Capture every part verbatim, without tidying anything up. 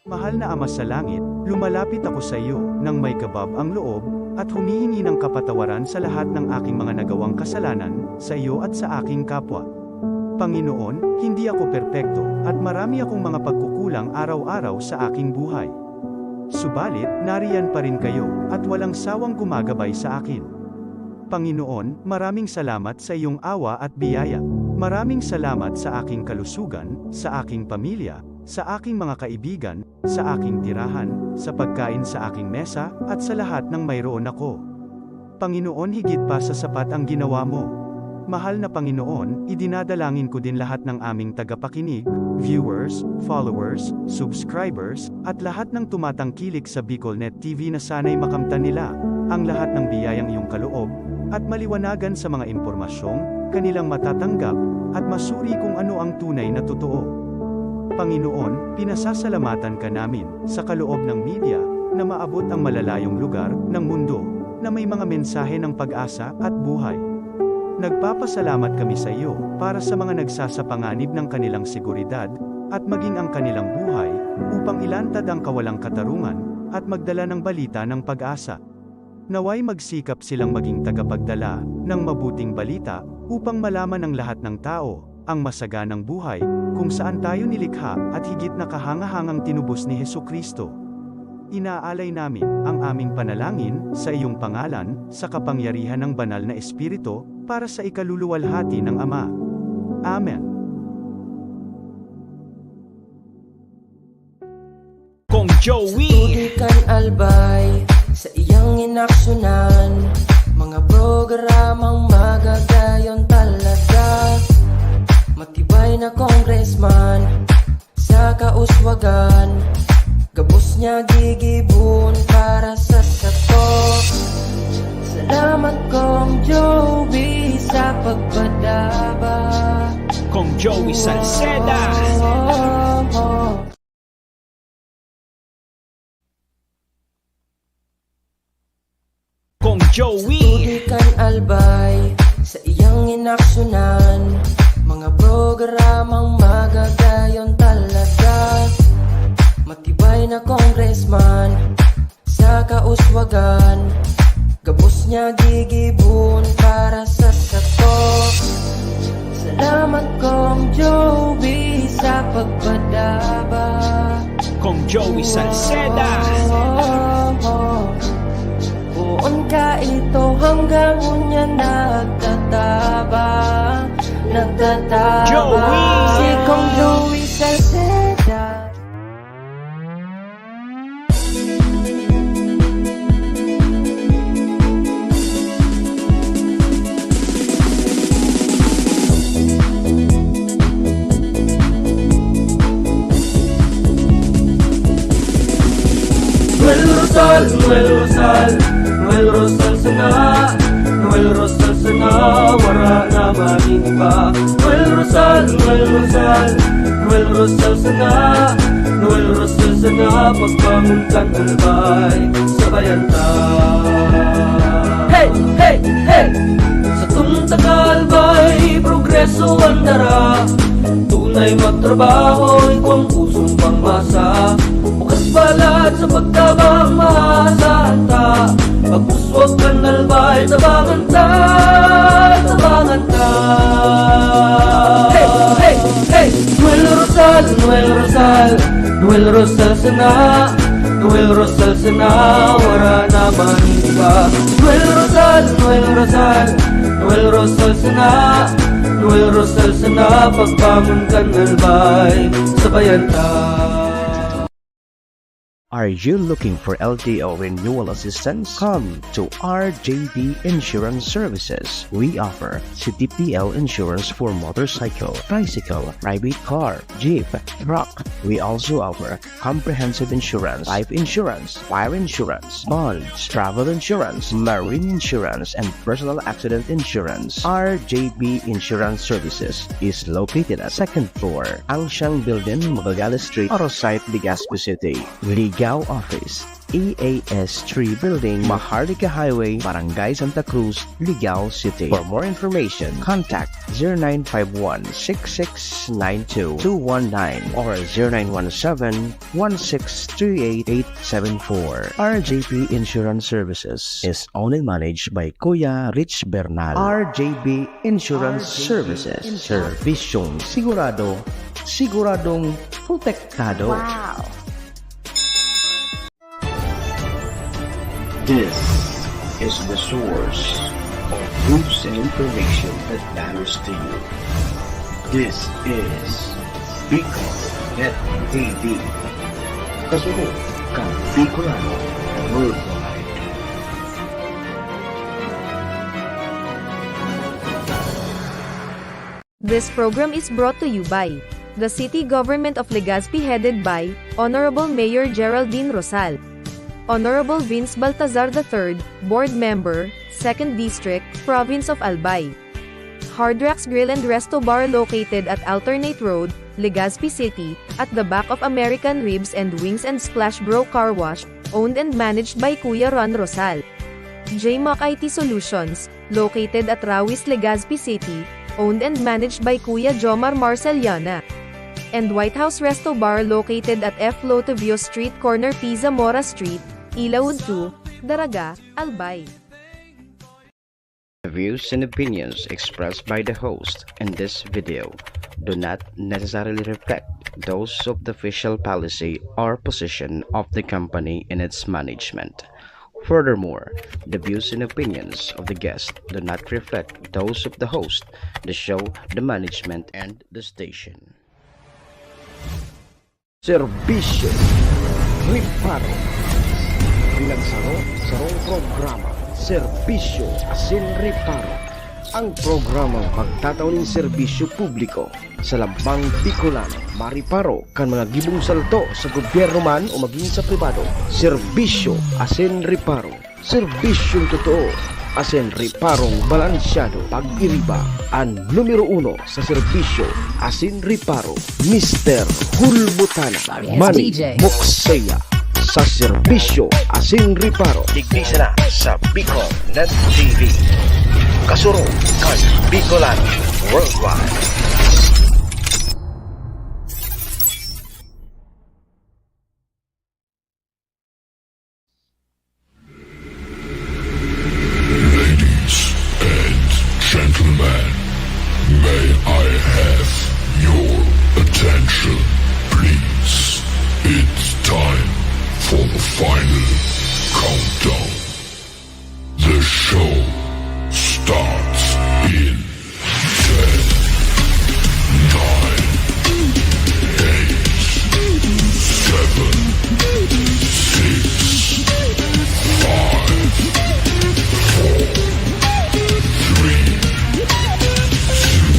Mahal na Ama sa Langit, lumalapit ako sa iyo nang may kabab ang loob at humihingi ng kapatawaran sa lahat ng aking mga nagawang kasalanan sa iyo at sa aking kapwa. Panginoon, hindi ako perpekto at marami akong mga pagkukulang araw-araw sa aking buhay. Subalit, nariyan pa rin kayo at walang sawang gumagabay sa akin. Panginoon, maraming salamat sa iyong awa at biyaya. Maraming salamat sa aking kalusugan, sa aking pamilya, sa aking mga kaibigan, sa aking tirahan, sa pagkain sa aking mesa, at sa lahat ng mayroon ako. Panginoon, higit pa sa sapat ang ginawa mo. Mahal na Panginoon, idinadalangin ko din lahat ng aming tagapakinig, viewers, followers, subscribers, at lahat ng tumatangkilik sa BicolNet T V na sana'y makamtan nila ang lahat ng biyayang iyong kaloob at maliwanagan sa mga impormasyong kanilang matatanggap at masuri kung ano ang tunay na totoo. Panginoon, pinasasalamatan ka namin sa kaloob ng media na maabot ang malalayong lugar ng mundo na may mga mensahe ng pag-asa at buhay. Nagpapasalamat kami sa iyo para sa mga nagsasapanganib ng kanilang seguridad at maging ang kanilang buhay upang ilantad ang kawalang katarungan at magdala ng balita ng pag-asa. Naway magsikap silang maging tagapagdala ng mabuting balita upang malaman ng lahat ng tao ang masaganang buhay kung saan tayo nilikha at higit na kahangahangang tinubos ni Jesu-Cristo. Inaalay namin ang aming panalangin sa iyong pangalan, sa kapangyarihan ng Banal na Espiritu, para sa ikaluluwalhati ng Ama. Amen. Kong Joey. Sa tubig kan Albay, sa iyang inaksyonan, mga programang magagayon talaga. Matibay na congressman, sa kauswagan, gabos niya gigibon para sa sato. Salamat, Kong Joey, sa pagpadaba. Kong Joey Salceda. Kong Joey. Tubig kan Albay, sa iyang inaksyonan, mga programang magagayon talaga. Matibay na congressman, sa kauswagan, gabos niya gigibon para sa sato. Salamat, Kong Joey, sa pagpadaba. Kong Joey Salceda. Poon ka ito hanggang unya nagtatabang, nagtatabang. Joey! Si Kong Joey Salceda. Noel Rosal, Noel Rosal, Noel Rosal sana, Noel Rosal sana, wara na magin iba. Noel Rosal, Noel Rosal, Noel Rosal sana, Noel Rosal sana, pagbangon kan Albay, sabayan ta. Hey, hey, hey! Satong taga Albay, progreso ang dara. Tunay magtrabaho, igwang pusong pangmasa. Bukas palad sa pagtabang, maasahan ta. Pagpuswag kan Albay, tabangan ta, tabangan ta. Hey, hey, hey! Noel Rosal, Noel Rosal, Noel Rosal sana, Noel Rosal sana, wara na man iba. Noel Rosal, Noel Rosal, Noel Rosal sana, Noel Rosal sana, pagbangon kan Albay, sabayan ta. Are you looking for L T O renewal assistance? Come to R J B Insurance Services. We offer C T P L insurance for motorcycle, tricycle, private car, jeep, truck. We also offer comprehensive insurance, life insurance, fire insurance, bonds, travel insurance, marine insurance, and personal accident insurance. R J B Insurance Services is located at second floor, Angsiang Building, Magallanes Street, Arosite, Legazpi City. Ligao Office, E A S three Building, Maharlika Highway, Barangay Santa Cruz, Ligao City. For more information, contact zero nine five one six six nine two two one nine or zero nine one seven one six three eight eight seven four. R J P Insurance Services is owned and managed by Kuya Rich Bernal. R J B Insurance Services. Servisyong sigurado, siguradong protektado. Wow! This is the source of news and information that matters to you. This is Bicol Net T V. Kasunod kan Bicolano Worldwide. This program is brought to you by the City Government of Legazpi, headed by Honorable Mayor Geraldine Rosal. Honorable Vince Baltazar the third, Board Member, Second District, Province of Albay. Hard Rocks Grill and Resto Bar, located at Alternate Road, Legazpi City, at the back of American Ribs and Wings and Splash Bro Car Wash, owned and managed by Kuya Ron Rosal. J Mac I T Solutions, located at Rawis, Legazpi City, owned and managed by Kuya Jomar Marceliana. And White House Resto Bar, located at F Lotevio Street, corner P Zamora Street, Ilaud two, Daraga, Albay. The views and opinions expressed by the host in this video do not necessarily reflect those of the official policy or position of the company and its management. Furthermore, the views and opinions of the guest do not reflect those of the host, the show, the management, and the station. Serbisyo Reparo. Bilang saro, sarong programa, Serbisyo asin Reparo. Ang programang magtatao nin serbisyo publiko sa lambang Bicolano, mareparo kan mga gibong salto sa gobyerno man o magin sa pribado. Serbisyo asin Reparo. Serbisyong totoo asin reparong balansyado. Pag-iriba an numero uno sa serbisyo asin reparo, Mister Hulbutana. Manny Mokseya sa serbisyo asin reparo. Digdi sana sa Bicol Net T V. Kasurog kan Bicolano Worldwide. Ladies and gentlemen, may I have your attention, please? It's time for the final countdown. The show starts in ten, nine, eight, seven, six, five, four, three, two,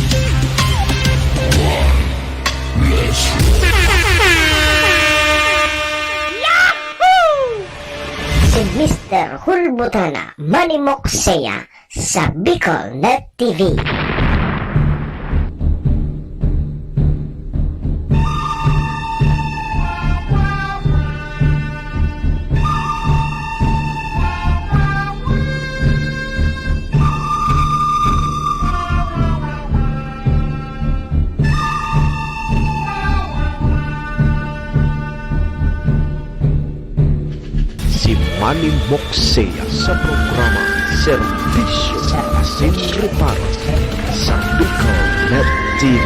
one. Let's roll. Si Mister Hulbutana, Manny Mokseya, sa Bicol Net T V. Si Manny Mokseya sa programa Serbisyo asin Reparo sa Bicol Net T V.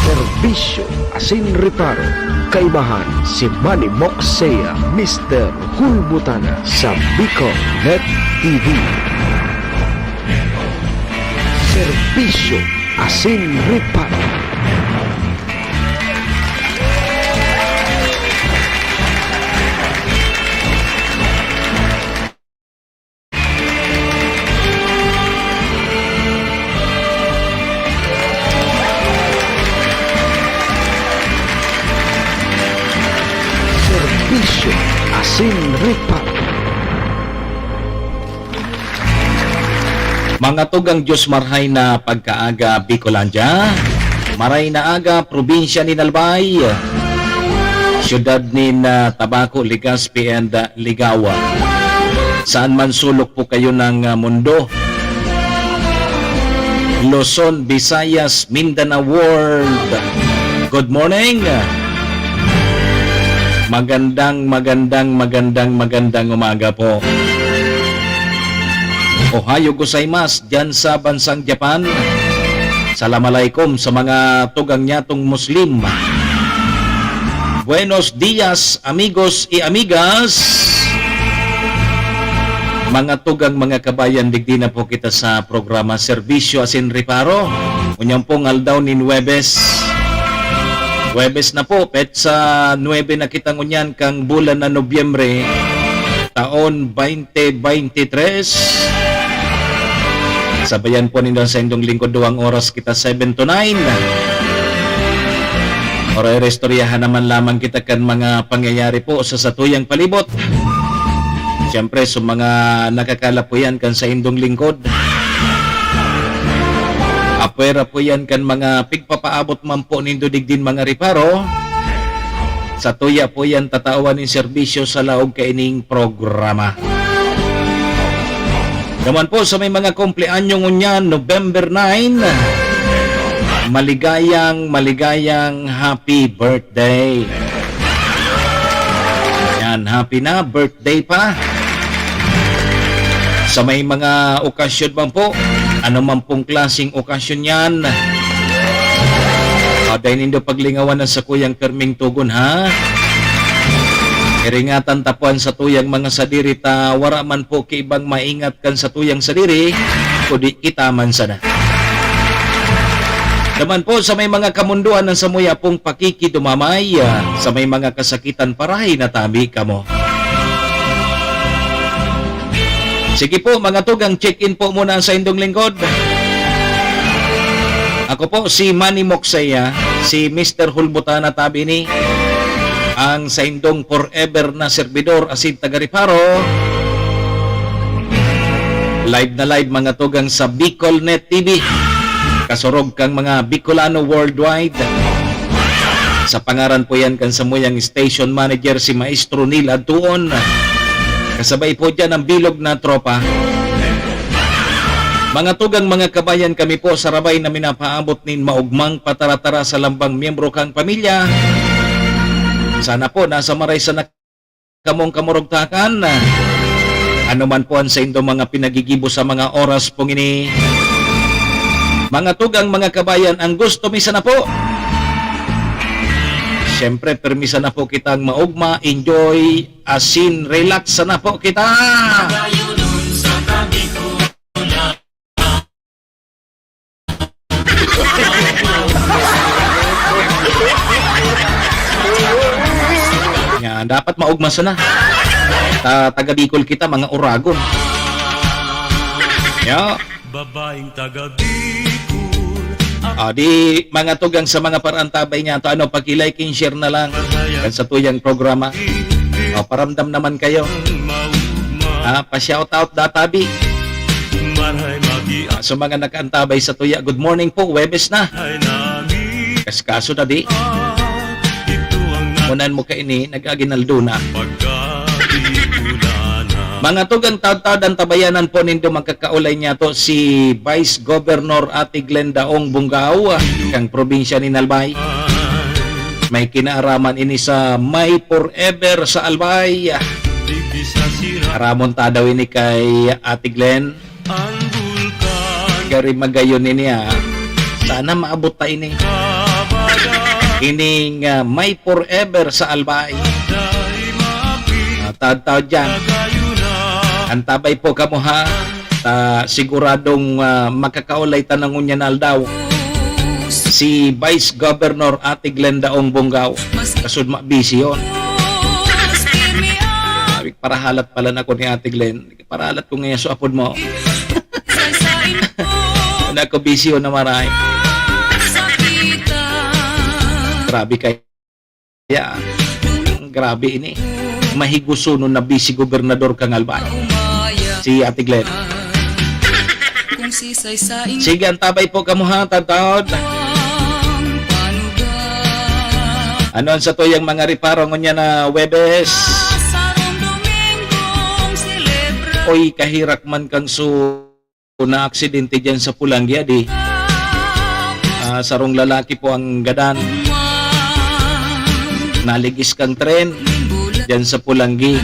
Serbisyo asin Reparo, kaibahan si Manny Mokseya, Mister Hulbutana sa Bicol Net T V. Serbisyo asin Reparo. Serbisyo asin Reparo. Mga tugang Diyos, marhay na pagkaaga, Bicolandia. Maray na aga, probinsya nin Albay, siyudad nin, ah, Tabaco, Legazpi, and, ah, Ligao. Saan man sulok po kayo ng, ah, mundo, Luzon, Visayas, Mindanao World, good morning. Magandang, magandang, magandang, magandang umaga po. Ohayo gozaimasu diyan sa bansang Japan. Salam alaikum sa mga tugang nyatong Muslim. Buenos dias, amigos y amigas. Mga tugang, mga kabayan, digdi na po kita sa programa Serbisyo asin Reparo. Unyang pong aldaw nin Huwebes. Huwebes na po, petsa nuebe na kita ngunyan kang bulan na Nobyembre, taon twenty twenty-three. Sabayan po ninda sa indong lingkod, duwang oras kita, seven to nine. Ora-ora istoryahan naman lamang kita kan mga pangyayari po sa satuyang palibot. Siyempre, sa mga nakakalapuyan kan sa indong lingkod. Apwera po yan kan mga pigpapaabot man po nindo digdin mga reparo. Satuya po yan tatawan nin serbisyo sa laog kaining programa. Naman po sa may mga kumpleanyo ngunyan, November nine, maligayang, maligayang happy birthday. Yan, happy na, birthday pa. Sa may mga okasyon man po, ano man pong klaseng okasyon yan, ah, dai nindo paglingawan ang sakuyang pirming tugon, ha? Iringatan ta po an satuyang mga sadiri ta wara man po ki ibang maingat kan satuyang sadiri, kundi kita man sana. Naman po sa may mga kamundoan ng samuya pong pakikidumamay, ah, sa may mga kasakitan, parahay na tabi kamo. Sige po, mga tugang, check-in po muna sa indong lingkod. Ako po si Manny Moksaya, si Mister Hulbutana Tabi ni, ang saindong forever na serbidor asin taga-reparo. Live na live, mga tugang, sa Bicol Net T V. Kasurog kang mga Bicolano worldwide. Sa pangaran po yan kan samuyang station manager, si Maestro Neil Adtuon. Kasabay po dyan ang bilog na tropa. Mga tugang, mga kabayan, kami po sarabay na minapaabot nin maugmang pataratara sa lambang miyembro kang pamilya. Sana po nasa maray sana kamong kamurugtakan. Ano man po ang saindong mga pinagigibo sa mga oras pong ini. Mga tugang, mga kabayan, ang gusto mi sana po, siyempre, permi sana po kitang maugma, enjoy, asin relax sana po kita. Nga, dapat maugma sana. Ta-, taga Bicol kita, mga Oragon. Ya. Babaeng taga Bicol. Ah, di, mga tugang, sa mga parantabay niya to, ano, paki-like and share na lang kan satuyang programa. Oh, paramdam naman kayo. Ah, pa-shoutout da tabi. Ah, sa mga nakaantabay sa tuya, good morning po, Huwebes na. Kaskaso na di. Munan mo kaini, nag-aginaldo na. Mga tugang, taud-taud an tabayanan po nindo, magkakaulay niya to si Vice Governor Ate Glenda Ong Bungao, kang probinsya ni Albay. May kinaaraman ini sa May Forever sa Albay. Aramon ta daw ini kay Ate Glenn. Gari magayon ini, ah. Sana maabot ta ini. Ining, ah, May Forever sa Albay. Ah, taud-taud dyan. Antabay po kamo, ha. Ta siguradong, ah, makakaulay ta na ngunyan na aldaw si Vice Governor Ate Glenda Ong Bungao. Kasud ma-, busy yun. Sabi, parahalat pala na ako ni Ate Glenn. Parahalat ko ngayon sa apod mo. Nako, busy yun na maray. Grabe kayo. Ya, grabe ini. Mahigusunon na busy gobernador kang Albay. Si Ate Glenn. Sige, antabay po kamo ha, taud-taud. Ano ang satuyang mga reparo ngunyan na Huwebes? Sarong Domingong selebra. Oy, kahirak man kan su-, naaksidente dyan sa Pulanggi, adi. Ah, sarong lalaki po ang gadan. Naligis kang tren dyan sa Pulanggi.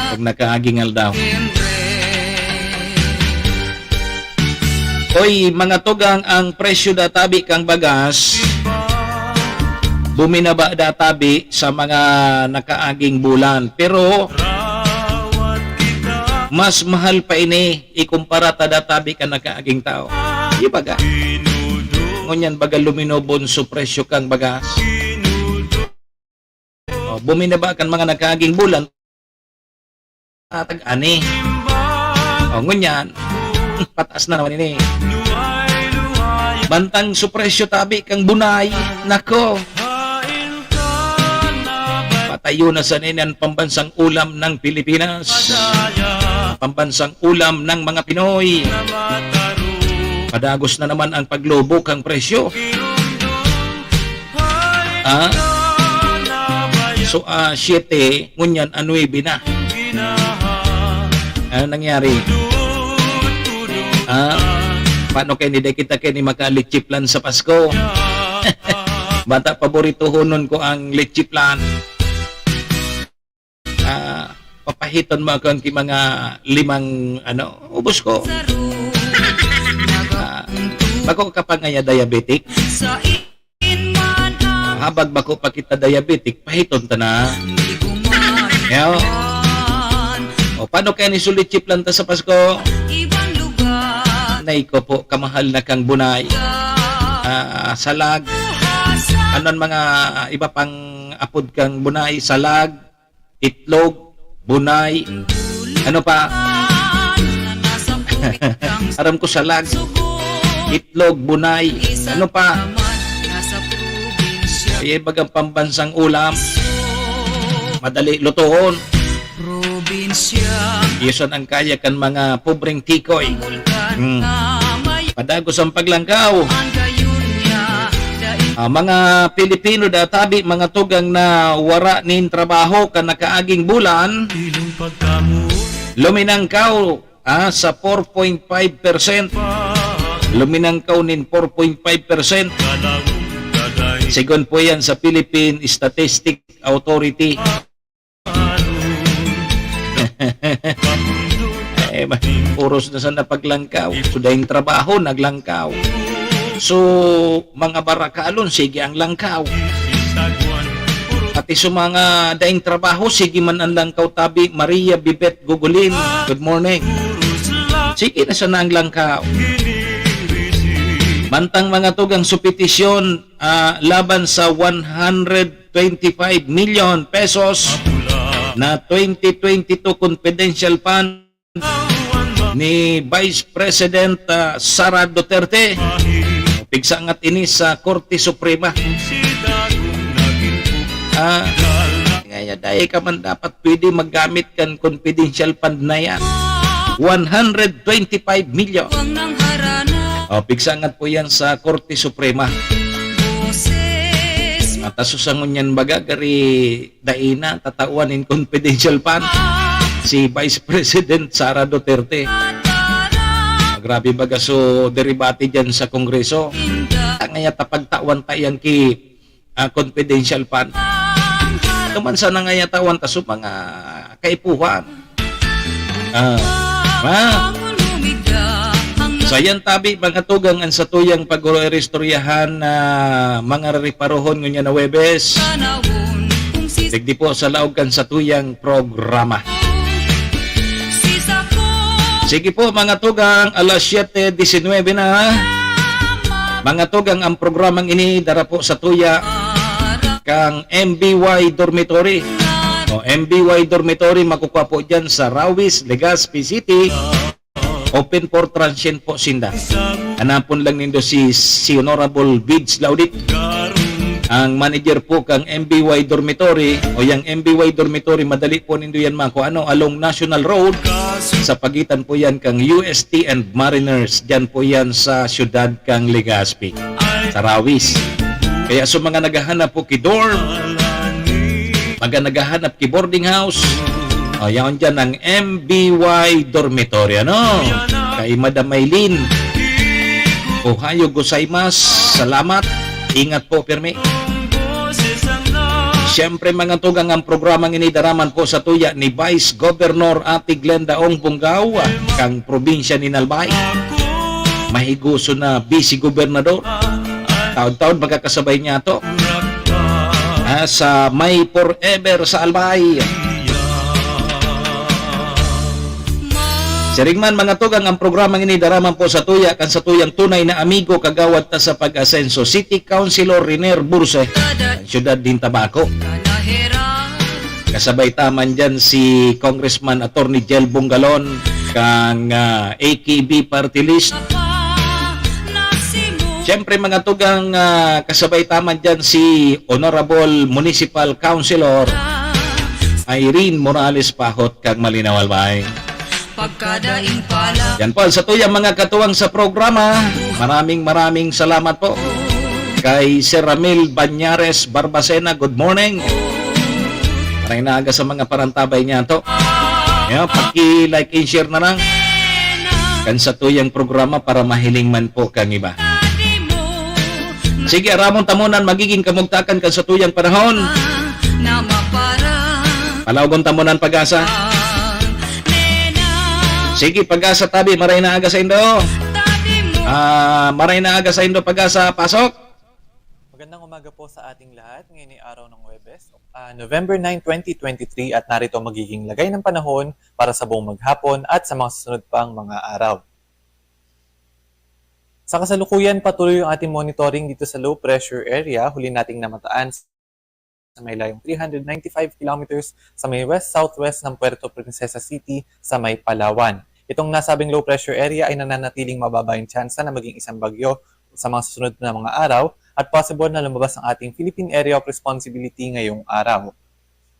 Pag nakaaging aldaw. Oy, mga tugang, ang presyo da tabi kang bagas, buminaba da tabi sa mga nakaaging bulan. Pero, mas mahal pa ini ikumpara ta da tabi kan nakaaging taon. Di ba ga? Ngunyan baga luminobon so presyo kang bagas. Oh, buminaba kan mga nakaaging bulan. Tatag ani. Oh, ngunyan. Pataas na naman ini. Bantang so presyo tabi kang bunay. Nako. Patayo na sa ninan pambansang ulam ng Pilipinas. Pambansang ulam ng mga Pinoy. Padagos na naman ang paglobo kang presyo. Ah? So, ah, siyete, ngunyan, ah, nuebe na. Ano nangyari? Ah? Paano kayo ni, di kita kayo ni makalichiplan sa Pasko? Bata, paboritohonon ko ang leche flan. Ah, papahiton mo akon ki mga limang, ano, ubos ko. Ah, bako ka pa ngaya diabetic? Habag bako pa kita diabetic, pahiton ta na. Yaw. O, paano kaya ni sulit chip lang ta sa Pasko? Nay ko po, kamahal na kang bunay. Ah, salag. Ano ang mga, ah, iba pang apod kang bunay? Salag, itlog, bunay. Ano pa? Aram ko salag, itlog, bunay. Ano pa? Ay, bagang pambansang ulam. Madali lutoon. Probinsya. Iyon ang kaya kan mga pobreng tikoy. Hmm. Padagos ang paglangkaw. Ah, mga Pilipino da tabi, mga tugang na wara nin trabaho kan nakaaging bulan, luminangkaw, ah, sa four point five percent. Luminangkaw nin four point five percent. Sigon po yan sa Philippine Statistic Authority. Eh, ma-, oras na sana paglangkaw. So, daing trabaho, naglangkaw. So, mga barakalon, sige ang langkaw. Pati sa mga daing trabaho, sige man ang langkaw tabi. Maria Bibet Gugulin, good morning. Sige na sana ang langkaw. Mantang mga tugang supetisyon, ah, laban sa one hundred twenty-five million pesos na twenty twenty-two confidential fund ni Vice President, ah, Sara Duterte. Pigsangat ini sa Korte Suprema. Ah, ngayon, dahil ka man dapat pwede maggamit kan confidential fund na yan. One hundred twenty-five million. O, pigsangat po yan sa Korte Suprema. At asusangon yan baga, gari dai na tatawan nin confidential fund si Vice President Sara Duterte. Grabe baga so deribate dyan sa Kongreso. Tangaya ta pagtawan ta yan ki, ah, confidential fund. Ito man sana nga yatawan ta sa mga kaipuhan. Ah, ha? Sa yan tabi, mga tugang, ang satuyang pag-uristoryahan na mga reparohon ngunyan na Huwebes. Digdi po sa laog kan satuyang programa. Sige po, mga tugang, alas siyete disinwebe na. Mga tugang, ang programang ini dara po sa tuya kang M B Y Dormitory. O, M B Y Dormitory, makukuha po dyan sa Rawis, Legazpi City. Open for transient po sinda. Hanapon lang nindo si, si Honorable Vids Laudit, ang manager po kang M B Y Dormitory. O, yang M B Y Dormitory, madali po nindo yan makuha. Ano, along National Road, sa pagitan po yan kang U S T and Mariners. Diyan po yan sa siyudad kang Legazpi, sa Rawis. Kaya sa mga naghahanap po ki dorm, mga naghahanap ki boarding house, o, yaon dyan ang M B Y Dormitory, ano? Kay Madam Maylin, Ohayo gozaimasu. Salamat. Ingat po, pirmi. Siyempre, mga tugang, ang programang ini daraman po sa tuya ni Vice Governor Ate Glenda Ong Bungao, kang probinsya ni Albay. Mahigoso na vice gobernador. Taon-taon magkakasabay niya to. Ah, sa May Forever sa Albay. Siring man, mga tugang, ang programang ini daraman po sa tuya kan sa tuyang tunay na amigo, kagawad ta sa pag-asenso, City Councilor Riner Burse, ang siyudad din Tabaco. Kasabay ta man dyan si Congressman Attorney Jel Bongalon kang, ah, A K B Party List. Siyempre, mga tugang, ah, kasabay ta man dyan si Honorable Municipal Councilor Irene Morales Pahot kang Malinaw, Albay. Pagkadaing pala. Yan po, sa tuyang mga katuwang sa programa, maraming, maraming salamat po. Kay Sir Ramil Banyares Barbacena, good morning. Maray na aga sa mga parantabay niya to. Yan, paki-like and share na lang kan sa tuyang programa para mahiling man po kang iba. Sige, aramon tamonan magiging kamugtakan kan sa tuyang panahon. Palaogon tamonan, Pag-asa. Sige, Pag-asa, tabi, maray na aga sa indo. Ah, maray na aga sa indo, Pag-asa. Pasok. Magandang umaga po sa ating lahat. Ngayon ay araw ng Huwebes, ah, November nine, twenty twenty-three, at narito ang magiging lagay ng panahon para sa buong maghapon at sa mga susunod pang mga araw. Sa kasalukuyan, patuloy ang ating monitoring dito sa low pressure area. Huli nating namataan sa may layong three hundred ninety-five kilometers sa may west-southwest ng Puerto Princesa City sa may Palawan. Itong nasabing low pressure area ay nananatiling mababa yung tsansa na maging isang bagyo sa mga susunod na mga araw at possible na lumabas ang ating Philippine Area of Responsibility ngayong araw.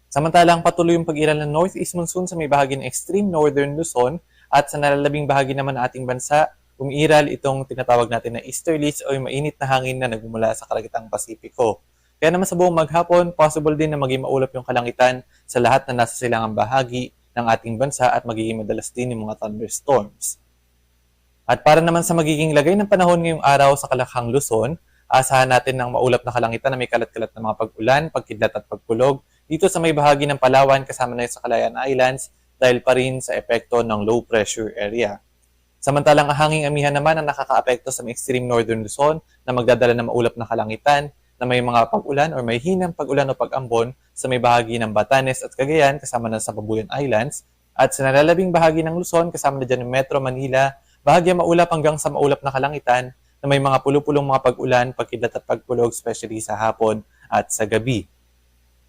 Samantalang patuloy yung pag-iral ng northeast monsoon sa may bahagi ng extreme northern Luzon at sa nalalabing bahagi naman ng ating bansa, umiiral itong tinatawag natin na easterlies o yung mainit na hangin na nagmumula sa Karagatang Pasipiko. Kaya naman sa buong maghapon, possible din na maging maulap yung kalangitan sa lahat na nasa silangang bahagi ng ating bansa at magiging madalas din yung mga thunderstorms. At para naman sa magiging lagay ng panahon ngayong araw sa Kalakhang, Luzon, aasahan natin ng maulap na kalangitan na may kalat-kalat na mga pag-ulan, pagkidlat at pagkulog dito sa may bahagi ng Palawan kasama na sa Kalayaan Islands dahil pa rin sa epekto ng low pressure area. Samantalang ang hanging amihan naman ang nakakaapekto sa may extreme northern Luzon na magdadala ng maulap na kalangitan na may mga pag-ulan or may hinang pag-ulan o pag-ambon sa may bahagi ng Batanes at Cagayan kasama na sa Babuyan Islands, at sa nalalabing bahagi ng Luzon, kasama na dyan ang Metro Manila, bahagyang maulap hanggang sa maulap na kalangitan na may mga pulupulong mga pag-ulan, pagkidlat at pagkulog, especially sa hapon at sa gabi.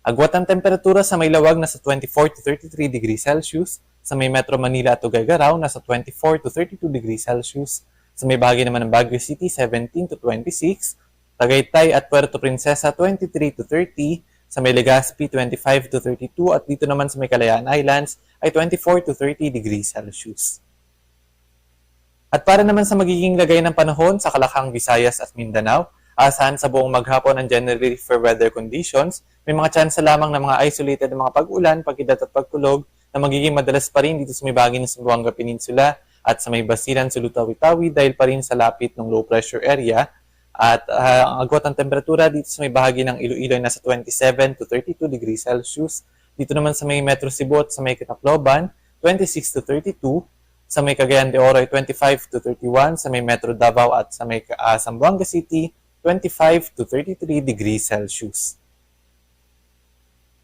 Agwat ng temperatura sa may lawag nasa twenty-four to thirty-three degrees Celsius, sa may Metro Manila at Tuguegarao nasa twenty-four to thirty-two degrees Celsius, sa may bahagi naman ng Baguio City, seventeen to twenty-six, Tagaytay at Puerto Princesa, twenty-three to thirty, sa may Legazpi, twenty-five to thirty-two, at dito naman sa may Kalayaan Islands ay twenty-four to thirty degrees Celsius. At para naman sa magiging lagay ng panahon sa Kalakhang, Visayas at Mindanao, asahan sa buong maghapon ang generally fair weather conditions. May mga tsansa lamang ng mga isolated na mga pag-ulan, pagkidlat at pagkulog na magiging madalas pa rin dito sa may bahagi ng Zamboanga Peninsula at sa may Basilan, Sulu, Tawi-Tawi dahil pa rin sa lapit ng low pressure area. At, ah, ang agwat ng temperatura dito sa may bahagi ng Iloilo ay nasa twenty-seven to thirty-two degrees Celsius. Dito naman sa may Metro Cebu at sa may Tacloban, twenty-six to thirty-two. Sa may Cagayan de Oro ay twenty-five to thirty-one. Sa may Metro Davao at sa may, ah, Zamboanga City, twenty-five to thirty-three degrees Celsius.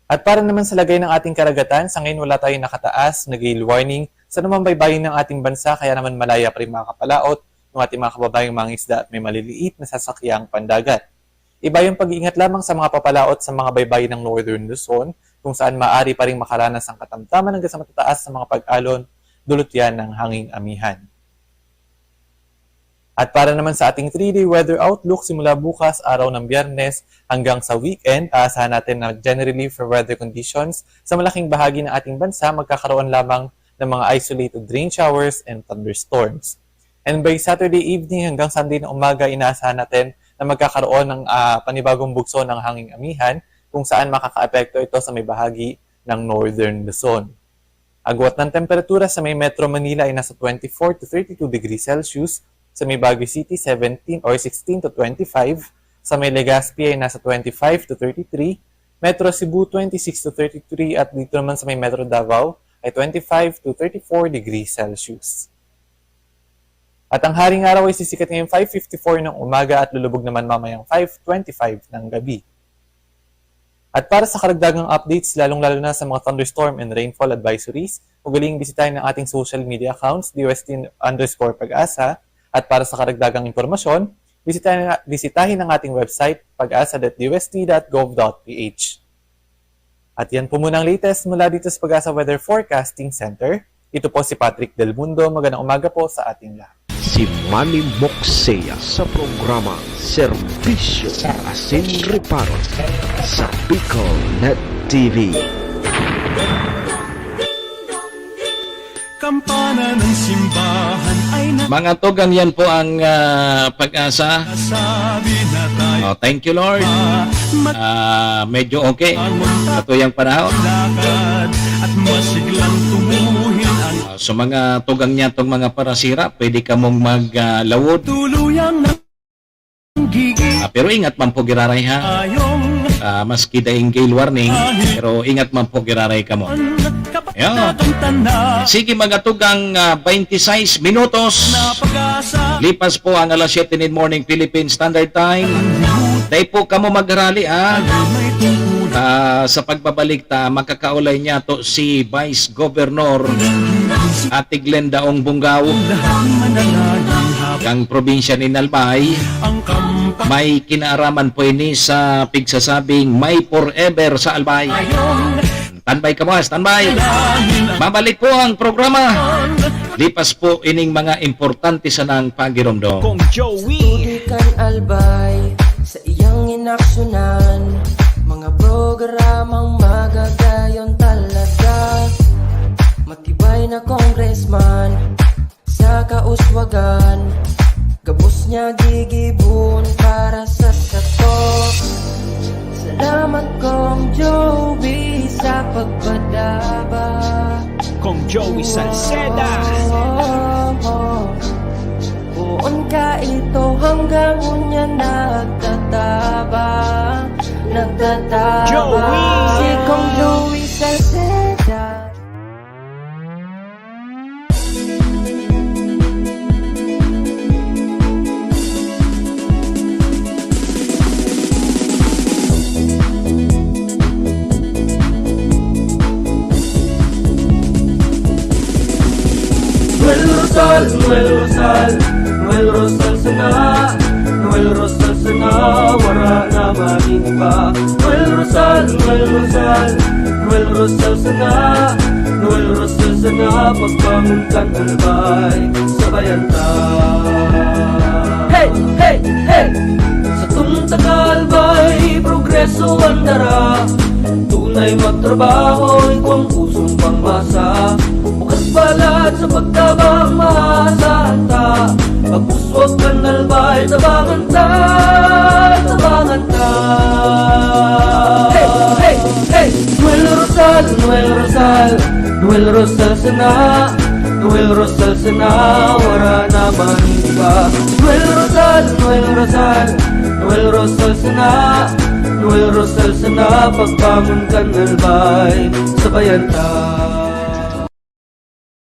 At para naman sa lagay ng ating karagatan, sa ngayon wala tayong nakataas na gale warning sa anumang baybayin ng ating bansa, kaya naman malaya pa rin makakapalaot yung ating mga kababayang mangisda at may maliliit na sasakyang pandagat. Iba yung pag-iingat lamang sa mga papalaot sa mga baybayin ng Northern Luzon, kung saan maaari pa rin makaranas ang katamtaman hanggang sa matataas na mga pag-alon, dulot yan ng hanging amihan. At para naman sa ating three-day weather outlook, simula bukas, araw ng Biyernes, hanggang sa weekend, aasahan natin na generally fair weather conditions sa malaking bahagi ng ating bansa, magkakaroon lamang ng mga isolated rain showers and thunderstorms. And by Saturday evening hanggang Sunday na umaga, inaasahan natin na magkakaroon ng, ah, panibagong bugso ng hanging amihan, kung saan makakaapekto ito sa may bahagi ng Northern Luzon. Agwat ng temperatura sa may Metro Manila ay nasa twenty-four to thirty-two degrees Celsius, sa may Baguio City, seventeen or sixteen to twenty-five, sa may Legazpi ay nasa twenty-five to thirty-three, Metro Cebu, twenty-six to thirty-three, at dito naman sa may Metro Davao ay twenty-five to thirty-four degrees Celsius. At ang haring araw ay sisikat ngayong five fifty-four ng umaga at lulubog naman mamayang five twenty-five ng gabi. At para sa karagdagang updates, lalong-lalo na sa mga thunderstorm and rainfall advisories, ugaliing bisitahin ang ating social media accounts, D O S T underscore pag-asa. At para sa karagdagang impormasyon, bisitahin, bisitahin ang ating website, pag-asa dot D O S T dot gov dot P H. At yan po muna ang latest mula dito sa Pag-asa Weather Forecasting Center. Ito po si Patrick Del Mundo. Magandang umaga po sa ating lahat. Si Manny Moxea sa programa Serbisyo Asin Reparo sa Bicol Net T V. Kampana ng simbahan ay na- Mga tugang, yan po ang, ah, Pag-asa. Sabi na tayo. Oh, thank you, Lord. Ah, medyo okay. Ito yung panahon. Lakad at masiglang tumuhin ang Ah, so, mga tugang niya, tong mga parasira, pwede kamong mag, ah, lawod. Tuluyang nanggigil Ah, pero ingat man po giraray, ha? Ayong Ah, maski daing gale warning, pero ingat man po giraray kamo. Kapag Yeah. Sige, mga tugang, ah, twenty-six minutos. Lipas po ang alas siyete nin morning Philippine Standard Time. Dai po kamo magrali, ah. Ah, sa pagbabalik ta, makakaulay niya to si Vice Governor Ate Glenda Ong Bungao kang probinsya ni Albay. May kinaaraman po ini sa pigsasabing may forever sa Albay. Standby kamo, standby. Babalik po ang programa. Lipas po ining mga importante sanang pagiromdom. Kong Joey. Tutukan Albay sa iyang inaksyonan, mga programang magagayon talaga. Matibay na congressman sa kauswagan, gabos niya gigibon para sa sato. Salamat, Kong Joey, sa pagpadaba. Kong Joey Salceda. Poon ka ito hanggang unya nagtatabang, nagtatabang. Joey. Si Kong Joey Salceda. Noel Rosal, Noel Rosal, Noel Rosal sana, Noel Rosal sana, wara na man iba. Noel Rosal, Noel Rosal, Noel Rosal sana, Noel Rosal sana, pagbangon kan Albay, sabayan ta. Hey, hey, hey! Satong taga-Albay, progreso an dara. Tunay magtrabaho, igwang pusong pangmasa. Bukas palad sa pagtabang, maasahan ta. Pag-uswag kan Albay, tabangan ta, tabangan ta. Hey, hey, hey! Noel Rosal, Noel Rosal, Noel Rosal sana, Noel Rosal sana, wara na man iba. Noel Rosal, Noel Rosal, Noel Rosal sana, Noel Rosal sana, pagbangon kan Albay, sabayan ta.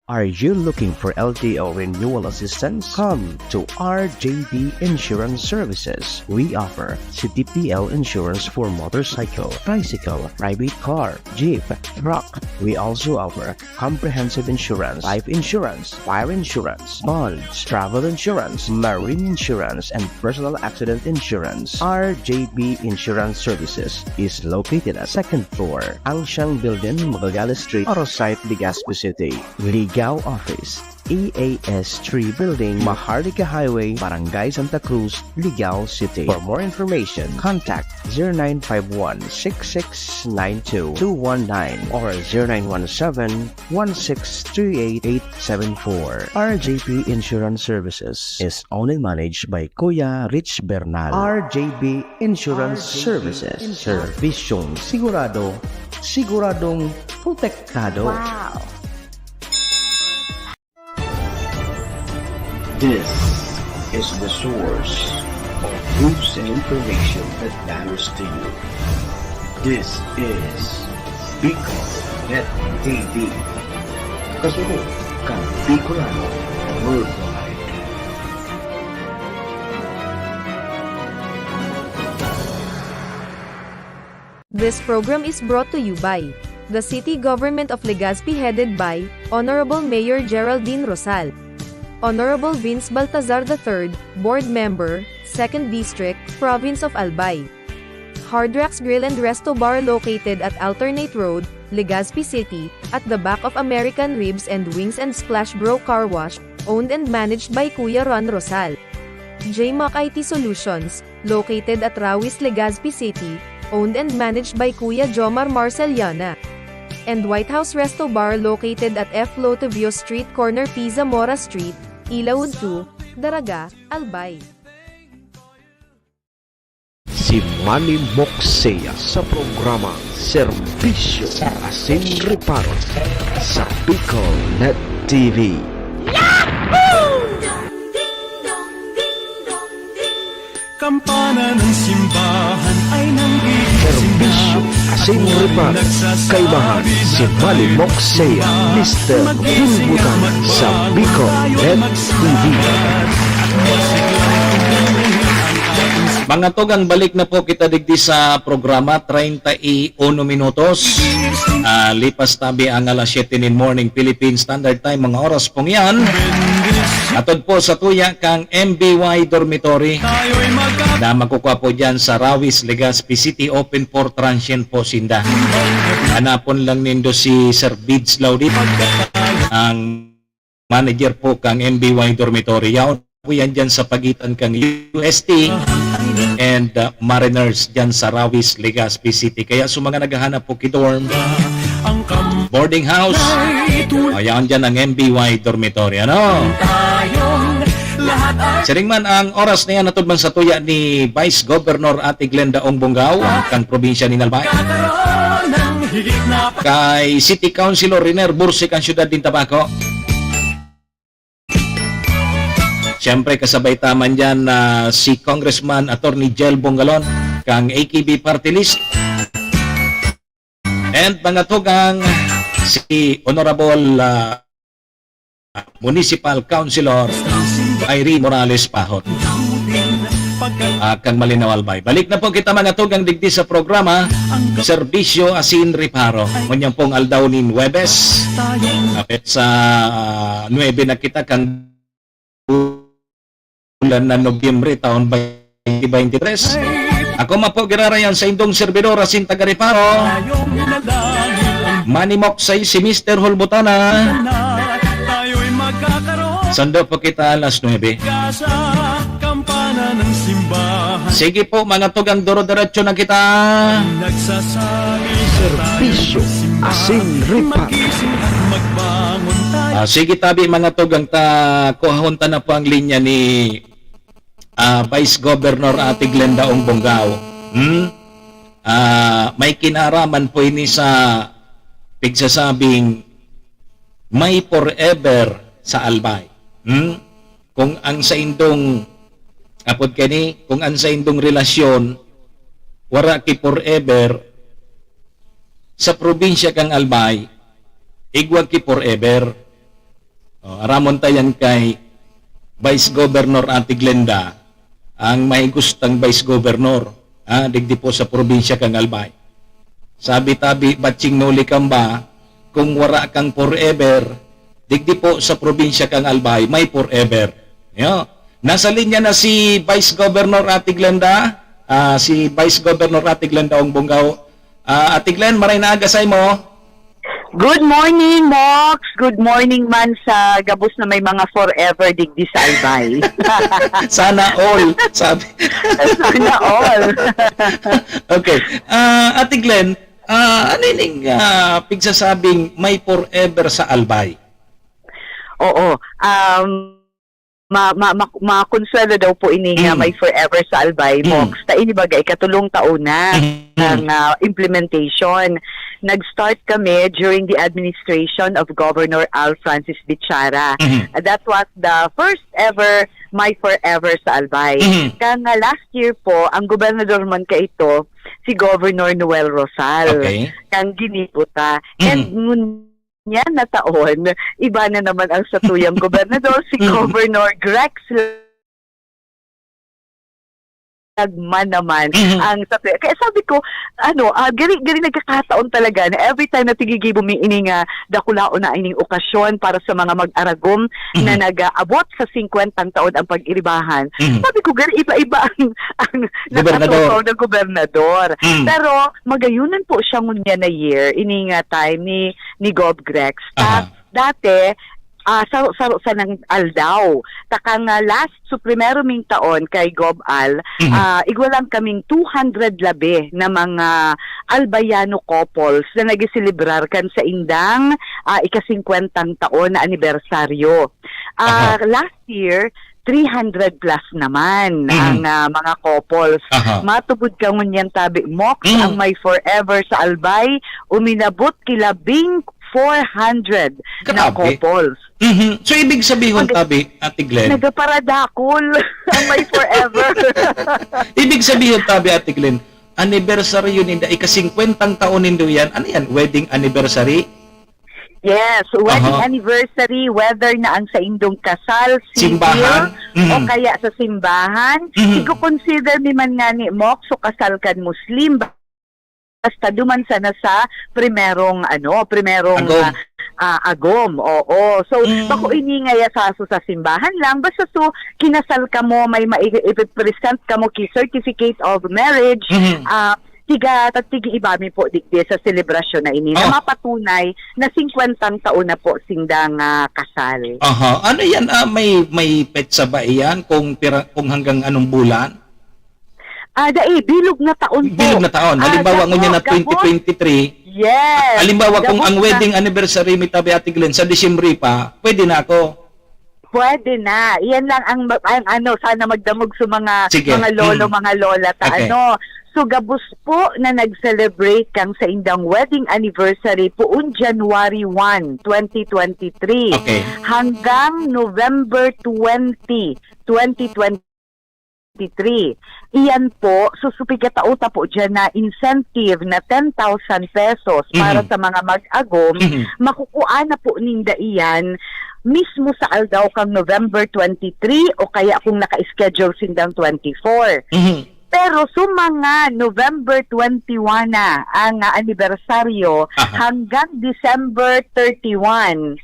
Are you looking for L T O renewal assistance? Come to R J B Insurance Services. We offer C T P L insurance for motorcycle, tricycle, private car, jeep, truck. We also offer comprehensive insurance, life insurance, fire insurance, bonds, travel insurance, marine insurance, and personal accident insurance. R J B Insurance Services is located at second floor, Angshang Building, Magallanes Street, Arosite, Legazpi City. Ligao Office, E A S three Building, Maharlika Highway, Barangay Santa Cruz, Ligao City. For more information, contact zero nine five one six six nine two two one nine or zero nine one seven one six three eight eight seven four. R J P Insurance Services is owned and managed by Kuya Rich Bernal. R J B Insurance Services. Servisyong sigurado, siguradong protektado. Wow! This is the source of news and information that matters to you. This is Bicol Net T V. Kasunod kan Bicolano Worldwide. This program is brought to you by the City Government of Legazpi, headed by Honorable Mayor Geraldine Rosal, Honorable Vince Baltazar the third, Board Member, Second District, Province of Albay. Hard Rocks Grill and Resto Bar, located at Alternate Road, Legazpi City, at the back of American Ribs and Wings and Splash Bro Car Wash, owned and managed by Kuya Ron Rosal. J Mac I T Solutions, located at Rawis, Legazpi City, owned and managed by Kuya Jomar Marceliana. And White House Resto Bar, located at F Lotovio Street, corner P Zamora Street, Ilaud two, Daraga, Albay. Si Manny Moksea sa programang Serbisyo Asin Reparo sa Bicol Net T V. Kampana ng simbahan ay nanggigising na. Serbisyo Asin Reparo, kaibahan si Manny Moksea, Mister Bulbutan sa Bicol Net T V. Mga tugang, balik na po kita digdi sa programa, treinta y uno minutos. Ah, lipas tabi ang alas siyete nin morning, Philippine Standard Time, mga oras pong yan. Atod po sa tuya kang M B Y Dormitory na makukuha po dyan sa Rawis, Legazpi City, open for transient po sinda. Hanapon lang nindo si Sir Bids Laudit, ang manager po kang M B Y Dormitory. Yaon po yan dyan sa pagitan kang U S T and, uh, Mariners dyan sa Rawis, Legazpi City. Kaya sa mga naghahanap po ki dorm, boarding house, o, yaon dyan ang M B Y Dormitory. Ano? Siring man ang oras na yan, atod man sa tuya ni Vice Governor Ate Glenda Ong Bongao, kang probinsya ni Albay. Kay City Councilor Riner Bursik ang siyudad nin Tabaco. Siyempre, kasabay ta man dyan na si Congressman Attorney Jel Bongalon, kang A K B Party List. And mga tugang, si Honorable, ah, Municipal Councilor Irene Morales Pahot. Ah, kang Malinaw Albay. Balik na po kita, mga tugang, digdi sa programa, Serbisyo Asin Reparo. Ngunyan pong aldaw nin Huwebes, ah, petsa, ah, nuebe na kita, kang bulan na Nobyembre, taon twenty twenty-three. Ako man po, girarayan sa indong servidor, asin taga-Reparo, Manny Moksay, si Mister Hulbutana. Sando po kita alas nuebe. Sige po, mga tugang, duro-diretso na kita. Serbisyo Asin Reparo. Ah, sige tabi, mga tugang, ta kuhahon ta na po ang linya ni, ah, Vice Governor Ate Glenda Ong Bongao. Hmm? Ah, may kinaraman po ini sa pigsasabing may forever sa Albay. Hmm? Kung ang saindong, apod kani, kung ang saindong relasyon, wara ki forever, sa probinsya kang Albay, igwa ki forever. O, aramon ta yan kay Vice Governor Ate Glenda, ang mahigustang Vice Governor, ah, digdi po sa probinsya kang Albay. Sabi tabi, batching nuli kamba, kung wara kang forever, digdi po sa probinsya kang Albay, may forever. Yo. Nasa linya na si Vice Governor Ate Glenda, ah, si Vice Governor Ate Glenda Ong Bongao. Ah, Ate Glenn, maray na aga saimo. Good morning, Mox. Good morning man sa gabos na may mga forever digdi sa Albay. Sana all, sabi. Sana all. Okay. Ah, Ate Glenn, ah, ano ining ah, pigsasabing may forever sa Albay? Oo. Um, ma, ma, ma, makonsuelo daw po ini nga Mm. may forever sa Albay, Mm. Mox. Ta ini baga ikatulong taon na Mm. ng ah, implementation. Nag-start kami during the administration of Governor Al Francis Bichara. Mhm. That was the first ever my forever sa Albay. Mhm. Kaya nga last year po, ang gobernador man kaito, si Governor Noel Rosal. Okay. Kang ginibo ta. Mhm. And ngunyan na taon, iba na naman ang satuyang gobernador, si Mhm. Governor Grex Lagman naman Mhm. ang satuya. Kaya sabi ko, ano, ah, gari, gari nagkakataon talaga na every time na tigigibo mi ini nga dakulaon na ining okasyon para sa mga mag-aragom na Mhm. nag-aabot sa singkwentang taon ang pag-iribahan. Mhm. Sabi ko, gari iba-iba ang, ang Gobernador. nakatukaw na gobernador. Mm. Pero magayunan po siya ngunyan na year, ini nga time ni, ni Gov Grex. Ta, Aha. dati, ah, saro-saro sanang aldaw. Taka nga last, so primero ming taon kay Gov Al, Mhm. ah, igwa lang kaming two hundred labi na mga Albayano couples na nagiselebrar kan saindang ah, ikasingkwentang taon na anibersaryo. Ah, Aha. Last year, three hundred plus naman Mhm. ang ah, mga couples. Aha. Matubod ka ngunyan tabi, Mox, Mhm. ang may forever sa Albay, uminabot ki labing four hundred na Grabe. couples. Mhm. So, ibig sabihin, Mag- tabi, Ate Glenn, Nagaparadakol ang may forever. ibig sabihin, tabi, Ate Glenn, anibersaryo ninda, ikasingkwentang taon nindo yan. Ano yan? Wedding anniversary? Yes, wedding Aha. anniversary, whether na ang saindong kasal, civil, Simbahan? Mhm. o kaya sa simbahan. Mhm. Igo-consider mi man nga ni Mox, so kasal kan Muslim, basta duman sana sa primerong, ano, primerong Agom. ah, ah, agom. Oo. So, Mm. bako ini nga yasaso sa simbahan lang, basta so kinasal kamo, may mai-, ipipresent kamo ki certificate of marriage, Mhm. ah, tiga, tag-iiba mi po digdi sa selebrasyon na ini na Oh. mapatunay na singkwentang taon na po sindang ah, kasal. Aha. Ano yan? Ah, may, may petsa ba iyan kung, pira, kung hanggang anong bulan? Ah, dai, bilog na taon po. Bilog na taon. Ah, Halimbawa, gabos, ngunyan na gabos. twenty twenty-three. Yes. Halimbawa, kung Gabos ang na. Wedding anniversary mi tabi, Ate Glenn, sa Disyembre pa, pwede na ako. Pwede na. Iyan lang ang, ang ano, sana magdamog sa mga Sige. mga lolo, Mm. mga lola ta, Okay. ano. So, gabos po na nag-celebrate kang saindang wedding anniversary poon January one, twenty twenty-three, Okay. hanggang November twenty, twenty twenty-three. Iyan po, so, so pigatao ta po dyan na incentive na ten thousand pesos para Mhm. sa mga mag-agom, Mhm. makukuha na po ninda iyan mismo sa aldaw kang November twenty-three o kaya kung naka-schedule sindang twenty-four. Mhm. Pero so mga November twenty-one na ang ah, anibersaryo Aha. hanggang December thirty-one,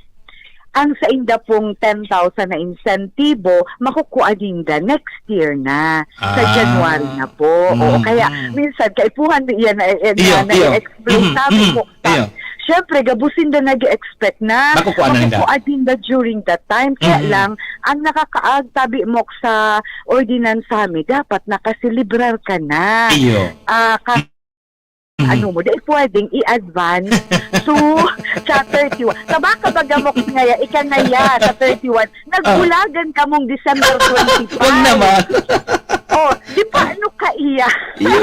ang sainda pong ten thousand na insentibo, makukuha ninda next year na. Sa Ah. January na po. Oo, Mm. kaya minsan, kaipuhan mo iyan na, na, Iyo, na, iyo. i-explain Mhm, natin mhm, po. iyo. Siyempre, gabusin na nag-expect na Makukuha na ninda. makukuha ninda during that time. Kaya Mhm. lang, ang nakakaag, tabi mo sa ordinansa mi, dapat nakaselebrar ka na. Iyo. Ah, ka- Mhm. ano mo, dahil pwedeng i-advance to sa thirty-one. Sa baka bagamok ngaya, ika ngaya sa thirty-one, nagbulagan ka mong December twenty-five. Wag naman. Oh, di pa ano ka iya? Iyo.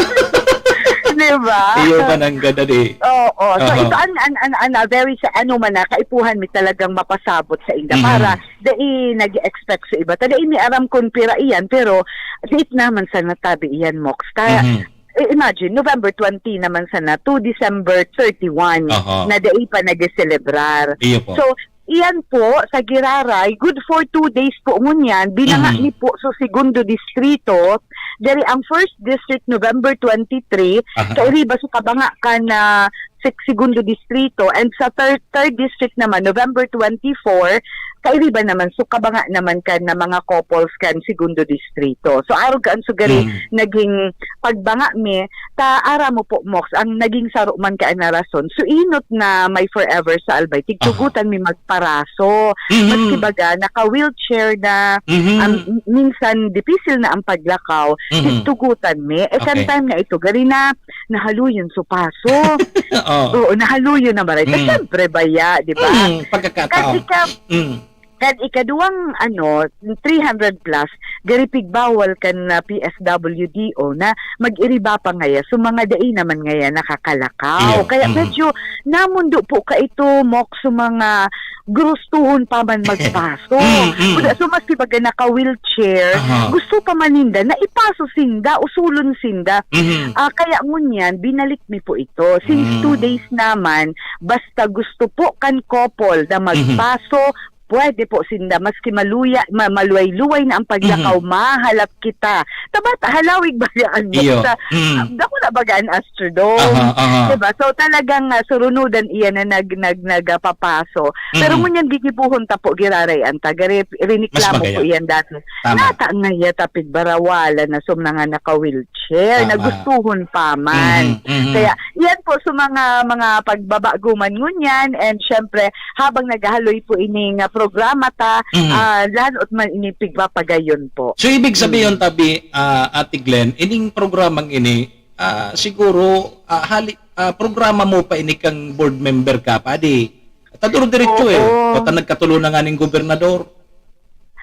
Di ba? Iyo man ang ganda di. Oo. So, Aha. ito ang, ang, ang, ang, very sa, ano man na, kaipuhan mi talagang mapasabot sa inda. Mhm. Para, dai nag-expect sa iba. Ta, dai mi aram kung pira iyan, pero, diit naman sa natabi iyan, Mox. Kaya, Mhm. eh, imagine, November twenty naman sana to December thirty-one Aha. na dai pa nag-celebrar. Iyo po. So, iyan po, sa Giraray, good for two days po ngunyan, binanga Mhm. ni po sa Segundo Distrito, dari ang first district November twenty-three, Aha. kairiba sa kabanga kan na sa Segundo Distrito, and sa third, third district naman, November twenty-four, kairiba naman, so kabanga naman kan na mga couples kan Segundo Distrito. So, arog kaan sugari Mhm. naging pagbanga mi, ta aram mo po, Mox, ang naging saro man kaya na rason, so inot na may forever sa Albay, tigtugutan mi magparaso. Mhm. Maski baga, naka-wheelchair na, Mhm. ang, minsan dipisil na ang paglakaw, Mhm. tigtugutan mi. Eh, kan Okay. time na ito, gari na, nahaluyon so paso. Oo. Oo, nahaluyon na maray. Mm. Kasi syempre, baya, di ba? Mm, pagkakataon. Kasi ka, Mm. Kan ikaduwang, ano, three hundred plus, gari pigbawal kan, ah, P S W D O na mag-iriba pa ngaya. So, mga dai naman ngaya nakakalakaw. Iyo. Kaya Mm. medyo namundo po ka ito, Mok, sa mga gurustuhon pa man magpaso. Mm, mm. Kuda, so, maski baga naka-wheelchair, Aha. gusto pa man ninda na ipaso sinda, usulon sinda. Mhm. Ah, kaya ngunyan, binalik mi po ito. Since Mm. two days naman, basta gusto po kan couple na Mhm. magpaso, pwede po sinda, maski maluya, ma-, maluway-luway na ang paglakaw, Mhm. mahalap kita. Tabat, halawig baga an Iyo. sa, Mm. ah, dako na baga an Astrodome. Aha, aha. Diba? So, talagang, ah, surunudan iyan na nag-, nag-, nag-, ah, papaso. Pero Mm. ngunyan gigibohon ta po, giraray an ta. Gari, riniklamo Mas magaya. po iyan dati. Tama. Nata ngaya ta pigbarawalan na so mga naka-wheelchair, Tama. nagustuhon pa man. Mhm, mhm. Kaya, iyan po sa mga, mga pagbabago man ngunyan, and syempre, habang naghahaloy po ining, ah, programa ta, Mhm. ah, lanot man ini pigpapagayon po. So, ibig sabihin, Mm. tabi, ah, Ate Glenn, ining programang ini, ah, siguro, ah, hali-, ah, programa mo pa ini kang board member ka pa, di? Ta duro diretso, eh. Oo. O ta nagkatulo na nga ning gobernador.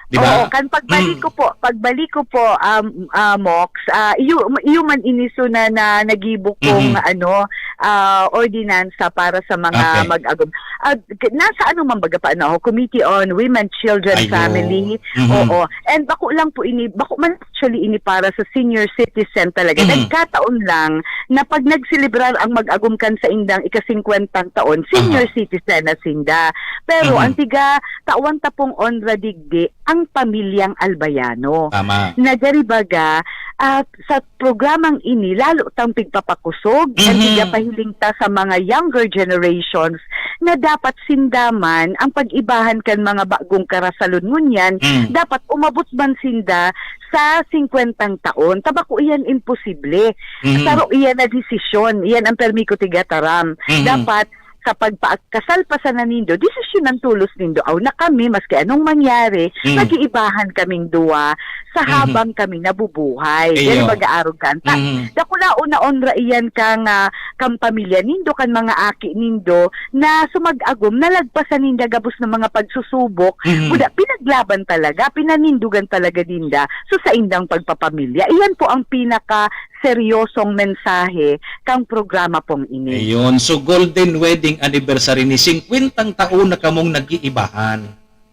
Di ba? Oo, kan pagbalik Mm. ko po, pagbalik ko po, um, ah, Mox, ah, iyo, iyo man ini so na, na nagibo kong, Mhm. ano, ah, ordinansa para sa mga Okay. mag-agom. Ah, k-, nasa ano man baga pa, ano, Committee on Women, Children, Ayo. Family. Mhm. Oo. And bako lang po ini, bako man actually ini para sa senior citizen talaga. Mhm. Nagkataon lang na pag nagselebrar ang mag-agom kan sa indang ika-singkwentang taon, senior Aha. citizen na sinda. Pero Mhm. ang tiga tawan ta pong onra digdi, ang pamilyang Albayano. Tama. Nagaribaga, ah, sa programang ini, lalo tang pigpapakusog, ang Mhm. tiga pahiling ta sa mga younger generations, na dapat sinda man ang pag-ibahan kan mga bagong karasalon ngunyan, Mm. dapat umabot man sinda sa singkwentang taon. Ta bako iyan imposible. Mhm. Saro iyan na desisyon. Iyan ang permi ko tigataram. Mhm. Dapat sa pagpakasal pa sana nindo, desisyon ng tulos nindo. Aw na kami, maski anong mangyari, Mm. mag-iibahan kaming duwa sa Mhm. habang kami nabubuhay. Iyo. Yan mag-aarog ka. Ta, Mhm. dakulaon na onra iyan kang, ah, kang pamilya nindo, kan mga aki nindo, na sumag-agom, nalagpasan ninda gabos ng mga pagsusubok. Mhm. Buda, pinaglaban talaga, pinanindugan talaga ninda. So, sa indang pagpapamilya, iyan po ang pinaka seryosong mensahe kang programa pong ini. Ayun. So, golden wedding anniversary ni singkwentang taon na kamong nag-iibahan.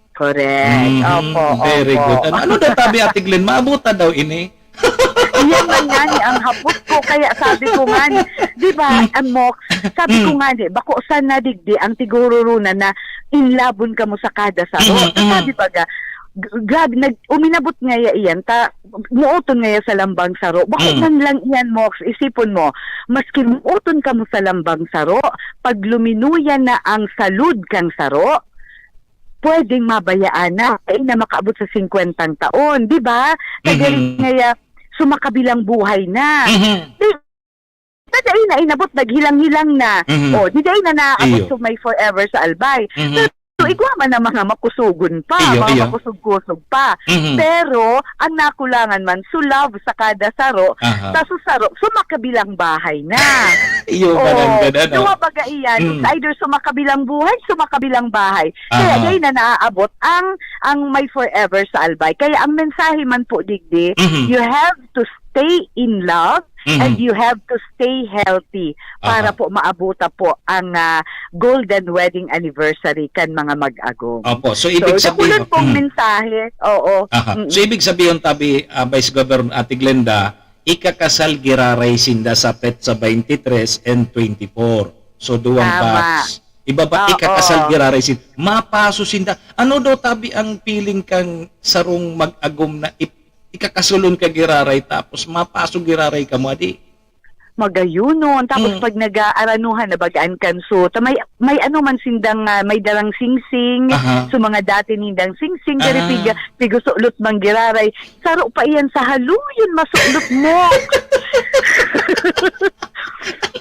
Correct. Mhm. Opo, Very opo. good. Ano, ano daw tabi, Ate Glenn? Maabutan daw ini? Iyan man nga ni ang hapot ko. Kaya sabi ko nga ni, di ba, Mm. ang Mox, sabi ko Mm. nga ni, bako sana digdi ang tigururuna na inlabon kamo sa kada saro. Mhm, mhm. Sabi pa ga, g-, grabe, nag-, uminabot ngaya iyan, ta, mooton ngaya sa lambang saro. Bako Mm. man lang iyan, Mox, isipon mo, maski mooton kamo sa lambang saro, pag luminuyan na ang salud kang saro, pwedeng mabayaan na, ay na makaabot sa singkwentang taon, di ba? Kagaling Mhm. ngaya, sumakabilang buhay na. Mhm. Di, na dai na inabot, naghilang-hilang na. Mhm. O, di dai na naabot Iyo. sa may forever sa Albay. Mhm. Pero igwa man ang mga makusugon pa, Iyo, mga iyo. makusog-kusog pa. Mhm. Pero, ang nakulangan man, so love sa kada saro, Aha. sa susaro, so makabilang bahay na. Iyo, Oo. parang ganun, no? Duwa baga iyan, Mm. it's either so makabilang buhay, so makabilang bahay. Kaya Aha. dai na naaabot ang, ang may forever sa Albay. Kaya ang mensahe man po, digdi, Mhm. you have to stay in love Mhm. and you have to stay healthy para Aha. po maabuta po ang, ah, golden wedding anniversary kan mga mag-agom. Opo. So, So, ibig sabihin, dakulan pong mm. mensahe. Oo. Aha. Mm-mm. So, ibig sabihin, tabi, ah, Vice Governor Ate Glenda, ikakasal giraray sinda sa petsa twenty-three and twenty-four. So, duwang Tama. batch. Iba ba, Oo. ikakasal giraray sinda. Mapaso sinda. Ano daw, tabi, ang feeling kang sarong mag-agom na ip-, ikakasulon ka giraray tapos mapaso giraray ka mo, adi? Magayunon. Tapos Mm. pag nag-aaranuhan na bagaan kan suta, may, may ano man sindang, ah, may darang singsing. Aha. So, mga dati nindang singsing, diri Ah. piga-, pigusulot man giraray. Saro pa iyan sa haluyon, masulot mo.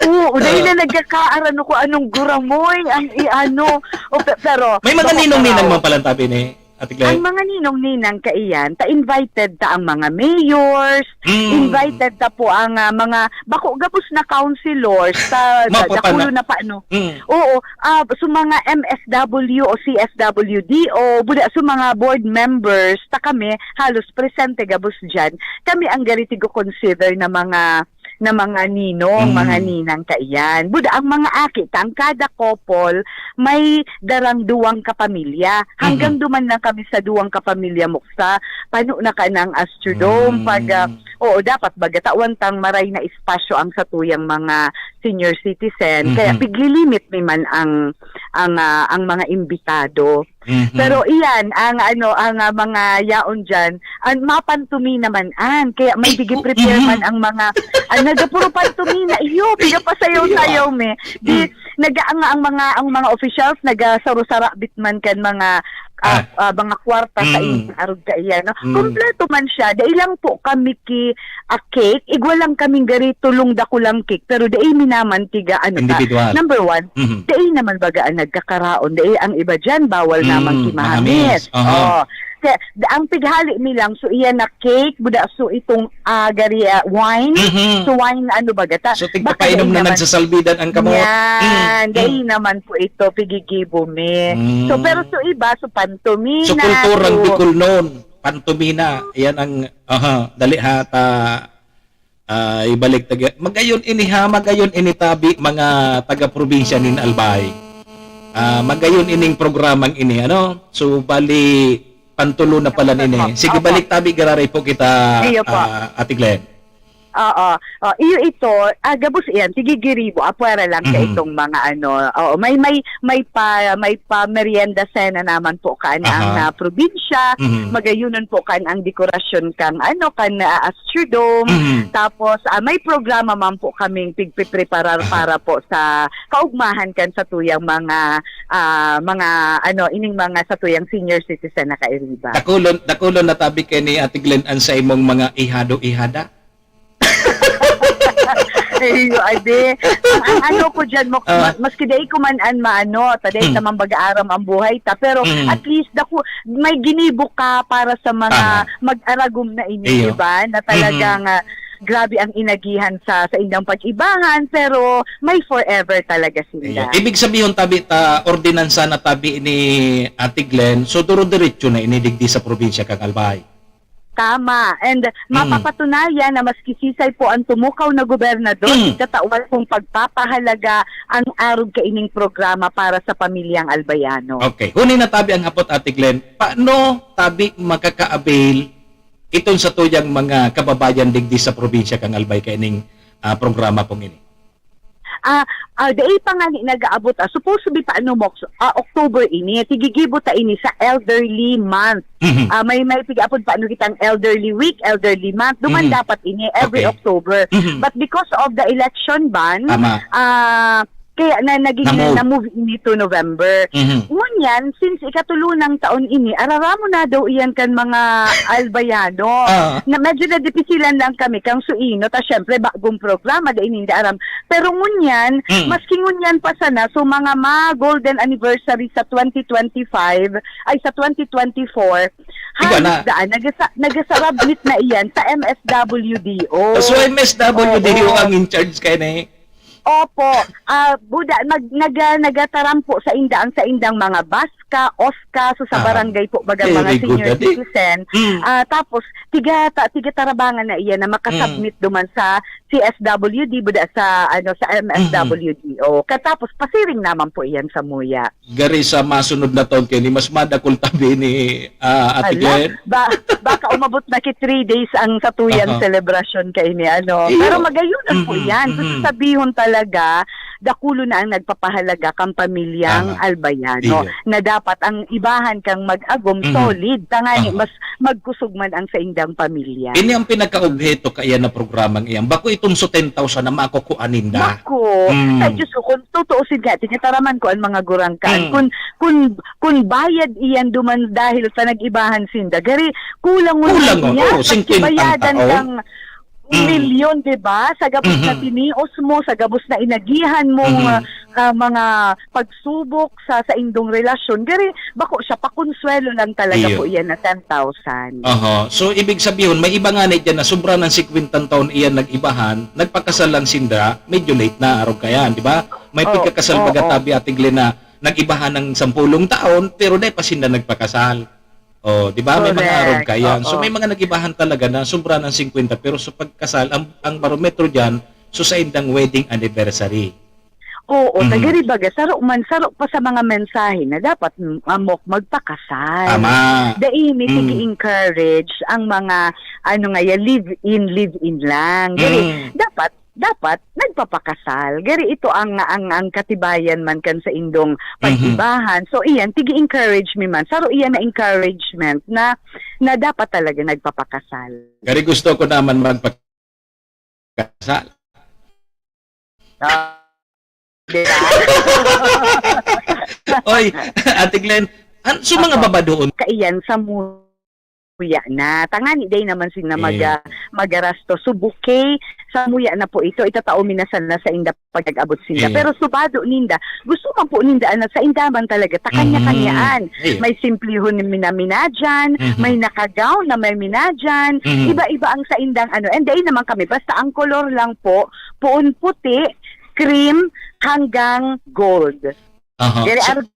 Oo, dahil na nagkakaarano ko anong guramoy, ang i-ano. O, pe-, pero, May mga bako ninong-ninang pa raw. man palang tabi ni Ate Glenn? Ang mga ninong-ninang kaiyan, ta invited ta ang mga mayors, Mm. invited ta po ang, ah, mga, bako gabos na councilors, sa, sa Mapapana- dakulo na pa, ano. Mm. Oo, ah, so mga M S W o C S W D o buda, so mga board members, ta kami, halos presente gabos diyan. Kami ang gari tigo-consider na mga, na mga ninong, Mm. mga ninang kaiyan. Buda, ang mga aki ta, ang kada couple, may darang duwang kapamilya. Hanggang Mhm. duman lang kami sa duwang kapamilya, muksa, pano na ka ng Astrodome. Mm. Pag, ah, oo, dapat baga tawan tang maray na espasyo ang satuyang mga senior citizen. Kaya Mhm. piglilimit mi man ang, ang, ah, ang mga imbitado. Mhm. Pero iyan, ang ano, ang, ah, mga yaon diyan, ang mapantomina man an, kaya may Ay, pigi-prepare mhm. man ang mga, ang nagapuro pantomina, iyo, pigapasayaw-sayaw Iyo, ah. mi. Di, Mm. naga-, ang, ang mga, ang mga officials, nagasaro-sarabit man kan mga, ah, Ah. ah, mga kwarta sa Mm. inyo, arog kaiyan, no? Mm. Kompleto man siya. Dai lang po kami ki, ah, cake, igwa lang kaming gari, tulong dakulang cake, pero dai mi naman tiga, ano ta, Individual. number one, Mhm. dai naman baga ang nagkakaraon, dai ang iba diyan, bawal Mm, naman ki mahamis. mahamis. Aha. Oh. Kaya, da-, ang pighali mi lang, so iyan na cake, buda, so itong, ah, gari, ah, wine. Mhm. So wine, ano baga ta? So, Baka tigpapainom dai na naman nagsasalbidan ang kamot. Yan, Mm, dai mm. naman po ito, pigigibo mi. Mm. So, pero so iba, so pantomina, So, kulturang so Bicol noon, pantomina, yan ang, aha, dali ha, ta-, ah, ibalik taga, magayon ini ha, magayon ini tabi, mga taga-probinsya nin Albay. Ah, magayon ining programang ini, ano? So, bali, pantulo na pala Yes, nini. opo. Sige, Opo. balik tabi, gararay po kita, Iyo po. ah, Ate Glenn. Oo. Oh, iyo ito, ah, gabos iyan, sige, giribo, apwera lang sa Mhm. itong mga ano. Oo, may, may, may pa, may pa merienda sena naman po kan ang, Aha. ah, probinsya. Mhm. Magayonon po kan ang dekorasyon kang ano, kan, ah, Astrodome. Mhm. Tapos, ah, may programa man po kaming pigpipreparar Aha. para po sa kaugmahan kan satuyang mga, ah, mga ano, ining mga satuyang senior citizen na kairiba. Dakulon, dakulon na tabi kay ni Ate Glenn an sa imong mga ihado-ihada? Iyo, ade. Ang, ang ano ko dyan, mo, Ah. ma-, maski dai ko man an maano, ta dai Hmm. ta man baga aram ang buhay ta. Pero Hmm. at least, dako, may ginibo ka para sa mga Tama. mag-aragom na ini, Iyo. di ba? Na talagang, Mhm. ah, grabe ang inagihan sa, sa indang pag-ibangan, pero may forever talaga sila. Iyo. Ibig sabihon, tabi ta, ordinansa na tabi ni Ate Glenn, so duro-diretso na ini digdi sa probinsya kan Albay. Tama. And Mm. mapapatunayan na maski sisay po ang tumukaw na gobernador, Mm. ikatawan kong pagpapahalaga ang arog kaining programa para sa pamilyang Albayano. Okay. Huni na tabi ang hapot, Ate Glenn. Paano tabi makaka-avail iton satuyang mga kababayan digdi sa probinsya kan Albay kaining, ah, programa pong ini? Ah, ah, dai pa nga ni nag-aabot, ah, supposed to be pa ano, Mox, ah, October ini, tigigibo ta ini sa elderly month. Mhm. Ah, may, may pigaapod pa ano kitang elderly week, elderly month, duman Mhm. dapat ini every Okay. October. Mhm. But because of the election ban, Tama. ah, kaya na naging Na-move. na-move ini to November. Mhm. Ngunyan, since ikatulo ng taon ini, araramon na daw iyan kan mga Albayano. Ah. Na medyo nadipisilan lang kami kang suino, ta syempre, bagong programa, dai ninda aram. Pero ngunyan, Mm. maski ngunyan pa sana, so mga ma-golden anniversary sa twenty twenty-five, ay, sa twenty twenty-four, Ikaw halos na. daan, nagasa-, nagasarabnit na iyan sa M S W D O. So, M S W D O Oo. ang in charge kay ni Opo. Ah, buda, nag-, naga-, nagataram po sa inda, ang saindang mga baska, oska, so sa Ah, barangay po, baga, mga very good, senior adi. citizen. Mm. Ah, tapos, tiga, ta-, tiga tarabangan na iyan na makasubmit Mm. duman sa C S W D, buda sa, ano, sa Mm. M S W D O. Katapos, pasiring naman po iyan sa muya. Gari sa masunod na taon kaini, mas madakul tabi ni, ah, Ate Hala, Glenn? ba-, baka umabot na ki three days ang satuyang Aha. selebrasyon kaini, ano. Iyo. Pero magayon po Mhm, iyan. So, mhm. sasabihon talaga, dakulo na ang nagpapahalaga kang pamilyang Tama. Albayano Iyo. na dapat dapat ang ibahan kang mag-agom, Mhm. solid, tangani Aha. mas magkusog man ang saindang pamilya. Ini ang pinakaobheto kaiyan na programang iyan. Bako itong sa ten thousand na makukuha ninda. Bako, Mm. sa Diyos ko, kung tutuusin ka, tinataraman ko ang mga gurangkaan. Mm. Kung, kung, kung bayad iyan duman dahil sa nag-ibahan sinda, gari, kulang mo Kulang, na niya, oo, singkwenta bayadan tao. kang Mm. milyon, di ba? Sa gabos na Mhm. tinios mo, sa gabos na inagihan mo, Mhm. ah, ah, mga pagsubok sa saindong relasyon. Gari, bako siya, pakonsuwelo lang talaga Iyo. po iyan na ten thousand. Aha. So, ibig sabihin, may iba nga na dyan na sobra ng singkwentang taon iyan nag-ibahan, nagpakasal lang sinda, medyo late na, arog kayan, di ba? May Oo, pagkakasal oo. baga tabi, Ate Glenn, na nag-ibahan ng sampulong taon, pero dai pa sinda nagpakasal. Oh, di ba? May mga Correct. arog kayan. So, Oo. may mga nag-ibahan talaga na sobra ng singkwenta, pero sa pagkasal, ang, ang barometro dyan, so sa indang wedding anniversary. Oo, Mhm. tagaribaga, saro man, saro pa sa mga mensahe na dapat, mm, amok magpakasal. Tama. Dai ini Mm. tigi-encourage ang mga, ano nga yan, live-in, live-in lang. Gari, Mm. dapat, dapat nagpapakasal. Gari ito ang, ang, ang katibayan man kan sa indong Mhm. pag-ibahan. So, iyan, tigi-encourage mi man. Saro iyan na encouragement na, na dapat talaga nagpapakasal. Gari gusto ko naman magpakasal. Ah, di ba? Oy, Ate Glenn, an-, so mga Apo. babadoon. Kaiyan sa mu-, muya na. Tangani day naman sina Eh. maga-, magarasto. So, bouquet, sa muya na po ito, itatao mi na sana sa inda pag nag-abot sinda. Eh. Pero subado ninda, gusto man po ninda na sa inda man talaga, ta kanya-kanyaan. Mm. Eh. May simplihon na mina-mina dyan, Mhm. may naka-gown na may mina dyan. Mhm. Iba-iba ang sa indang ano. And dai naman kami, basta ang kolor lang po, poon puti, cream, hanggang gold. Aha. Dere So, arog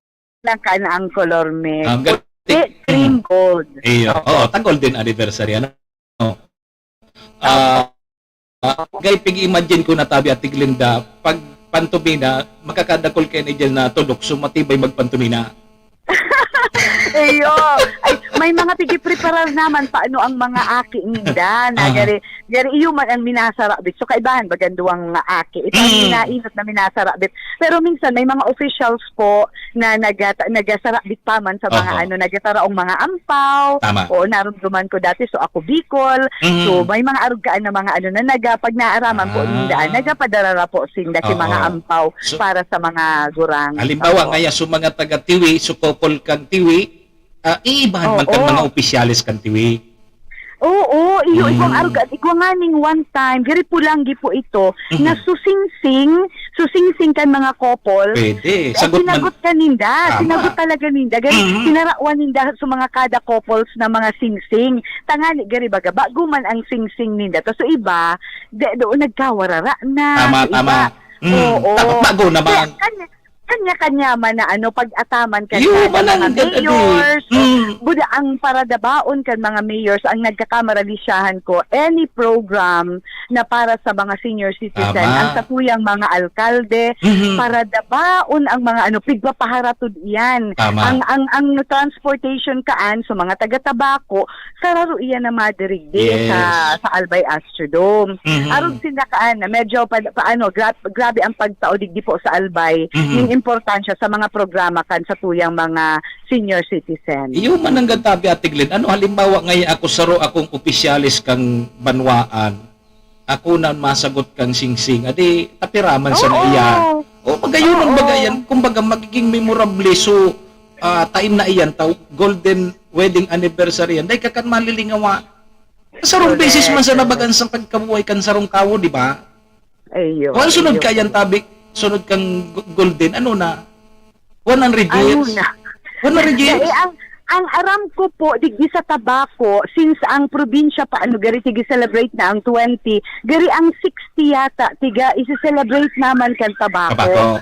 lang kan ang kolor mi. Ah, Puti, galing. cream, gold. Iyo. Oo. Oo, ta golden anniversary, ano? Ah, ah, gay, pig-imagine ko na tabi, Ate Glinda, pag pantomina, makakadakol kayo ni Jel na tudok, so matibay magpantomina. Iyo. Ay, may mga pigipreparar naman paano ang mga aki ninda na Aha. gari, gari iyo man ang minasarabit. So, kaibahan, baganduwang mga aki. Ito ang Mm. minainot na minasarabit. Pero minsan, may mga officials po na naga-, nagasarabit pa man sa mga Oho. ano, nagataraong mga ampaw. Tama. Oo, narumduman ko dati, so ako Bicol. Mm. So, may mga arugkaan na mga ano na naga, pag naaraman po Ah. ninda, nagapadarara po sinda ki Oo. mga ampaw So, para sa mga gurang. halimbawa, Opo. ngaya, so mga taga Tiwi, so couple kang Tiwi, ah, iibahan man kan Oo. mga opisyales kan Tiwi. Oo, iyo, igwang Mm. arog at igwang nganing one time, gari Polangui po ito, Mhm. na susingsing, susingsing kan mga couple. Pwede. Eh, Sagot man. sinagot ka ninda, Tama. sinagot talaga ninda. Gari, Mhm. sinarawan ninda sa mga kada couples na mga singsing. Tangani, gari baga, bago man ang singsing ninda. Tas so iba, de, doon nagkawarara na. Tama, So iba, tama. Mm. oo. Dapat bago naman. Kaya, kanya, kanya-kanya man na ano, pag-ataman kan Iyo, kada mga mananggad, adi. mayors, Mm. buda ang paradabaon kan mga mayors, ang nagkakamara lisyahan ko, any program na para sa mga senior citizen, Tama. ang satuyang mga alkalde, Mhm. paradabaon ang mga ano, pigpapaharatod iyan. Tama. Ang, ang, ang transportation kaan, so mga taga-Tabaco, sararo iyan na madirigdi Yes. sa, sa Albay Astrodome. Mhm. Arog sinda kaan na medyo pa, pa ano, gra-, grabe ang pagtao digdi po sa Albay, Mhm. ning importansya sa mga programa kan satuyang mga senior citizen. Iyo man ang gatabi, Ate Glenn. Ano, halimbawa, ngayon ako saro akong opisyales kang banwaan. Ako na masagot kang singsing. Adi, tapiraman sa Oo. naiya. O, pagayon ang Oo. bagayan. Kumbaga, magiging memorable. So, ah, taim na iyan, tao, golden wedding anniversary yan. Dahil ka kan malilingawa. Sarong Correct, beses man sa correct. nabagan sa pagkabuhay kan sarong tawo, di ba? Ayun, O, ang sunod ayun. ka yan, tabi, sunod kang go-, golden, ano na? One hundred Ayun years? na. One hundred years? Eh, ang, ang aram ko po, digdi sa Tabaco, since ang probinsya pa, ano, gari, sige celebrate na ang twenty, gari ang sixty yata, tiga, isi-celebrate naman kan Tabaco. Tabaco.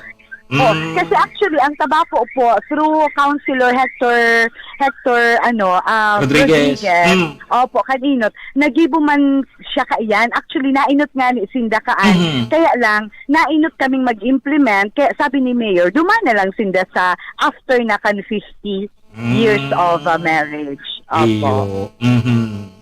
Oh, Mm. kasi actually, ang Tabaco po, through Councilor Hector, Hector, ano, ah, Rodriguez. Rodriguez. Mm. Opo, kaninot. Nagibo man siya kaiyan. Actually, nainot nga ni sinda kaan. Mhm. Kaya lang, nainot kaming mag-implement. Kaya sabi ni Mayor, duman na lang sinda sa after na kan fifty years Mm. of, ah, marriage. Opo. Iyo. Mhm.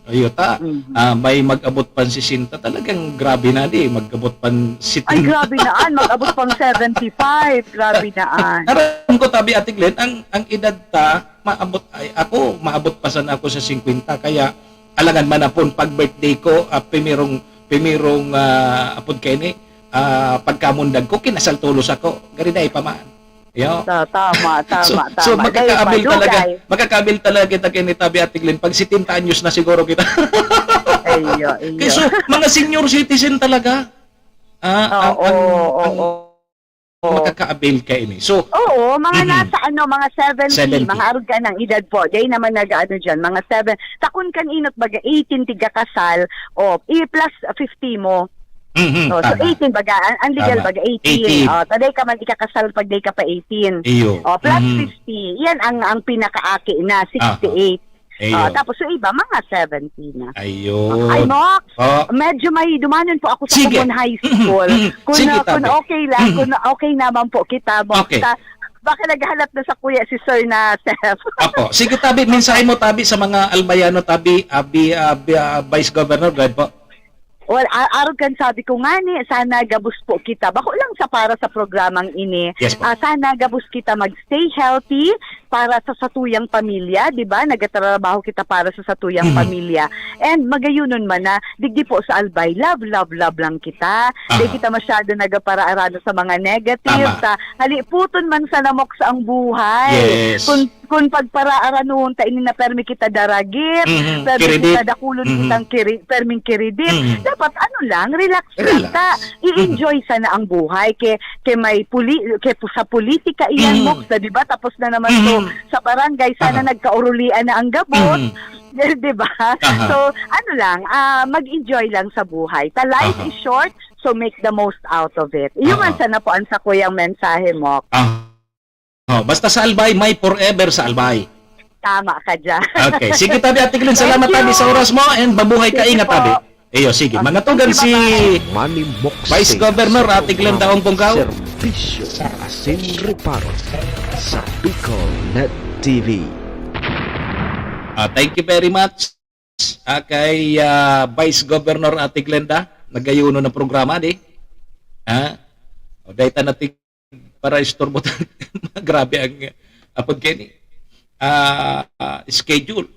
Iyo ta. Mhm. Ah, may mag-abot pan sesenta. Talagang grabe na di. Mag-abot pan Ay, setenta. grabe na, an. Mag-abot pang seventy-five. Grabe na, an. Aram ko, tabi, Ate Glenn, ang, ang edad ta, maabot, ay, ako, maabot pa sana ako sa singkwenta, kaya alangan manapon pag birthday ko, ah, primerong, primerong, ah, apod kaini, ah, pagkamundag ko, kinasal tolos ako. Gari dai pa man. Yo. Ta-, tama, So, tama, so, tama. Dahil makakaabil talaga, madugay. Makakaabil talaga kita kini, tabi, Ate Glenn, pag setenta anyos na siguro kita. Iyo, iyo. Kaya so, mga senior citizen talaga. Ah, ang, Oo, ang, ang oo. makakaabil kaini. So, Oo, mga Mhm. nasa ano, mga seventy, Seventy. mga arog ka ng edad po. Dai naman nag-aano diyan, mga seven. Takon kan inot baga eighteen tiga kasal, o, i-plus fifty mo. Mhm, Oh, so tama. eighteen baga, ang, ang legal Tama. baga eighteen. Eighteen. Oh, taday ka man ikakasal pag dai ka pa eighteen. Iyo. Oh, plus Mhm. fifty. Yan ang, ang pinakaaki na, Aha. sixty-eight. Iyo. Ah, tapos yung iba, mga seventy na. Ayun. Ay, Mox, Oh. medyo may dumanon po ako sa Sige. Kumon High School. Mhm, mhm. Kung Sige, na, kung tabi. okay lang, Mhm. kung na, okay naman po kita, Mox, Okay. ta-, baka naghahanap na sa kuya si Sir na Sef. Apo. Sige, tabi, mensahe mo, tabi, sa mga Albayano, tabi, abi, abi, ah, Vice Governor, go ahead po. Well, a-, arog kan sabi ko ngani, sana gabos po kita. Bako lang sa para sa programang ini. Yes po. Ah, sana gabos kita mag-stay healthy para sa satuyang pamilya, di ba? Nagtatrabaho kita para sa satuyang Mhm. pamilya. And magayunon man na, digdi po sa Albay, love, love, love lang kita. Aha. Di kita masyado nagparaarano sa mga negative, Tama. sa haliputon man sa namok sa ang buhay. Yes. Kung, kung pagparaaranuhon ta ini na permi kita daragit, Mhm. permi Kiridit. kita dakulon Mhm. kitang kiri-, perming kiridit, Mhm. dapat ano lang, relax lang Relax. ta. I-enjoy Mhm. sana ang buhay. Kay, kay may puli-, kay pu-, sa politika iyan, Mhm. Mox, na, di ba? Tapos na naman to Mhm. sa barangay, sana Aha. nagkaurulian na ang gabos. Mhm. Di ba? Aha. So, ano lang, ah, mag-enjoy lang sa buhay. Ta life Aha. is short, so make the most out of it. Iyon man Aha. sana po ang sakuyang mensahe, Mox. Aha. Oh, basta sa Albay, may forever sa Albay. Tama ka dyan. Okay. Sige, tabi, Ate Glenn, Thank salamat, tabi, sa you. oras mo, and mabuhay ka, Sige ingat, po. tabi. Iyo, sige. Okay, Mangatugan thank you, si bye-bye. Manny Mokse Vice Governor, sa Ate Glenda programa Ongpongkaw. Serbisyo sa Asin Reparo sa Bicol Net T V. Ah, thank you very much. Ah, kay, ah, Vice Governor Ate Glenda, nagayuno ng programa, di? Ha? O, dahil ta natin para istorbo ta-, grabe ang, apod kaini, ah, ah, schedule.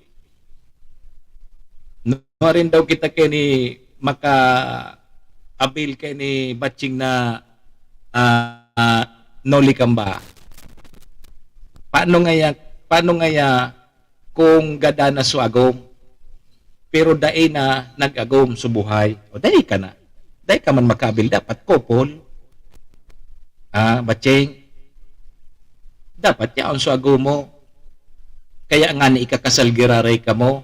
No, rin daw kita kaini maka-avail kaini batching na, ah, ah, Noli Kamba. Paano ngaya, paano ngaya kung gadan na su agom, pero dai na nag-agom su buhay? O, dai ka na. Dai ka man makabil dapat, couple. Ah, batching. Dapat yaon su agom mo. Kaya nga ni ikakasal giraray kamo,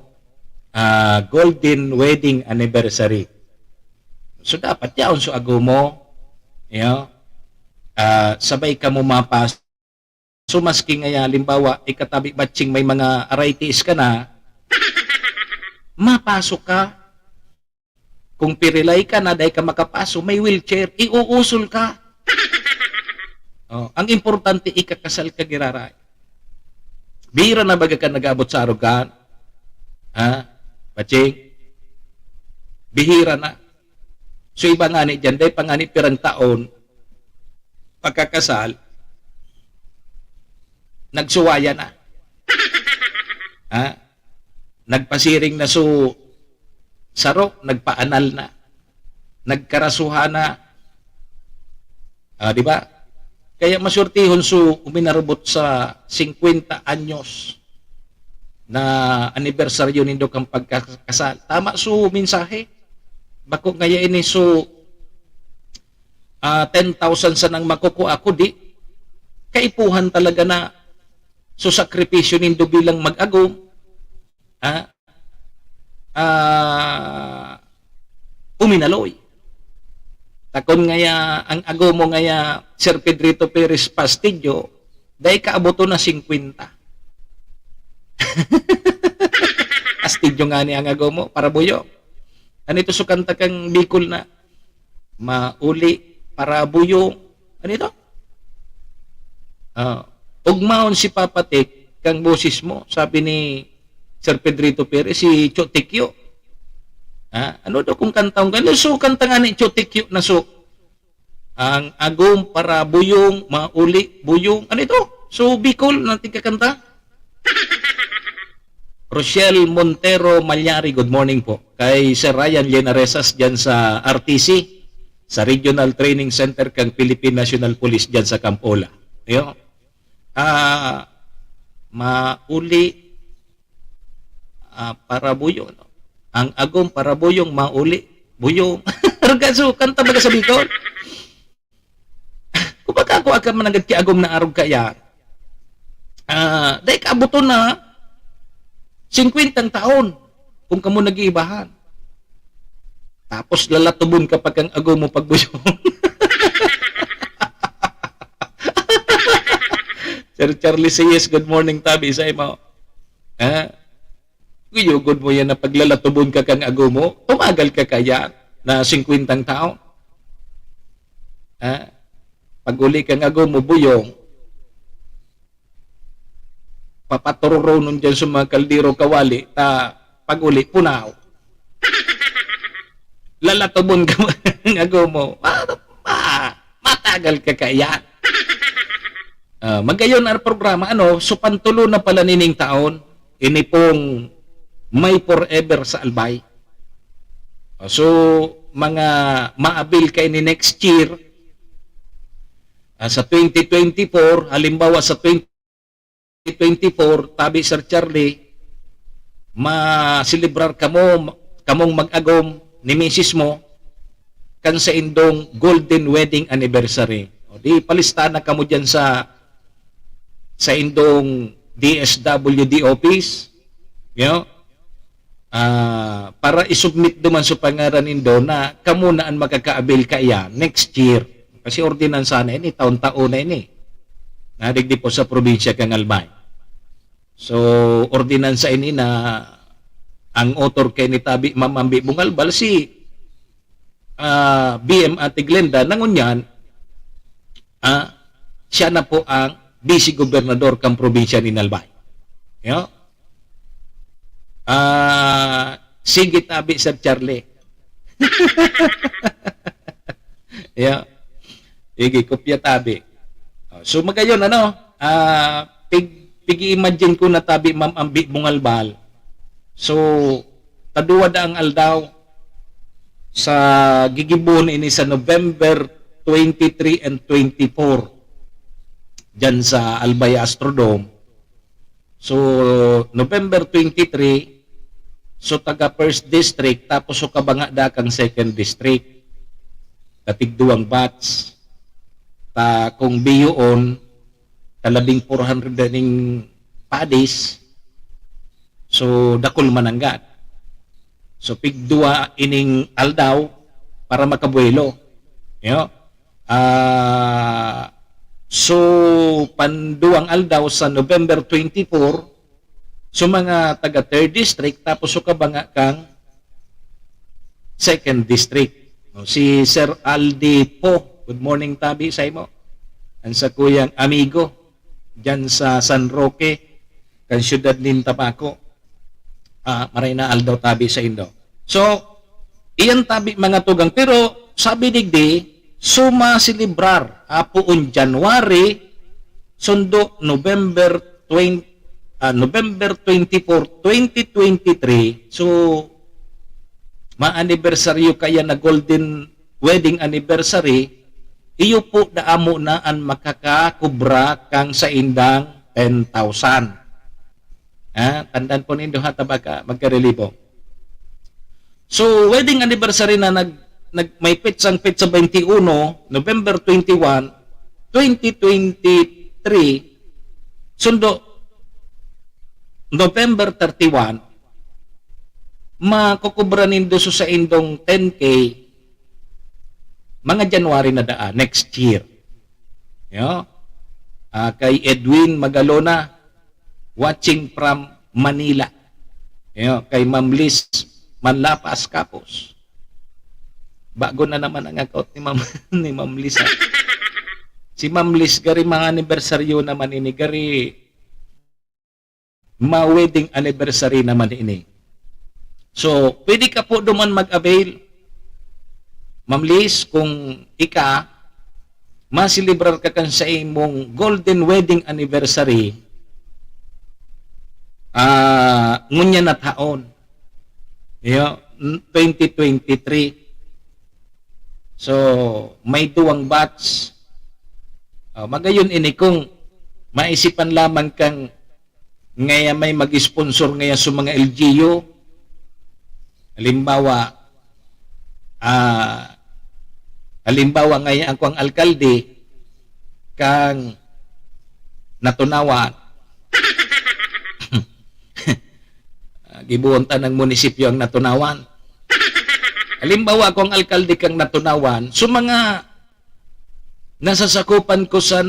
ah, golden wedding anniversary. So, dapat yaon su agom mo. You know? Ah, sabay kamo mapas So, maski ngaya, halimbawa, ikatabi batching may mga arthritis ka na, mapasok ka. Kung pirilay ka na, dai ka makapaso, may wheelchair, iuusol ka. Oh, ang importante, ikakasal ka giraray. Bihira na baga ka nag-abot sa arugan? Ha? Batching? Bihira na. So, iba ngani diyan, dai pa ngani pirang taon, pagkakasal, nagsuwaya na. Ha? Nagpasiring na su saro, nagpaanal na. Nagkarasuhan na. Ah, di ba? Kaya maswertehon su uminarubot sa singkwenta anyos na anibersaryo nindo kan pagkakasal. Tama su mensahe. Bako ngaya ini su ah, ten thousand sanang makukua, kudi kaipuhan talaga na su sakripisyo nindo bilang mag-agom, ah, ah, uminaloy. Takon ngaya, ang agom mo ngaya, Sir Pedrito Perez Pastidyo, dai kaaboton na singkwenta. Pastidyo ngani ang agom mo, para buyo. Ano ito su kanta kang Bicol na, mauli, para buyo. Ano ito? Ah, ugmaon si Papa Tek kang boses mo, sabi ni Sir Pedrito Perez, si Cho Tikyo. Ah, ano daw kung kanta, kung gano'n? So, kanta nga ni Cho Tikyo na so, ang agom para buyong, mauli, buyong. Ano ito? So, Bicol, na tigkakanta? Rochelle Montero Malyari, good morning po. Kay Sir Ryan Llenaresas dyan sa R T C, sa Regional Training Center kang Philippine National Police dyan sa Campola. Yo. Ah, mauli, ah, para buyo, no? Ang agom para buyong mauli. Buyong. Arog ka, so, kanta baga sa Bicol. Kumbaga, ako agka mananggad ki agom na arog kaya. Ah, dai ka abuton na singkwentang taon kung kamo nag-iibahan. Tapos lalatubon ka pa kang agom mo pagbuyong. Sir Charlie Sayes, good morning, tabi sa imo. Ha? Kuyugon mo yan na paglalatubon ka kang agom mo, tumagal ka kaya na singkwentang taon. Ha? Pag-uli kang agom mo, buyong, papatururonon dyan sa mga kaldero kawali, ta pag-uli, punaw. Lalatubon ka ang agom mo. Ma, ma, matagal ka kaya. Ah, magayon ang programa, ano, so pantulo na pala nining taon, ini pong May Forever sa Albay. Ah, so, mga maabil ka ini next year, ah, sa twenty twenty-four, halimbawa sa twenty twenty-four, tabi Sir Charlie, maselebrar kamo, kamong mag-agom ni misis mo, kan sa indong golden wedding anniversary. O di, palista na kamo dyan sa, sa indong D S W D office. Yo? Ah, para isubmit duman sa pangaran nindo na kamo na an makakaabil kaiyan next year. Kasi ordinansa na ini, taon-taon na ini. Nadigdi po sa probinsya kan Albay. So, ordinansa ini na ang author kay ni tabi Ma'am Ambi Bungalbal, si, ah, B M Ate Glenda, na ngunyan, ah, siya na po ang vice gobernador kan probinsya nin Albay. Yo? Ah, sige tabi, Sir Charlie. Yo. Sige, kopya tabi. Oh, so, magayon, ano, ah, pig-, pig-i-imagine ko na tabi, Ma'am Ambi Bungalbal. So, taduwa daang aldaw sa gigibohon ini sa November twenty-three and twenty-four, dyan sa Albay Astrodome. So, November twenty-three, so taga first district, tapos so kabanga da kang second district. Katigduwang batch. Ta kung biyoon, kalabing four hundred na ning padis, so dakul mananggad. So, pigduwa ining aldaw para makabuelo. Yo? Ah, so, panduwang aldaw sa November twenty-four, so mga taga third district, tapos so kabanga kang second district. No, si Sir Aldi Po, good morning, tabi sa imo. Ang sakuyang amigo, dyan sa San Roque, kan siyudad nin Tabaco. Ah, maray na aldaw tabi sa indo. So, iyan tabi, mga tugang. Pero, sabi digdi, suma selebrar, apoon January, sundo November twenty, ah, November twenty-four, twenty twenty-three. So, ma-anibersaryo kaya na golden wedding anniversary, iyo po na amo na an makakakubra kang saindang ten thousand. Ha? Tandaan po nindo ha, ta baka magkarelibo. So, wedding anniversary na nag-, nag-, may petsang petsa twenty-one, November twenty-one, twenty twenty-three, sundo, November thirty-one, makukubra nindo so saindong ten K, mga January na daa, next year. Yo? Ah, kay Edwin Magalona, watching from Manila. Yo, kay Ma'am Liz Manlapas, Kapos. Bago na naman ang account ni Ma'am, ni Ma'am Liz, ah. Si Ma'am Liz, gari mga anibersaryo naman ini, gari ma-wedding anniversary naman ini. So, pwede ka po duman mag-avail. Ma'am Liz, kung ika, maselebrar ka kan sa imong golden wedding anniversary, ah, ngunyan na taon. Iyo, n-, twenty twenty-three. So, may duwang batch. Ah, magayon ini kung maisipan lamang kang ngaya may mag-sponsor ngaya sa mga L G U. Halimbawa, ah, halimbawa ngaya ang kuwang alkalde kang Natunawan. Ah, gibohon ta ng munisipyo ang Natunawan. Halimbawa, kung alkalde kang Natunawan, so mga nasasakupan ko sa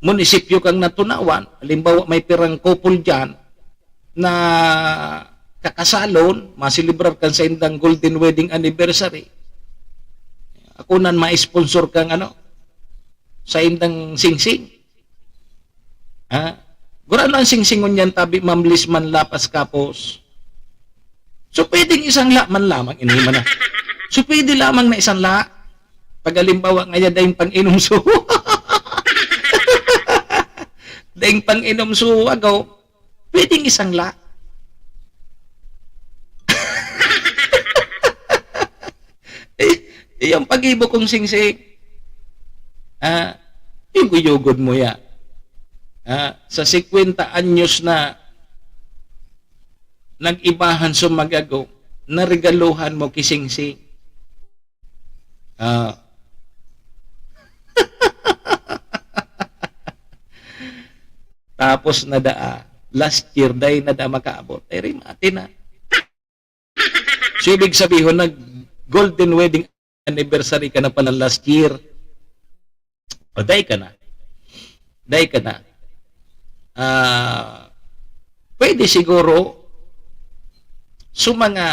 munisipyo kang Natunawan, halimbawa, may pirang couple diyan na kakasalon, maselebrar kan sa indang golden wedding anniversary. Ako nan ma-sponsor kang ano, sa indang singsing. Ha? Gurano ang singsingon niyan, tabi, mamlis man lapas kapos. So, pwedeng isang la man lamang, ini man na. So, pwede lamang na isang la. Pag halimbawa, ngaya daing pang-inom su-, daing pang-inom su-, agaw, pwedeng isang la. Eh, iyang pag-ibo kong singsing. Ah, yugod-yugod mo ya. Ah, sa singkwenta anyos na nag-ibahan sa mag-agaw, naregaluhan mo ki singsing. Ah. Tapos na daa, last year, dai na daa makaabot. Ay, rimati na. So, ibig sabihon, nag-golden wedding anniversary ka na pala last year. O, dai ka na. Dai ka na. Ah, pwede siguro, so mga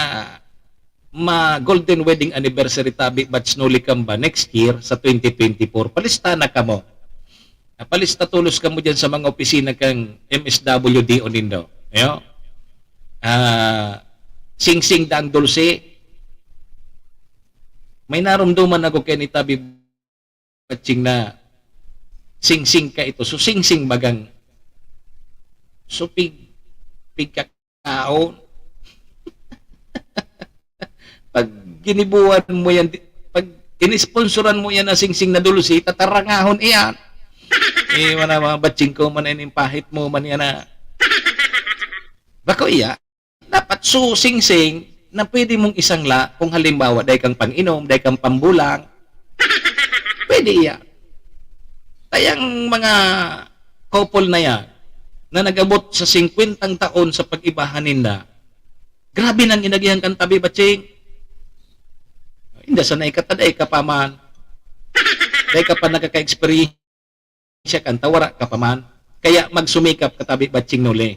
ma-golden wedding anniversary tabi, batch nuli kamba next year sa twenty twenty-four, palista na kamo. Ah, palista tolos kamo diyan sa mga opisina kang M S W D o nindo. Ayo? Ah, singsing daang dulce. May narumduman ako kay ni tabi batching na singsing ka ito. So, singsing bagang supig, pigkakaon. Pag ginibuhan mo yan, di-, pag inisponsoran mo yan na singsing na dulce, tatarangahon iyan. Eh, wala mga batching ko man, ining pahit mo man yan na. Bako iya, dapat so singsing na pwede mong isangla kung halimbawa, dai kang pang-inom, dai kang pambulang. Pwede iya. Kaya ang mga couple na yan, na nag-abot sa singkwentang taon sa pag-ibahan ninda, grabe nang inagihan kan tabi, batching. Hindi, sanay ka ta, dai ka pa man. Dai ka pa nakaka-experience siya kan ta, wara ka pa man. Kaya magsumikap ka tabi, batching nuli.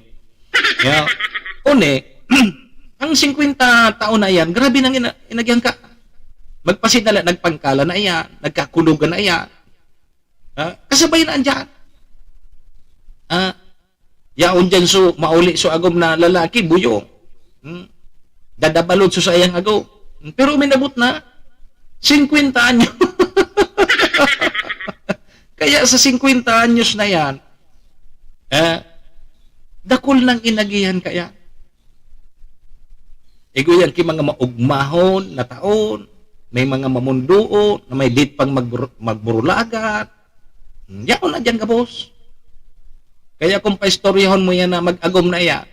Yeah. Uni, ang singkwenta taon na yan, grabe nang ina-, inagihan ka. Magpasidala, nagpangkala na iyan, nagkakulogan na iyan. Ha? Kasabay na andyan. Ha? Yaon dyan so, mauli so agom na lalaki, buyo. Hmm? Dadabalod so saiyang agom. Hmm? Pero minabot na, singkwenta anyos. Kaya sa singkwenta anyos na yan, eh, dakul nang inagihan kaya. Igo yan ki mga maugmahon na taon, may mga mamundoon na may dit pang magbur-, magburulagan. Hmm, yaon na dyan gabos. Kaya kung paistoryahon mo yan na mag-agom na iya,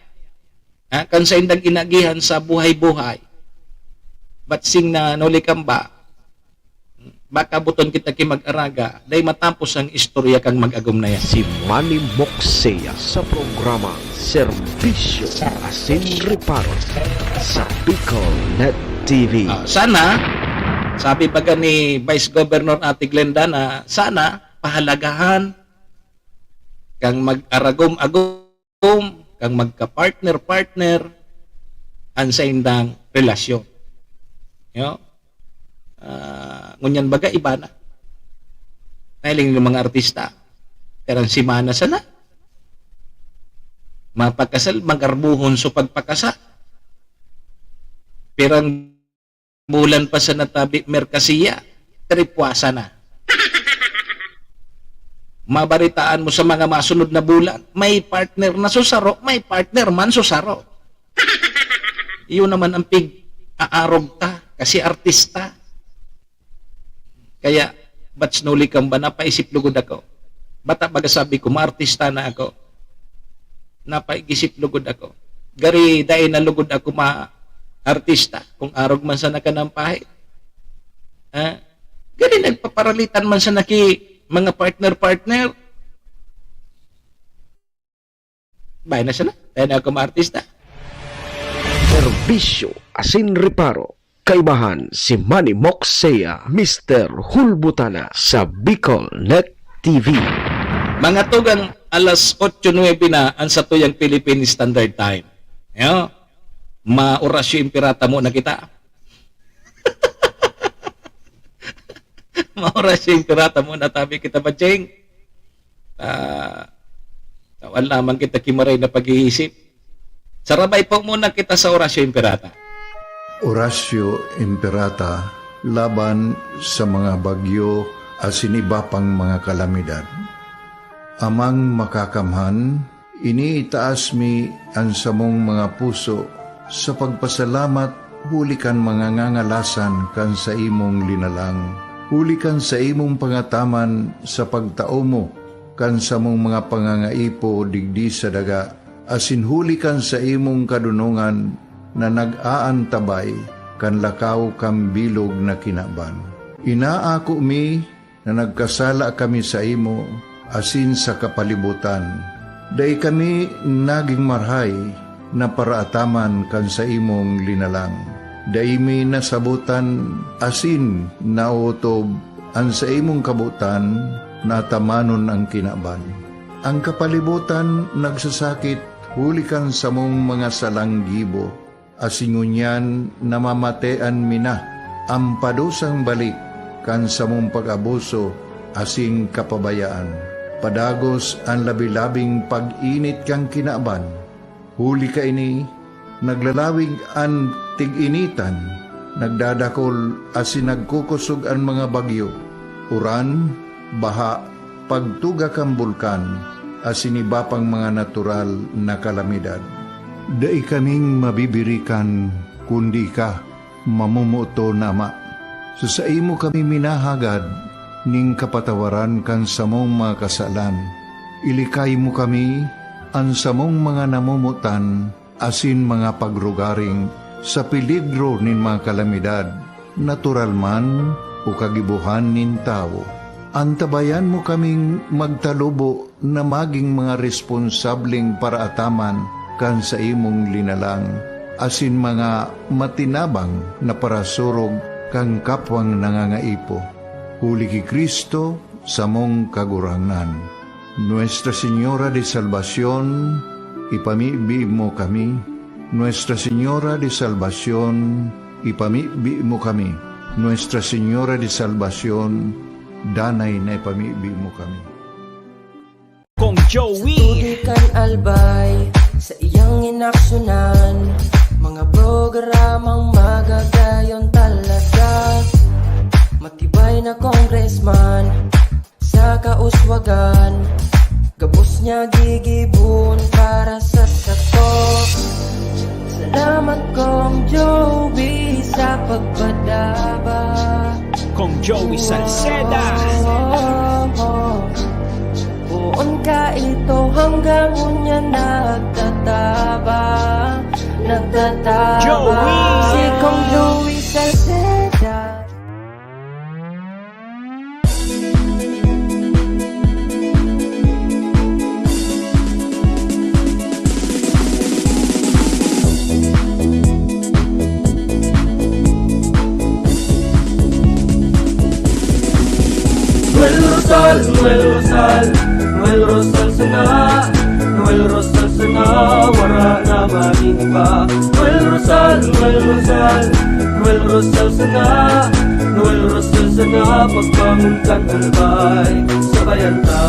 ha, kan saindang inagihan sa buhay-buhay, batsing na nulikamba, baka buton kita ki mag-araga, dai matapos ang istorya kang mag-agom na yan. Si Manny Moxea sa programa Serbisyo asin Reparo sa Bicol Net T V. Ah, sana, sabi baga ni Vice Governor Ate Glenda na sana pahalagahan kang mag-aragom-agom, kang magka-partner-partner, ang saindang relasyon. Yo? Ah, ngunyan baga, iba na. Nahiling ng mga artista. Pirang semana sana. Mapakasal, magarbuhon so pagpakasal. Pirang bulan pa sa natabi, merkasiya, tripwasa na. Mabaritaan mo sa mga masunod na bulan, may partner na susaro, may partner man susaro. Iyon naman ang pig-aarog ta, kasi artista. Kaya, Bats Noli Kamba, napaisip lugod ako. Bata baga sabi ko, maartista na ako. Napaisip lugod ako. Gari, dai na lugod ako ma-artista kung arog man sana ka ng pahit. Ha? Gari, nagpaparalitan man sana ki mga partner-partner. Bay na sana. Tayo na ako maartista. Serbisyo asin reparo. Kaibahan si Manny Moxea, Mister Hulbutana sa Bicol Net T V. Mga tugang, alas otso nuebe na ang satuyang Philippine Standard Time. Yo, maorasyo imperata mo na kita. Maorasyo imperata mo na tabi kita, Bajing. Ah, tawan lamang kita kimaray na pag-iisip. Sarabay po muna kita sa Orasyo Imperata. Orasyo Imperata laban sa mga bagyo asin iba pang mga kalamidad. Amang Makakamhan, iniitaas mi an samong mga puso sa pagpasalamat huli kan mga ngangalasan kan saimong linalang, huli kan saimong pangataman sa pagtao mo kan samong mga pangangaipo digdi sa daga, asin huli kan saimong kadonongan na nag-aantabay kan lakaw kan bilog na kinaban. Inaako mi na nagkasala kami saimo asin sa kapalibotan. Dai kami nagin marahay na paraataman kan saimong linalang. Dai mi nasabotan asin naotob an saimong kabotan na atamanon an kinaban. An kapalibotan nagsasakit huli kan samong mga salang gibo, asin ngunyan namamatean mi na an padusang balik kan samong pag-abuso asin kapabayaan. Padagos an labi-labing pag-init kan kinaban. Huli kaini, naglalawig an tig-initan, nagdadakol asin nagkukosog an mga bagyo, uran, baha, pagtuga kan bulkan, asin iba pang mga natural na kalamidad. Dai kaming mabibirikan kundi ika, mamomoton na Ama. Sa saimo kami minahagad nin kapatawaran kan samong mga kasalan. Ilikay mo kami, an samong mga namomotan, asin mga pagrugaring sa peligro nin mga kalamidad, natural man o kagibohan nin tawo. Antabayan mo kaming magtalubo na magin mga responsableng paraataman kan saimong linalang, asin mga matinabang na parasurog kan kapwang nangangaipo. Huli ki Cristo, samong Kagurangnan. Nuestra Señora de Salvacion, ipamibi mo kami. Nuestra Señora de Salvacion, ipamibi mo kami. Nuestra Señora de Salvacion, danay na ipamibi mo kami. Kong Joey. Sa tubig kan Albay, sa iyang inaksyunan, mga programang magagayon talaga. Matibay na congressman, sa kauswagan, gabos niya gigibon para sa sato. Salamat Kong Joey sa pagpadaba. Kong Joey Salceda. Poon ka ito hanggang unya nagtataba, nagtataba. Joey! Si Kong Joey Salceda. Noel Rosal, Noel Rosal, Noel Rosal sana, Noel Rosal sana, wara na magin iba. Noel Rosal, Noel Rosal, Noel Rosal sana, Noel Rosal sana, pagbangon kan Albay, sabayan ta.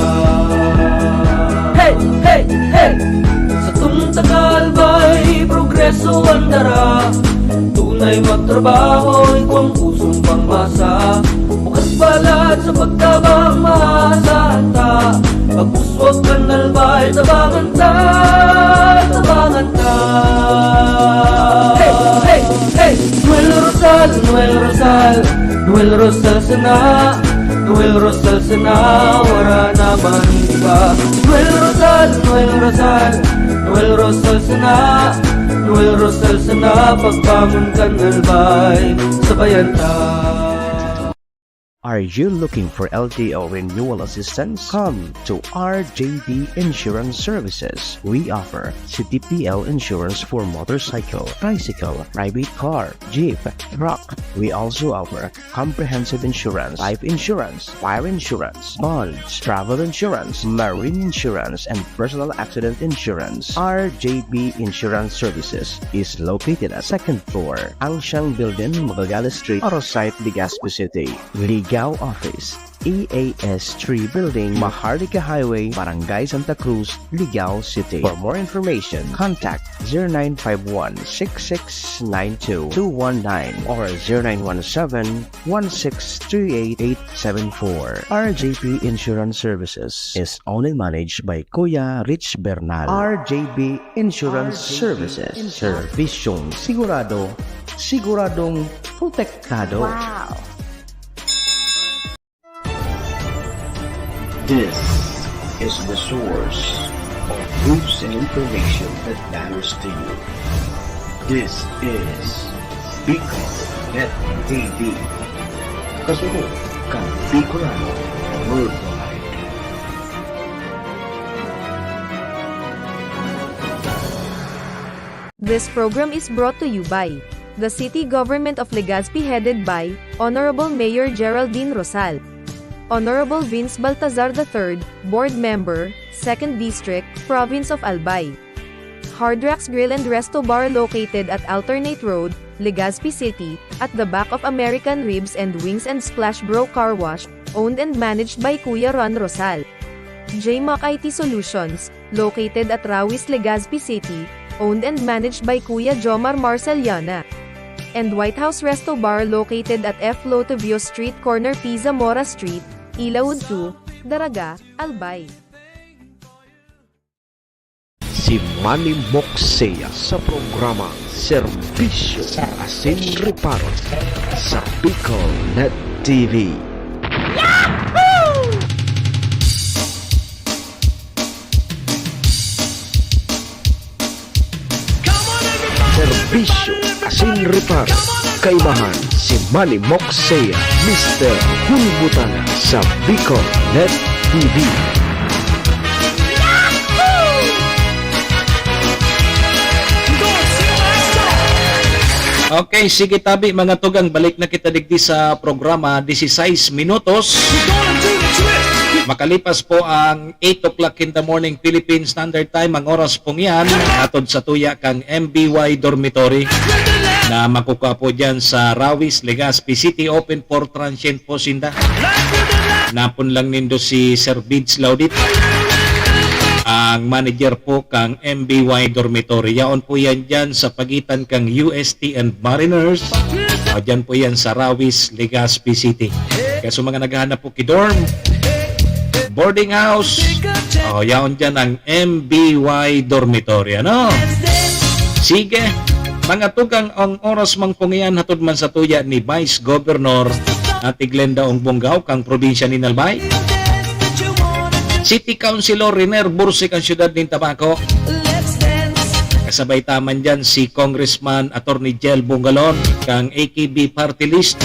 Hey, hey, hey! Sa tong taga Albay, progreso ang dara. Tunay magtrabaho, igwang pusong pangmasa. Bukas palad sa pagtabang, maasahan ta. Kapuswag kan Albay, tabangan ta, tabangan ta. Hey, hey, hey! Noel Rosal, Noel Rosal, Noel Rosal sana, Noel Rosal sana, wara na man iba. Noel Rosal, Noel Rosal, Noel Rosal sana, Noel Rosal sana, pagbangon kan Albay, sabayan ta. Are you looking for L T O renewal assistance? Come to R J B Insurance Services. We offer C T P L insurance for motorcycle, tricycle, private car, jeep, truck. We also offer comprehensive insurance, life insurance, fire insurance, bonds, travel insurance, marine insurance, and personal accident insurance. R J B Insurance Services is located at second floor, Angsiang Building, Magallanes Street, Arosite, Legazpi City. Ligao Office, E A S three Building, Maharlika Highway, Barangay Santa Cruz, Ligao City. For more information, contact zero nine five one six six nine two two one nine or zero nine one seven one six three eight eight seven four. R J P Insurance Services is owned and managed by Kuya Rich Bernal. R J B Insurance Services. Servisyong sigurado, siguradong protektado. Wow! This is the source of news and information that matters to you. This is Bicol Net T V. Kasunod kan Bicolano Worldwide. This program is brought to you by the City Government of Legazpi, headed by Honorable Mayor Geraldine Rosal, Honorable Vince Baltazar the third, Board Member, Second District, Province of Albay. Hard Rocks Grill and Resto Bar, located at Alternate Road, Legazpi City, at the back of American Ribs and Wings and Splash Bro Car Wash, owned and managed by Kuya Ron Rosal. J Mac I T Solutions, located at Rawis, Legazpi City, owned and managed by Kuya Jomar Marceliana. And White House Resto Bar, located at F Lotovio Street, corner P Zamora Street, Ilaud two, Daraga, Albay. Si Manny Moksea sa programang Serbisyo Asin Reparo sa Bicol Net T V. Serbisyo asin reparo. Kaibahan si Manny Moksea, Mister Hulbutana sa Bicol Net T V. Okay, sige tabi, mga tugang, balik na kita digdi sa programa, dieciséis minutos. Makalipas po ang eight o'clock in the morning Philippine Standard Time, ang oras pong iyan, hatod sa tuya kang M B Y Dormitory na makukuha po dyan sa Rawis, Legazpi City. Open for transient po sinda. Napon lang nindo si Sir Vince Laudit, ang manager po kang M B Y Dormitory. Yaon po yan dyan sa pagitan kang U S T and Mariners. O, dyan po yan sa Rawis, Legazpi City. Kaya sa mga naghahanap po ki dorm, boarding house, o, yaon dyan ang M B Y Dormitory, ano? Sige, mga tugang, ang oras mang pungian hatod man sa tuya ni Vice Governor Ate Glenda Ong Bongao kang probinsya ni Albay. City Councilor Riner Bursik ang siyudad nin Tabaco. Kasabay ta man dyan si Congressman Attorney Jel Bongalon kang A K B Party List.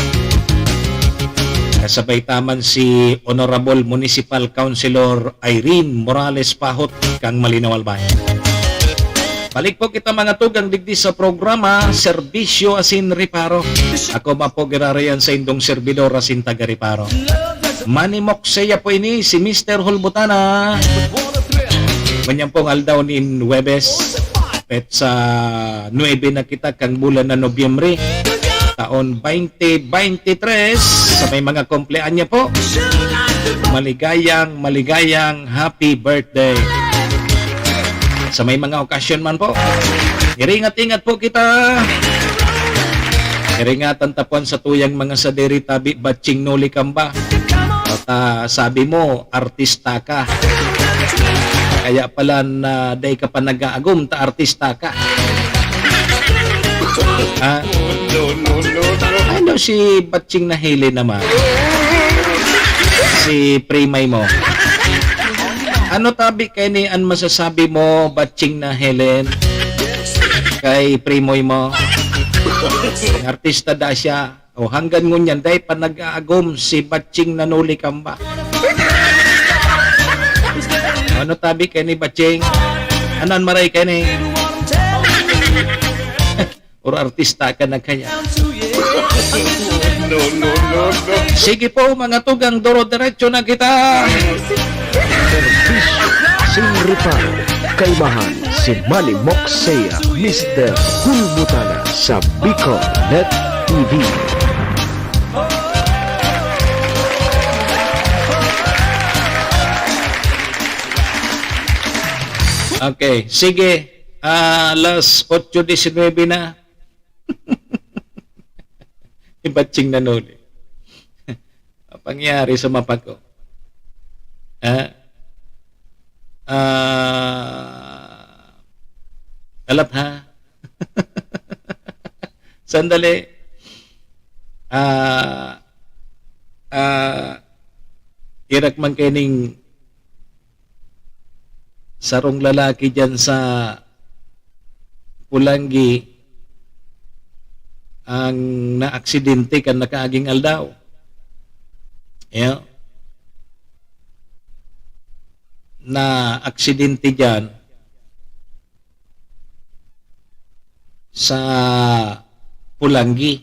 Kasabay ta man si Honorable Municipal Councilor Irene Morales Pahot kang Malinaw, Albay. Balik po kita, mga tugang, digdi sa programa, Serbisyo Asin Reparo. Ako man po, girarayan sa indong serbidor asin taga-reparo. Manny Moksea po ini, si Mister Hulbutana. Manyan pong aldaw nin Huwebes, petsa nuebe na kita kang bulan na Nobyembre, taon twenty twenty-three. Sa may mga kumpleanyo po, maligayang, maligayang happy birthday. Sa may mga okasyon man po, iringat-ingat po kita. Iringatan ta po an satuyang mga sadiri tabi, batching nuli kamba. At, ah, sabi mo, artista ka. Kaya pala na dai ka pa nag-aagom ta artista ka. Ha? Ano si Batching na Helen naman? Si Primay mo. Ano tabi kay ni an masasabi mo, Batching na Helen? Kay Primoy mo? Artista da siya. O, hanggang ngunyan, dai pa nag-aagom si Batching na Noli Kamba. Ano tabi kay ni Batching? Ano an maray kay ni? Or artista ka na kaya? Sige po, mga tugang, duro-diretso na kita. Serbisyo sin reparo. Kaimahan si Manny Moxea, Mister Hulbutana sa Bicol Net T V. Okay, sige. Ah, alas otso diecinuebe na. Ibatsing na nuli. Pangyari sa mapa ko. Ah, ah, alat ha? Sandali. Ah, ah, irak man kaining sarong lalaki diyan sa Pulanggi ang naaksidente kan nakaaging aldaw. Iyo. Naaksidente diyan sa Pulanggi.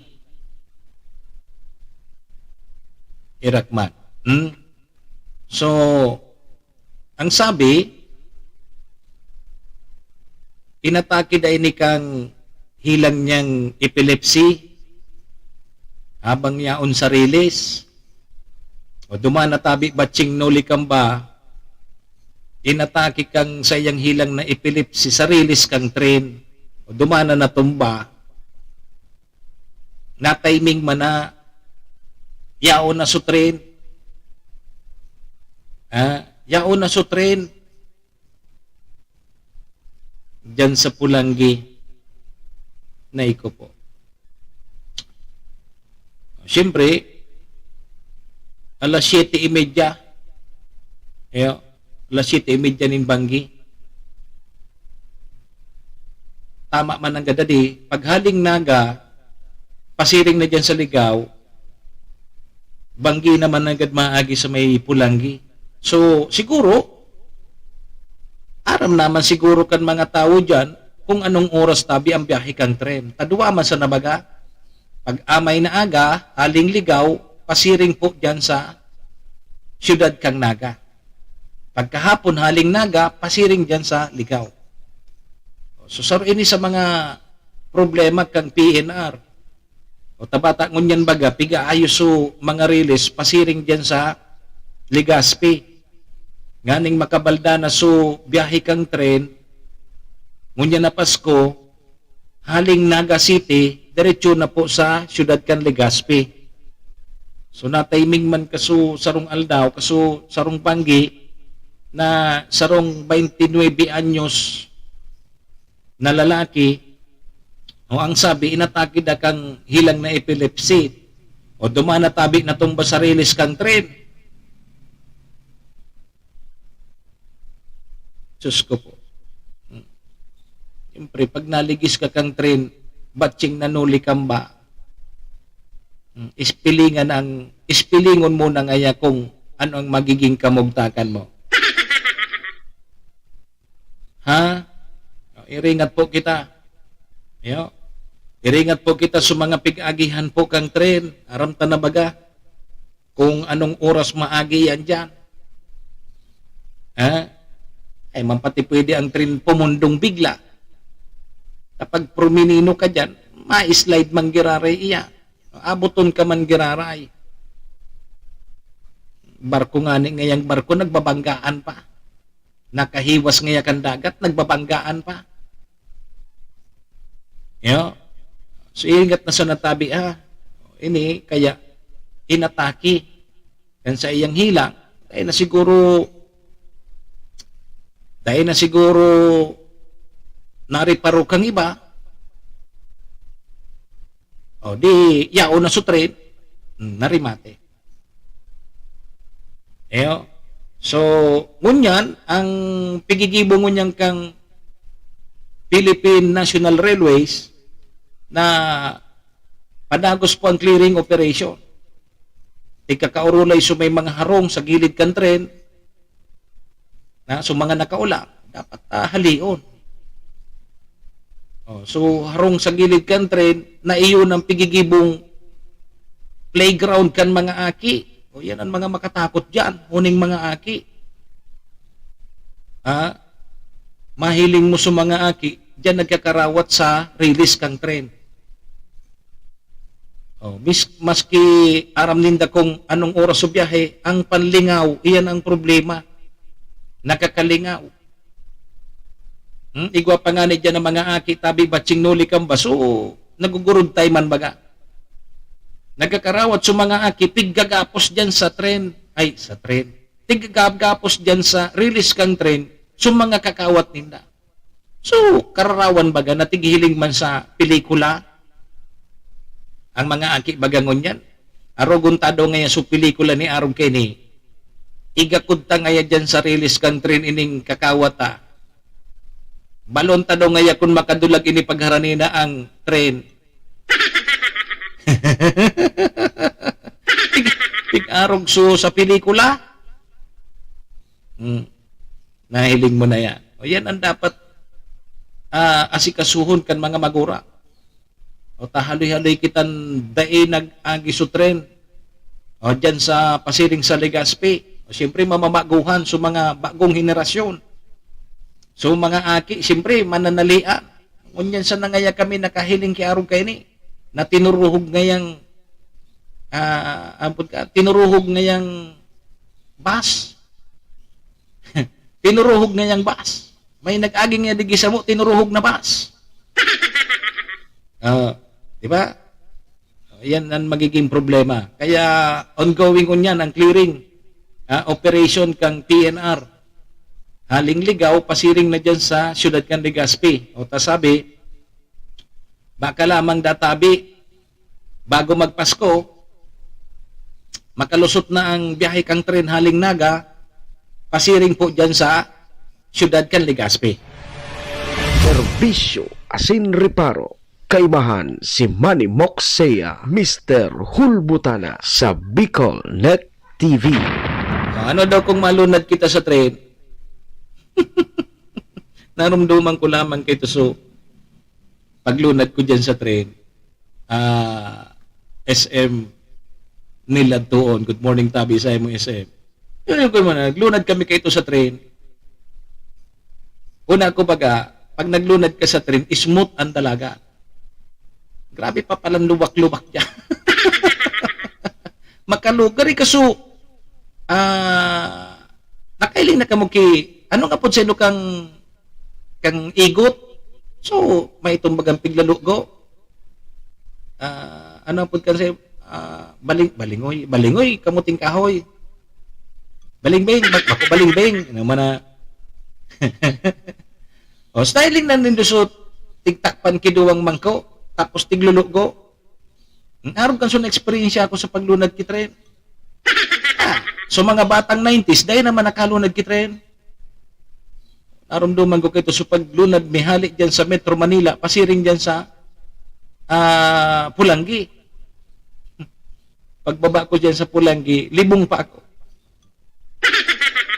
Irak man. Hmm? So, ang sabi, inatake daw ini kan hilang niyang epilepsy habang yaon sa rilis. O duman na tabi batsing nuli kan ba, inatake kan saiyang hilang na epilepsy sa rilis kan tren. O duman na natumba, na-timing man na yaon na sa tren. Ah, yaon na sa tren. Diyan sa Pulanggi na iko po. Siyempre, alas siyete y media. Ayo, alas siyete y media nin banggi. Tama man ang gadadi, paghaling Naga, pasiring na diyan sa Ligaw, banggi naman nanggad maagi sa may Pulanggi. So, siguro, aram naman siguro kan mga tawo diyan kung anong oras tabi ang biyahe kan tren. Tadwa man sa nabaga, pag-amay na aga, haling Ligaw, pasiring po diyan sa siyudad kan Naga. Pagkahapon, haling Naga, pasiring diyan sa Ligaw. So, saro ini sa mga problema kan P N R. O tabata ngunyan baga, pigaayos so mga rilis pasiring diyan sa Legazpi. Nganing makabalda na so biyahe kang tren, ngunyan na Pasko, haling Naga City, diretso na po sa siyudad kan Legazpi. So, na-timing man kaso sarong aldaw, kaso sarong banggi na sarong twenty-nine anyos na lalaki, o ang sabi, inatake da kang hilang na epilepsy, o duman na tabi natumba sa rilis kang tren. Diyos ko po. Hmm. Siyempre, pag naligis ka kang tren, batsing nanuli kang ba? Hmm. Ispilingan ang, ispilingon mo na ngaya kung ano ang magiging kamugtakan mo. Ha? Iringat po kita. Yo. Iringat po kita sa mga pig-agihan po kang tren. Aram ta na baga kung anong oras maagi yan dyan. Ha? Ay, man pati pwede ang tren pumundong bigla. Kapag pruminino ka dyan, ma-slide man giraray iya. Abuton ka man giraray. Barko nga ni ngayang barko, nagbabanggaan pa. Nakahiwas ngaya kan dagat, nagbabanggaan pa. Yo. So, ingat na sa natabi, ha? Ini, kaya inatake kan sa iyang hilang. Kaya na siguro, Dai na siguro nareparo kang iba. O, di, yaon na su train, hmm, narimate. Eyo. So, ngunyan, ang pigigibo ngunyan kang Philippine National Railways na padagos po ang clearing operation. Ikakaurulay su may mga harong sa gilid kan tren, na, su mga nakaula, dapat, ah, halion. Oh, so, harong sa gilid kan tren, na iyon ang pigigibong playground kan mga aki. O, yan ang mga makatakot diyan, uning mga aki. Ha? Mahiling mo sa mga aki, diyan nagkakarawat sa release kang tren. Oh, mis-, maski aram ninda kung anong oras su biyahe, ang panlingaw, iyan ang problema. Nakakalingaw. Hmm? Igwa pa ngani diyan ang mga aki, tabi, batsing nuli kan baso, nagugurod tayo man baga. Nagkakarawat su mga aki, piggagapos diyan sa tren. Ay, sa tren. Tiggagapos diyan sa release kang tren, su mga kakawat ninda. So, kararawan baga na tighiling man sa pelikula, ang mga aki baga ngunyan. Arogon ta daw ngaya su pelikula ni arog kaini. Igakod ta ngaya diyan sa release kang tren ining kakawat ta. Balon ta daw ngaya kun makadulag ini pagharani na ang tren. Tig-, tig-arog su sa pelikula. Hmm. Nahiling mo na yan. O yan ang dapat, ah, asikasuhon kan mga magurang. O ta haloy-haloy kitang dai nag-agi su tren. O diyan sa pasiring sa Legazpi. O siyempre, mamamaguhan su mga bagong henerasyon. So, mga aki, siyempre, mananalian. Ngunyan sa nangaya kami nakahiling ki arog kaini, na tinuruhog ngayang, ah, ampon ka, tinuruhog ngayang bus. Tinuruhog ngayang bus. May nag-agi nga digi samo, tinuruhog na bus. Ah, di ba? Yan ang magiging problema. Kaya ongoing unyan ang clearing, ah, operation kang P N R. Haling Ligao, pasiring na dyan sa siyudad kan Legazpi. O ta sabi, baka lamang databi, bago magpasko, makalusot na ang biyahe kang tren haling Naga, pasiring po dyan sa siyudad kan Legazpi. Serbisyo asin reparo. Kaibahan si Manny Moksea, Mister Hulbutana sa Bicol Net T V. Ah, ano daw kung malunad kita sa tren? Narumduman ko lamang kay Tuso. Paglunad ko dyan sa tren, ah, S M Niladtoon. Good morning, tabi sa imong S M. Yun yung kuwan, naglunad kami kaito sa train. Una ko baga, pag naglunad ka sa train, smooth ang dalaga. Grabe pa palang lubak-lubak niya. Makalugar eh, kaso, ah, nakailing na kamo ki, ano nga po sa inyo kang, kang igot? So, may itong bagang piglalugo. Ah, ano po kan sa, ah, baling-, balingoy, balingoy, kamuting kahoy. Balingbing, bak-, bako balingbing. Ano man na. O, styling na nindo so, tigtakpan ki duwang mangko, tapos tiglulugo. Hmm, arog kan so na-eksperyensya ako sa paglunad ki tren. Ah, so mga batang nineties, dahil naman nakalunad ki tren. Narumduman ko kaito so paglunad mi hali diyan sa Metro Manila, pasiring diyan sa, ah, Pulanggi. Pagbaba ko diyan sa Pulanggi, libong pa ako.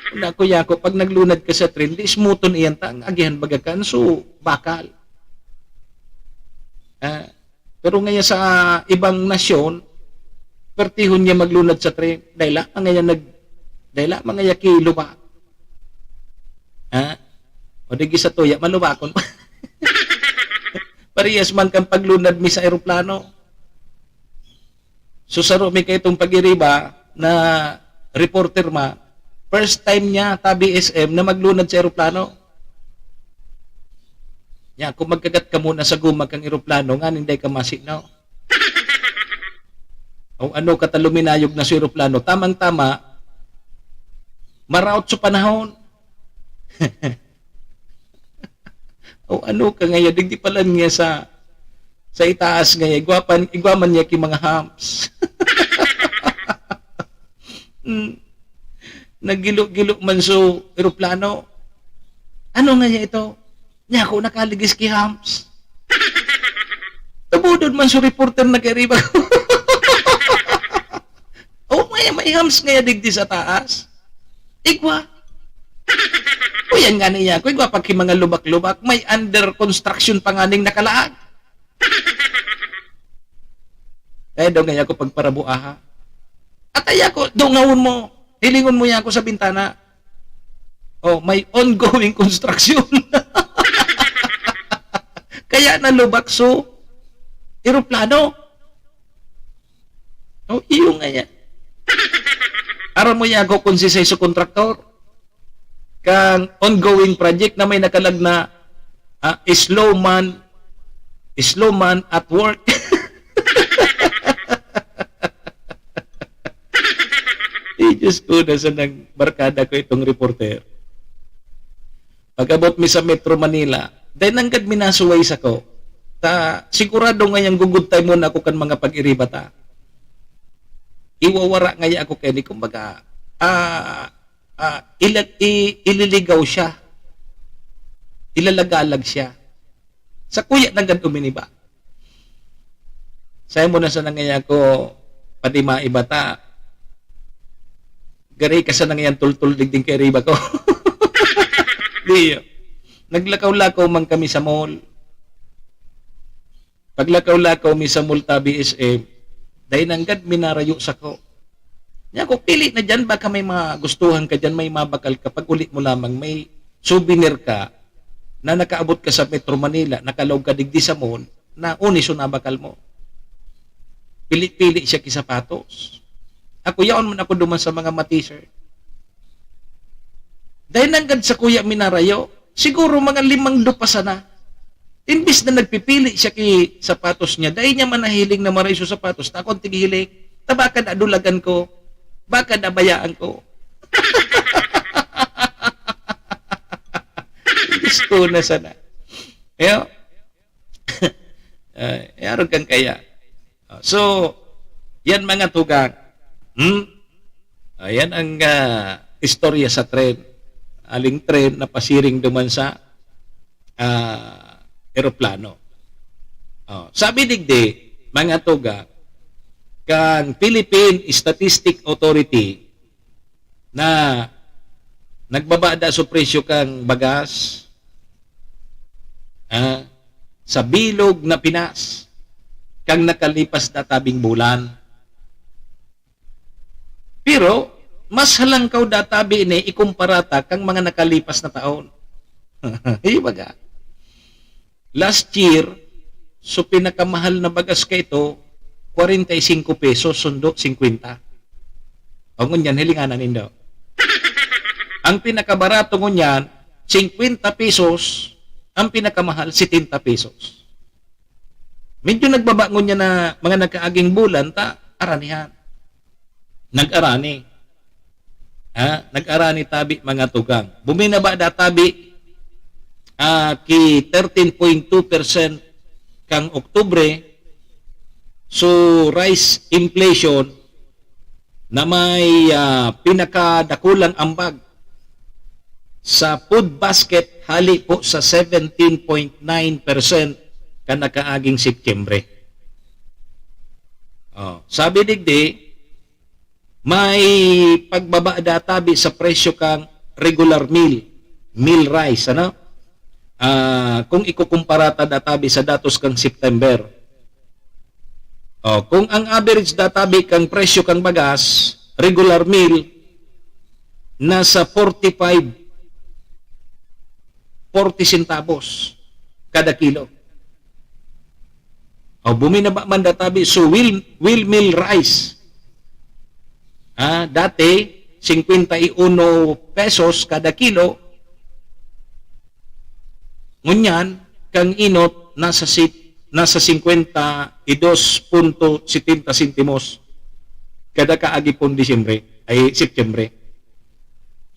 Una ko yako, pag naglunad ka sa tren, di smuton iyan ta, ang agihan baga kan, so, bakal. Ah, pero ngaya sa ibang nasyon, pertihon niya maglunad sa tren. Dahil lang ngaya nag-, dahil lang ngaya kiluba. Ha? O di sa tuya, malubakon pa. Parehas man kan paglunad mi sa eroplano. So, saro mi kaitong pag-iriba na reporter ma, first time niya, tabi S M, na maglunad sa eroplano. Nya, kung magkagat ka muna sa guma kang eroplano, nganing dai ka masinaw. O ano, kataluminayog na sa eroplano, tamang-tama, maraot sa panahon. O ano ka ngaya, digdi pa lang niya sa, sa itaas ngaya, igwa pa, igwa man niya ki mga humps. Hmm. Naggilo-gilo man so eroplano. Ano ngaya ito? Niya ako nakaligis ki humps. Tabudon man so reporter na kairiba ko. Oh, may, may humps ngaya digdi sa taas. Igwa. O yan nga niya ako, igwa pa ki mga lubak-lubak, may under construction pa nganing nakalaag. Kaya daw ngaya ako pagparabuaha. At ay ako, dungawon mo. Hilingon mo yan ako sa bintana. Oh, may ongoing construction. Kaya nalubak so eroplano. Oh, iyo nga yan. Aram mo yan ako kung si sa kontraktor. Kang ongoing project na may nakalag na, ah, slow man, slow man at work. Eh, Diyos ko, nasa nang barkada ko itong reporter. Pag-abot mi sa Metro Manila, dahil nanggad minasuway sa ko, ta sigurado ngayang gugudtay muna ako kan mga pag-iriba ta. Iwawara ngaya ako kani, kumbaga, ah, ah, ilag-, i-, ililigaw siya. Ilalagalag siya. Sa kuya nanggad uminiba. Sayo mo na sa nangaya ko, pati maiba ta. Gari ka sa nangayan tultul digding kairiba ko. Di, naglakaw-lakaw man kami sa mall. Paglakaw-lakaw mi sa mall ta B S M, dai nanggad minarayo sako. Niya ko, "Pili na diyan, baka may magustuhan ka diyan, may mabakal ka, pag uli mo lamang may souvenir ka na nakaabot ka sa Metro Manila, nakalaog ka digdi sa mall, na uni so nabakal mo." Pili-pili siya ki sapatos. Ako, yaon man ako duman sa mga ma-t-shirt. Dai nanggad sa kuya minarayo, siguro mga limang lupa sana. Imbis na nagpipili siya ki sapatos niya, dai niya man nahiling na marayo so sapatos, ta akong tighiling, ta baka nadulagan ko, baka nabayaan ko. Gusto na sana. Yo? Ay, arog kan kaya. Ah, so, yan mga tugang. Hmm? Ah, yan ang, ah, istorya sa tren. Aling tren na pasiring duman sa, ah, eroplano. Oh, sabi digdi, mga tugang, kan Philippine Statistic Authority na nagbaba da so presyo kan bagas, ah, sa bilog na Pinas kan nakalipas na tabing bulan. Pero, mas halangkaw da tabi ini ikumpara ta kan mga nakalipas na taon. Ibaga. Last year, so pinakamahal na bagas kaito, kwarenta y singko pesos, sundo, singkwenta. O ngunyan, hilinganan nindo. Ang pinakabarato ngunyan, singkwenta pesos, ang pinakamahal, setenta pesos. Medyo nagbaba ngunyan na mga nakaaging bulan, ta aranihan. Nag-arani. Ha? Nag-arani tabi, mga tugang. Buminaba da tabi, ah, ki thirteen point two percent kang Oktubre, so rice inflation na may, ah, pinakadakulang ambag sa food basket hali po sa seventeen point nine percent kan nakaaging Setyembre. Oh, sabi digdi, may pagbaba da tabi sa presyo kang regular meal, meal rice, ano? Ah, kung ikukumpara ta da tabi sa datos kang September. Oh, kung ang average da tabi kang presyo kang bagas, regular meal, nasa forty-five, forty centavos kada kilo. O, buminaba man da tabi, so wheel, wheel meal rice. Ah, dati, singkwenta y uno pesos kada kilo. Ngunyan, kang inot, nasa sit-, nasa singkwenta y dos punto setenta sentimos kada kaagi pon Disyembre, ay, Setyembre.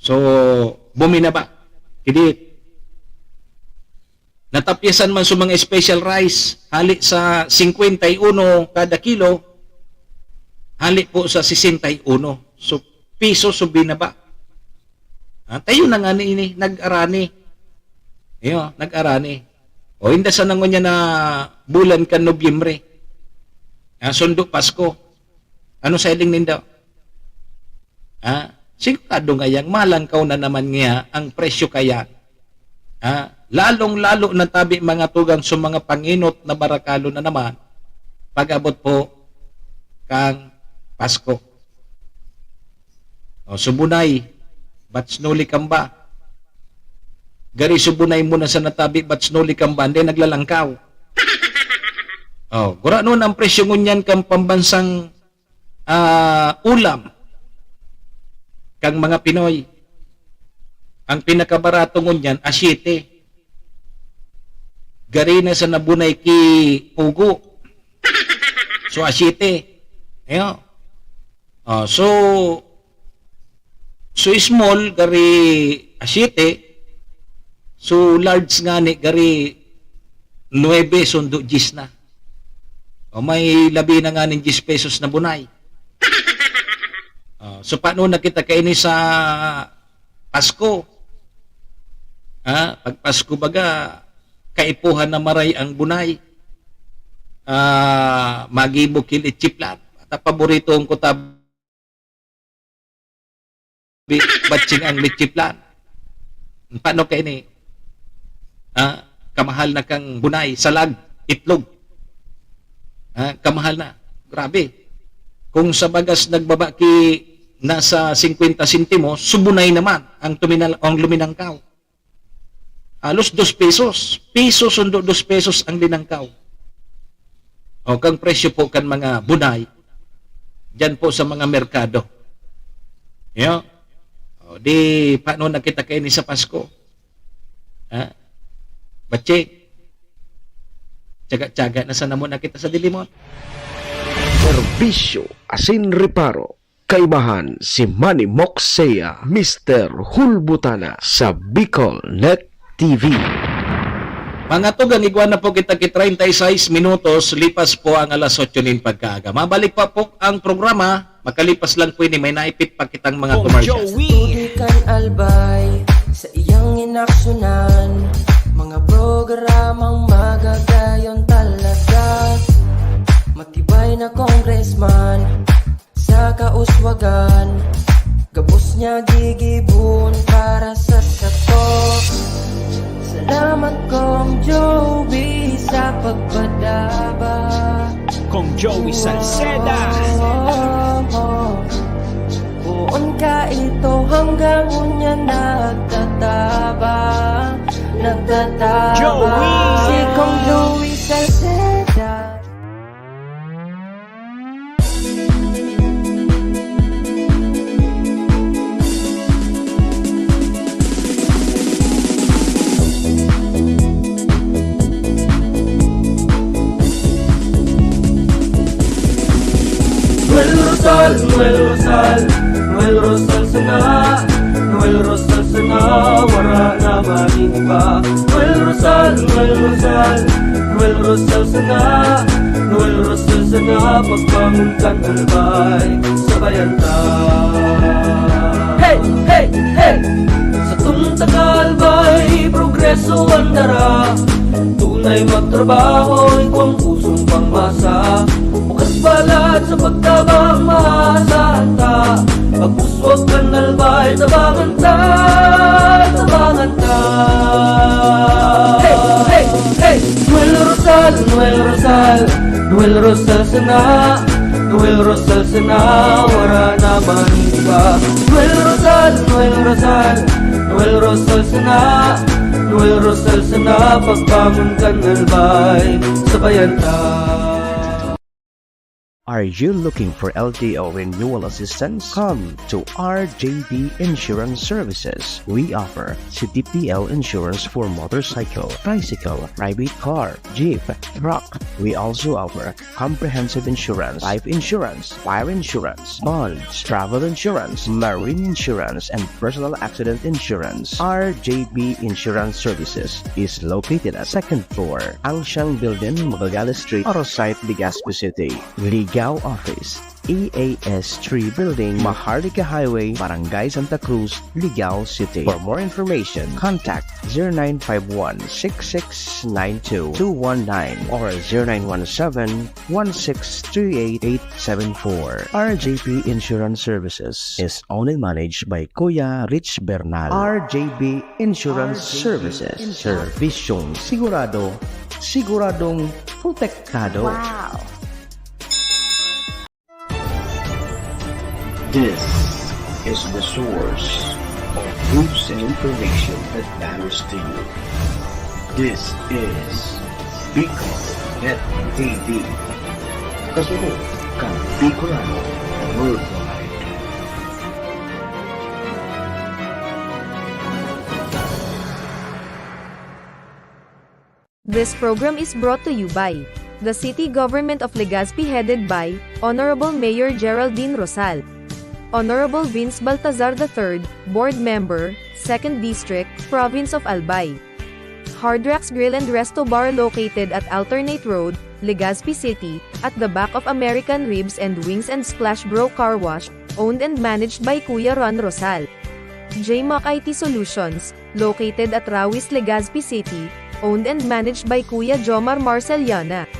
So, buminaba. Kidit. Natapyasan man sa mga special rice, hali sa singkwenta y uno kada kilo, hali po sa sesenta y uno. So, piso so binaba. Ah, tayo na nga ni ini, nag-arani. Iyo, nag-arani. O, inda sa nangon niya na bulan kan Nobyembre. Ah, sundo Pasko. Ano sa iling ninda? Ah, sigurado nga yang malangkaw na naman niya ang presyo kaya. Ah, lalong-lalo na tabi mga tugang sa mga panginot na barakalo na naman pag-abot po kang Pasko. O, subunay, ba't sinuli kamba? Gari subunay mo na sa natabi, ba't sinuli kamba? Hindi, naglalangkaw. O, gurano ang presyo ngunyan kang pambansang, ah, ulam kang mga Pinoy. Ang pinakabarato ngunyan, a siete. Gari na sa nabunay ki pugo. So, a siete. Ayo. Ah, so, so small, gari a siete. So, large nga ni, gari nuebe, sundo diyes na. O, may labi na nga nin diyes pesos na bunay. Ah, so, paano na kita kaini sa Pasko? Ha? Pag Pasko baga, kaipuhan na maray ang bunay. Ah, magibo ki leche flan. At ang paborito ko tabi, batsing ang leche flan. Paano kaini? Ah, kamahal na kang bunay, salag, itlog. Ah, kamahal na. Grabe. Kung sa bagas nagbaba ki nasa singkwenta sentimo, subunay naman ang tuminal-, ang luminangkaw. Halos dos pesos. Piso sundo dos pesos ang linangkaw. O, kang presyo po kan mga bunay, diyan po sa mga merkado. Yo? O, di, paano na kita kaini sa Pasko? Ha? Batching. Tiyaga-tiyaga na sana muna kita sa dilimon. Serbisyo asin reparo. Kaibahan si Manny Moksea, Mister Hulbutana sa Bicol Net T V. Mga tugang, igwa na po kita ki treinta y seis minutos, lipas po ang alas otso nin pagkaaga. Mabalik pa po ang programa, makalipas lang po ini, may naipit pa kitang mga Kong commercials. Joey. Tubig kan Albay, sa iyang inaksyonan, mga programang magagayon talaga. Matibay na congressman, sa kauswagan, gabos niya gigibon para sa sato. Salamat Kong Joey sa pagpadaba. Kong Joey Salceda. Poon ka ito hanggang unya nagtatabang, nagtatabang. Joey! Si Kong Joey Salceda. Noel Rosal, Noel Rosal, Noel Rosal sana. Noel Rosal sana, wara na maning iba. Noel Rosal, Noel Rosal, Noel Rosal sana. Noel Rosal sana, pagbangon kan Albay, sabayan ta. Hey, hey, hey! Satong taga Albay, progreso an dara. Tunay magtrabaho, igwang pusong pangmasa. Bukas balat sa pagtabang, maasahan ta. Pag-uswag kan Albay, tabangan ta, tabangan ta. Hey, hey, hey! Noel Rosal, Noel Rosal, Noel Rosal sana. Noel Rosal sana, wara na man iba. Noel Rosal, Noel Rosal, Noel Rosal sana. Noel Rosal sana, pagbangon kan Albay, sabayan ta. Are you looking for L T O renewal assistance? Come to R J B Insurance Services. We offer C T P L insurance for motorcycle, tricycle, private car, jeep, truck. We also offer comprehensive insurance, life insurance, fire insurance, bonds, travel insurance, marine insurance, and personal accident insurance. R J B Insurance Services is located at second floor, Angsiang Building, Magallanes Street, Orosite, Legazpi City. Ligao Office, E A S three Building, Maharlika Highway, Barangay Santa Cruz, Ligao City. For more information, contact zero nine five one six six nine two two one nine or zero nine one seven one six three eight eight seven four. R J P Insurance Services is owned and managed by Kuya Rich Bernal. R J B Insurance Services. Servisyong sigurado, siguradong protektado. Wow! This is the source of news and information that matters to you. This is Bicol Net T V. Kasunod kan Bicolano Worldwide. This program is brought to you by the City Government of Legazpi, headed by Honorable Mayor Geraldine Rosal, Honorable Vince Baltazar the third, Board Member, Second District, Province of Albay. Hard Rocks Grill and Resto Bar, located at Alternate Road, Legazpi City, at the back of American Ribs and Wings and Splash Bro Car Wash, owned and managed by Kuya Ron Rosal. J Mac I T Solutions, located at Rawis, Legazpi City, owned and managed by Kuya Jomar Marceliana.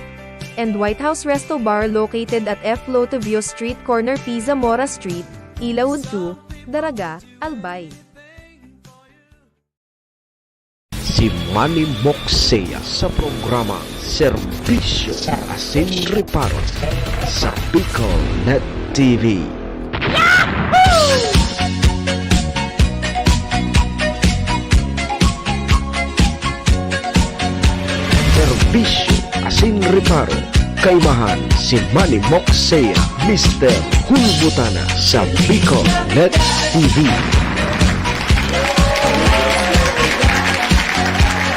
And White House Resto Bar, located at F Lotovio Street, corner P Zamora Street, Ilaud two, Daraga, Albay. Si Manny Moxea sa programa Serbisyo Asin Reparo sa Bicol Net T V. Serbisyo asin reparo, kaimahan si Manny Moxea, Mister Hulbutana sa Bicol Net T V.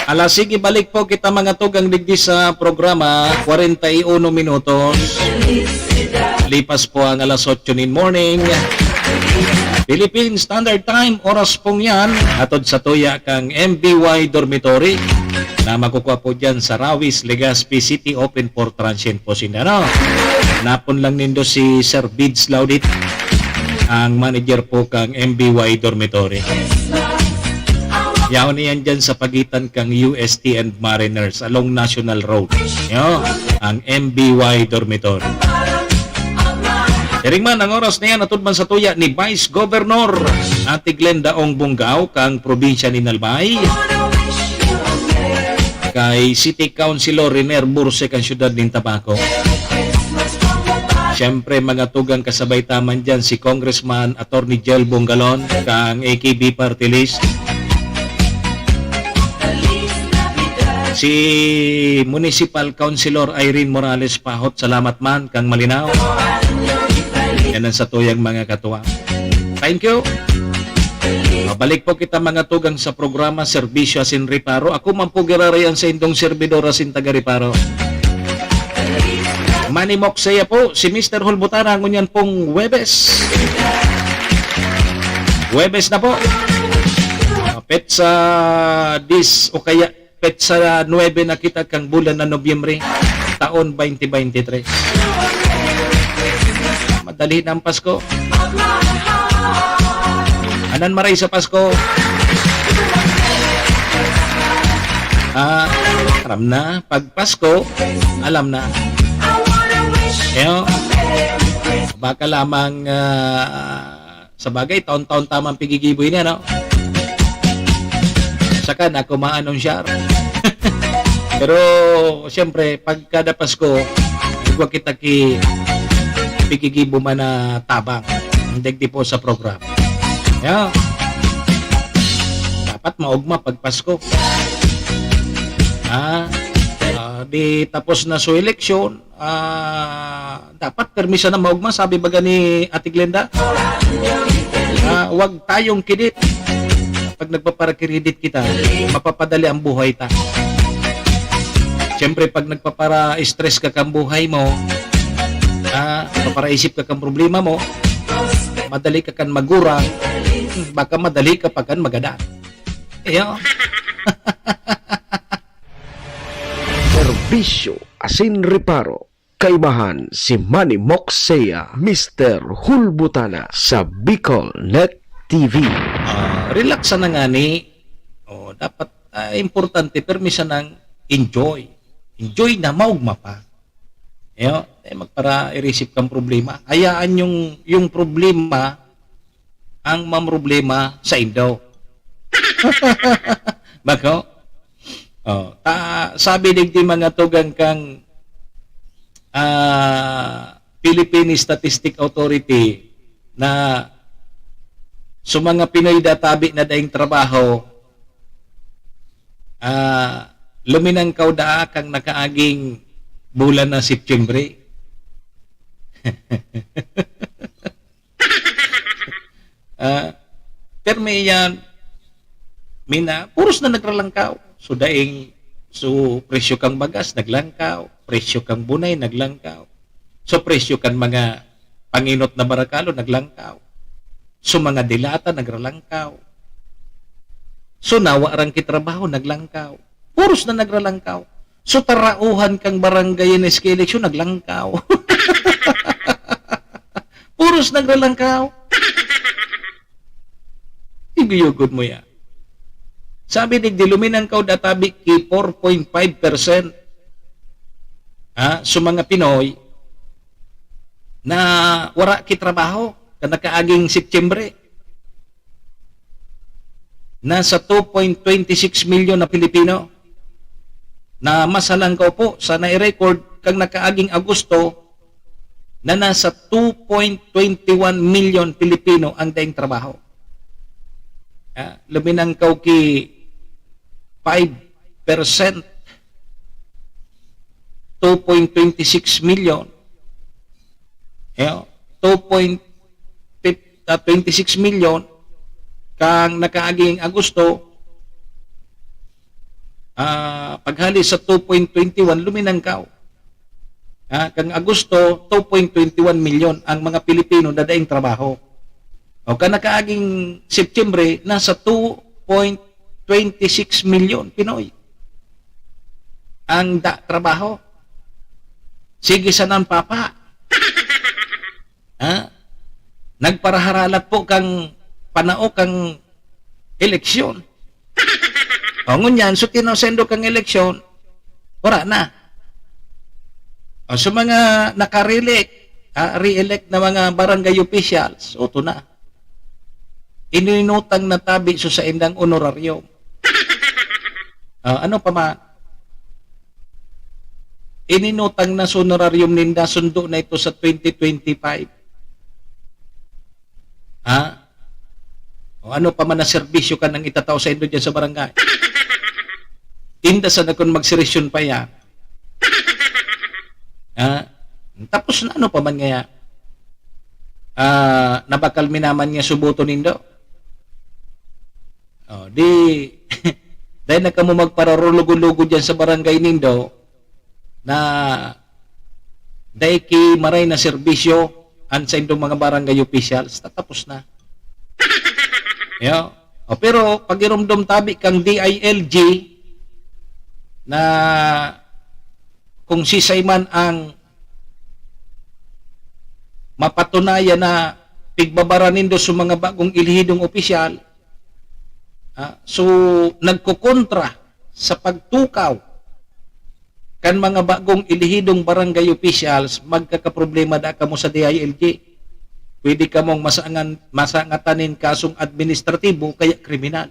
Alas, sige, balik po kita, mga tugang, digdi sa programa, kwarenta y uno minutos. Lipas po ang alas otso nin morning. Philippine Standard Time, oras pong yan. Hatod sa tuya kang M B Y Dormitory na makukuha po dyan sa Rawis, Legazpi City, open for transient po sinda, no? Napon lang nindo si Sir Bids Laudit, ang manager po kang M B Y Dormitory. Yaon niyan dyan sa pagitan kang U S T and Mariners along National Road. Yo, ang M B Y Dormitory. Siring man, ang oras na yan, atod man sa tuya ni Vice Governor Ate Glenda Ong Bungao, kang probinsya ni Albay. Kay City Councilor Riner Burse, kang siyudad nin Tabaco. Siyempre, mga tugang, kasabay ta man dyan si Congressman Attorney Jel Bongalon, kang A K B Party List. Si Municipal Councilor Irene Morales Pahot, salamat man kang Malinao. Yan ang satuyang mga katuwang. Thank you. Mabalik po kita, mga tugang, sa programa Serbisyo Asin Reparo. Ako man po giraray ang saindong servidor asin taga-reparo, Manny Moxea po, si Mister Hulbutana, ngunyan pong Huwebes. Huwebes na po. Ah, petsa diyes o kaya petsa nuebe na kita kang bulan na Nobyembre, taon twenty twenty-three. Madali na ang Pasko. Anan maray sa Pasko. Ah, aram na, pag Pasko, alam na. Eyo, baka lamang, ah, sa bagay, taon-taon tamang pigigibo ini, ano? Saka na kumaanonsyar. Pero, siyempre, pag kada Pasko, igwa kita ki pigigibo man na tabang. Hindi di po sa programa. Yeah. Dapat maugma pag Pasko. Ah, ah, di tapos na so eleksyon, ah, dapat Permi sana maogma, sabi baga ni Ate Glenda, ah, wag tayong kidit. Pag nagpapara-credit kita, mapapadali ang buhay ta. Siyempre, pag nagpapara-stress ka kang buhay mo, ah, paparaisip ka kang problema mo, madali ka kan magurang, baka madali ka pa kan magadan. Iyo. Serbisyo asin reparo. Kaibahan si Manny Moxea, Mister Hulbutana sa Bicol Net T V. Ah, relax sana ngani. Oh, dapat, ah, importante, permi sanang enjoy. Enjoy na, maogma pa. Iyo, eh, magpara-irisip kang problema. Hayaan yung, yung problema ang mamroblema saindo. Bako? Oh, ta, sabi digdi mga tugang kang, ah, Philippine Statistic Authority na sa mga Pinoy da tabi na daing trabaho, ah, luminangkaw daa kang nakaaging bulan na Setyembre. Ah, permi iyan, mina, puros na nagralangkaw. So, daing, so, presyo kang bagas, naglangkaw. Presyo kang bunay, naglangkaw. So, presyo kan mga panginot na barakalo, naglangkaw. So, mga delata, nagralangkaw. So, nawa rang kitrabaho, naglangkaw. Puros na nagralangkaw. So, tarauhan kang barangay na S K eleksyon, naglangkaw. Puros nagralangkaw. Iguyugod mo yan. Sabi digdi, luminangkaw da tabi ki four point five percent, ha, sa mga Pinoy na wara ki trabaho kan nakaaging Setyembre. Nasa two point twenty six milyon na Pilipino na masalangkaw po sa nai-record kang nakaaging Agosto na nasa two point twenty one milyon Pilipino ang daing trabaho. Ah, luminangkaw ki five percent, two point twenty six milyon. Iyo, two point twenty six milyon kang nakaaging Agosto, ah, paghali sa two point twenty one, luminangkaw. Ah, kang Agosto, two point twenty one milyon ang mga Pilipino na daing trabaho. O, kan nakaaging Setyembre, nasa two point twenty six milyon Pinoy ang da trabaho. Sige sanang papa. Ha? Nagparaharalat po kang panao kang eleksyon. O, ngunyan, so tinaw sendo kang eleksyon, wala na. O, so mga nakarelect, ah, re-elect na mga barangay officials, oto na. Ininutang na tabi so saindang honorarium. Ah, ano pa man? Ininutang na sa honorarium ninda, sundo na ito sa twenty twenty-five. Ha? O ano pa man na serbisyo ka nang itatao sa indo dyan sa barangay? Inda sa nakon magsirisyon pa yan. Ha? Tapos na ano pa man ngaya? Ah, nabakal minaman nga subuto nindo? Oh, di, dahil na kamo magpararulugo-lugo dyan sa barangay nindo, na dai ki maray na serbisyo an saindong mga barangay officials, tatapos na. Yo. O, pero pagiromdom tabi kang D I L G na kung sisay man ang mapatunayan na pigbabara nindo sa mga bagong elehidong opisyal, ah, so nagkokontra sa pagtukaw kan mga bagong elehidong barangay officials, magkakaproblema da kamo sa D I L G. Pwede kamong masangan, masangatan nin kasong administratibo kaya kriminal.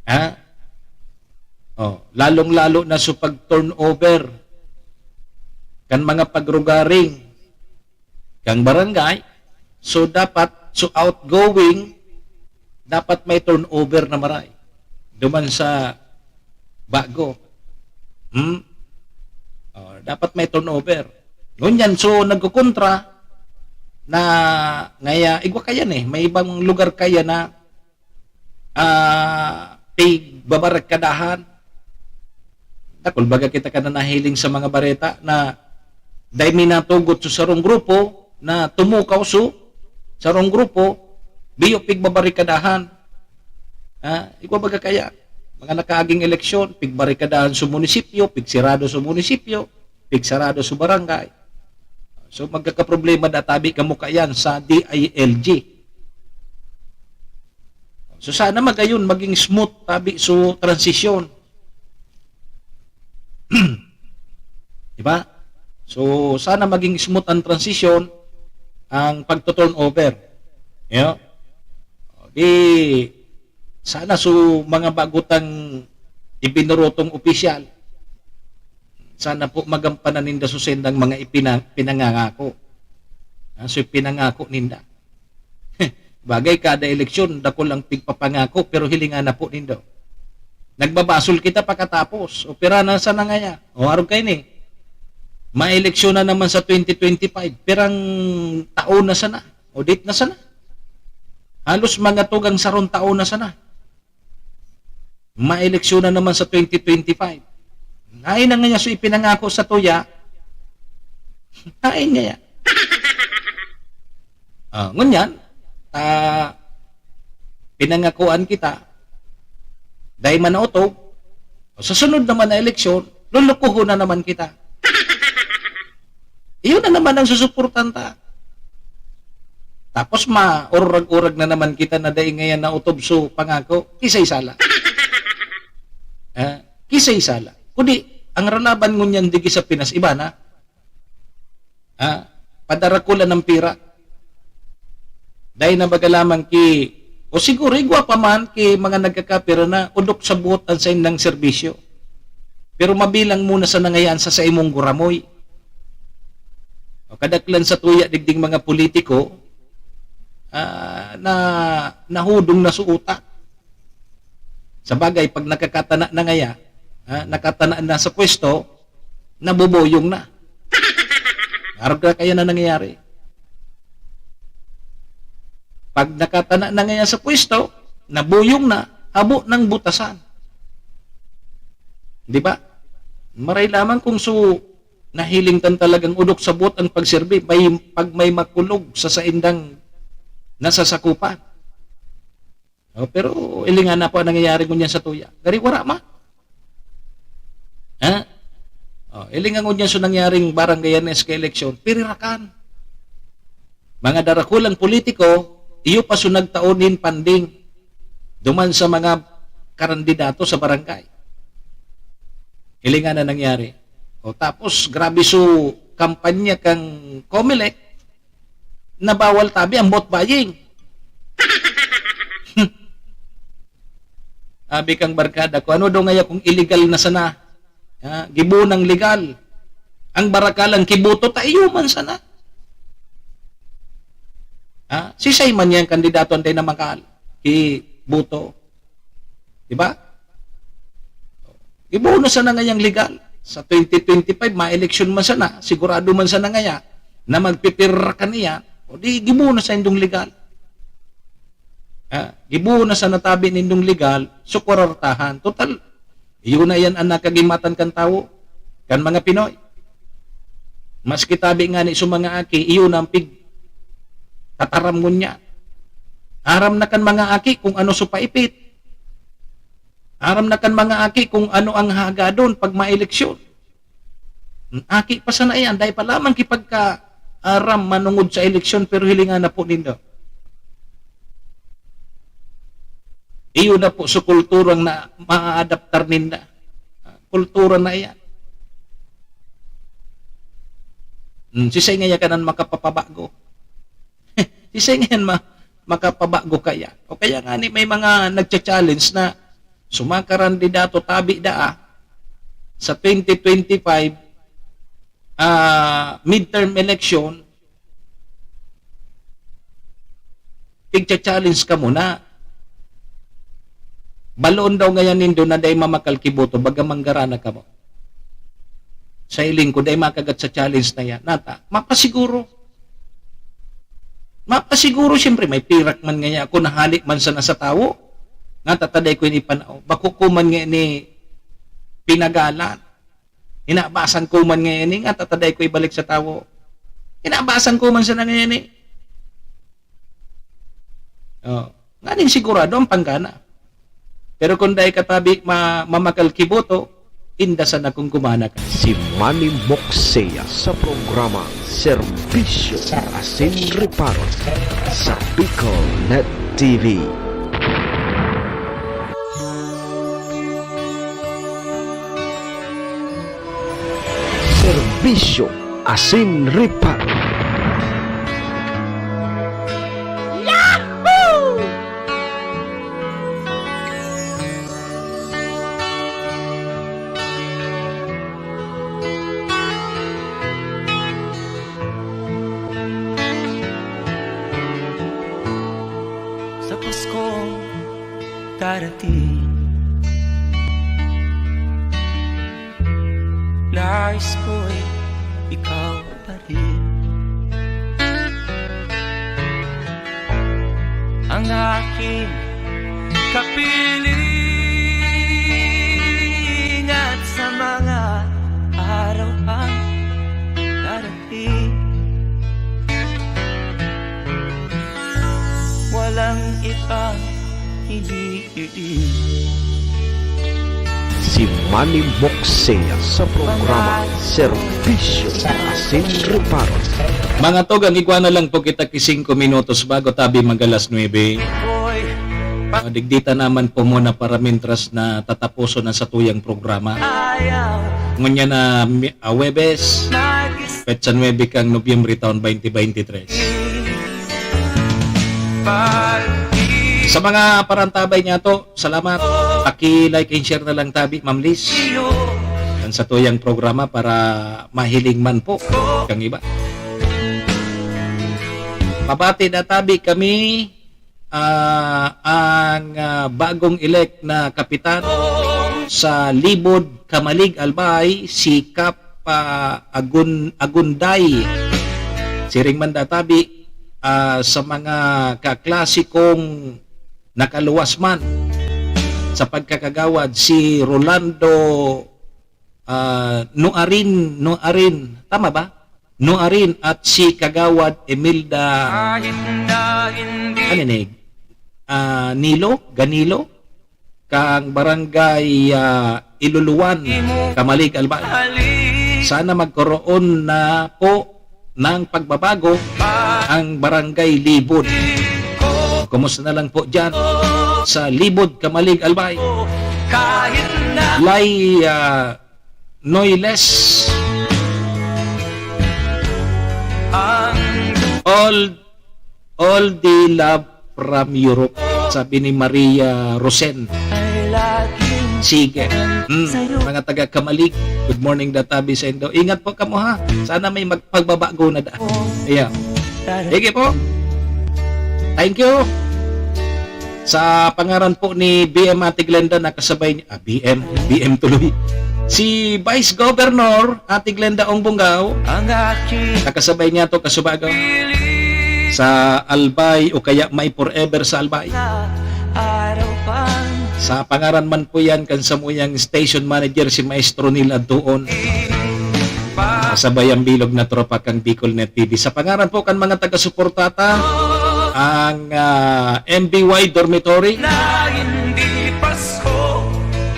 Ha? Oh, lalong-lalo na sa pag-turnover kan mga pagrugaring kang barangay. So, dapat, so outgoing, dapat may turnover na maray. Duman sa bago. Hmm? Oh, dapat may turnover. Ngunyan, so, nagkukontra na ngaya, igwa kayan eh, may ibang lugar kaya na, ah, pigbabarikadahan. Dakul baga kita ka na nahiling sa mga bareta na dai minatugot sa sarong grupo na tumukaw so sarong grupo, biyo pigbabarikadahan. Ah, igwa baga kaya, mga nakaaging eleksyon, pigbarikadahan sa munisipyo, pigsirado sa munisipyo, pigsarado sa barangay. So, magkakaproblema na tabi kamo kayan sa D I L G. So, sana magayon, maging smooth tabi so transisyon. Di ba? So, sana maging smooth ang transisyon, ang pagto-turnover. Yeah? Di, sana so mga bagutang ibinorotong opisyal, sana po magampanan ninda so sendang mga ipina-, pinangangako. Ah, so pinangako ninda. Bagay, kada eleksyon, dakul ang pigpapangako, pero hilingan na po nindo. Nagbabasol kita pakatapos. O pira na sana ngaya. O arog kayo ni. Maeleksyon na naman sa twenty twenty-five. Pirang taon na sana. O date na sana. Halos mga tugang sarong taon na sana. Maeleksyon na naman sa twenty twenty-five. Ay na ngaya so ipinangako sa tuya. Ay ngaya. Ah, ngunyan, ah, pinangakuan kita, dai man naotob, sa sunod naman na eleksyon, lulukuhon na naman kita. Iyon na naman ang susuportan ta. Tapos maurag-urag na naman kita na dai ngayan naotob so pangako, kisay sala. Ah, kisay sala. Kundi, ang ralaban ngunyan digi sa Pinas, iba na. Ah, padarakulan ng pira. Dai na baga lamang ki, o siguro, igwa pa man ki mga nagkakapira na udok sa buot ang saindang serbisyo. Pero mabilang mo na sa nangayaan sa saimong guramoy. O kadaklan sa tuya digding mga politiko, ah, na nahudong na sa utak. Sa bagay, pag nakakatana na ngaya, ha, nakatana na sa pwesto, nabubuyong na. Arog na kaya na nangyayari. Pag nakatana na ngaya sa pwesto, nabuyong na, habo ng butasan. Di ba? Maray lamang kung su nahiling tan talagang udok sabot ang pagserbi, may, pag may makulog sa saindang nasasakupan. Oh, pero ilingan na po ang nangyayari ngunyan sa tuya. Gari wara man. Ha? Oh, ilingan ngunyan so nangyaring barangay awareness ka eleksyon. Pirirakan. Mga darakulang politiko, iyo pa so nagtao nin panding duman sa mga karandidato sa barangay. Ilingan na nangyari. O tapos, grabe so kampanya kang Comelec, na bawal tabi ang vote buying. Abi kang barkada ko, ano daw ngaya kung illegal na sana? Ha? Gibo ng legal. Ang barakalang kiboto, ta iyo man sana. Ha? Si Simon yan, kandidato, antay na makal. Kiboto. Di ba? Gibo na sana ngayang legal. Sa twenty twenty-five, ma-election man sana, sigurado man sana ngaya na magpipirra ka niya, o di gibo na sa indong legal. Ah, gibo na sa natabi nindong legal, so kwarartahan. Total, iyo na yan ang nakagimatan kan tawo, kan mga Pinoy. Maski tabi nga ni sa mga aki, iyo na ang pig tataram ngunyan. Aram na kan mga aki kung ano so paipit. Aram na kan mga aki kung ano ang hagadon pag maeleksyon. Aki pa sana iyan, dahil pa lamang kipagka aram manungod sa eleksyon, pero hilingan na po nindo. Iyo na po sa kulturang na maaadaptar ninda. Ah, kultura na iyan. Hmm, sisay ngaya kanan makapapabago. Sisay ngayan ma-, makapabago kaya? O kaya nga ni may mga nagcha-challenge na sumakaran di dato tabi daa sa twenty twenty-five, ah, midterm election, pigcha-challenge ka muna. Baloon daw ngayan nindo na dai mamakal ki boto, baga manggara na kamo. sa hiling ko, dai makagat sa challenge na yan. Nata, mapasiguro. Mapasiguro, siyempre, may pirak man ngaya ako, nahali man sana sa tawo. Nata, ta dai ko ini panao. Bako ko man nga ini pinagalan. Inabasan ko man ngaya ini, nata, ta dai ko ibalik sa tawo. Inabasan ko man sana ngaya ini. Oh, nganing sigurado ang panggana. Pero kung dai ka tabi ma-, mamakal ki boto, inda sana kung gumana ka. Si Manny Moxea sa programa Serbisyo asin Reparo sa Bicol Net T V. Serbisyo asin Reparo. Sa Paskong darating, nais ko'y ikaw pa rin ang aking kapiling, at sa mga araw pang darating, walang ibang hinihiling. Si Manny Moxea sa programa Serbisyo asin Reparo. Mga tugang, igwa na lang po kita ki singko minutos bago tabi mag-alas nuebe. Ah, digdi ta naman po muna para mintras na tataposon ang satuyang programa. Ngunyan na mi-, ah, Huwebes, petsa nuebe kang Nobyembre taon twenty twenty-three. Sa mga parantabay niyato, salamat. Paki-like and share na lang tabi, Ma'am Liz. Ang satuyang programa para mahiling man po kang iba. Pabati na tabi kami, ah, ang, ah, bagong elect na kapitan sa Libod, Camalig, Albay, si Kap, ah, Agun-, Agunday. Siring man da tabi, ah, sa mga kaklase kong nakaluwas man sa pagkakagawad, si Rolando, ah, Nuarin, Nuarin, tama ba? Nuarin at si Kagawad Imelda, ano ni? Ah, Nilo? Ganilo? Kang Barangay, ah, Iluluan, Camalig, Albay. Sana magkaroon na po ng pagbabago ang Barangay Libod. Kumusta na lang po dyan sa Libod, Camalig, Albay? Lai, ah, Noiles. All, all the love from Europe, sabi ni Maria Rosen. Sige. Mm, mga taga Camalig, good morning da tabi saindo. Ingat po kamo, ha. Sana may mag-, pagbabago na da. Yeah. Sige po. Thank you. Sa pangaran po ni B M Ate Glenda, nakasabay niya, ah, B M, B M tuloy. Si Vice Governor Ate Glenda Ong Bongao, nakasabay niyato, kasubago, sa Albay o kaya may forever sa Albay. Sa pangaran man po yan kan samuyang station manager, si Maestro Neil Adtuon. Kasabay ang bilog na tropa kang Bicol Net T V. Sa pangaran po kan mga taga-suporta ta, ang, ah, M B Y Dormitory,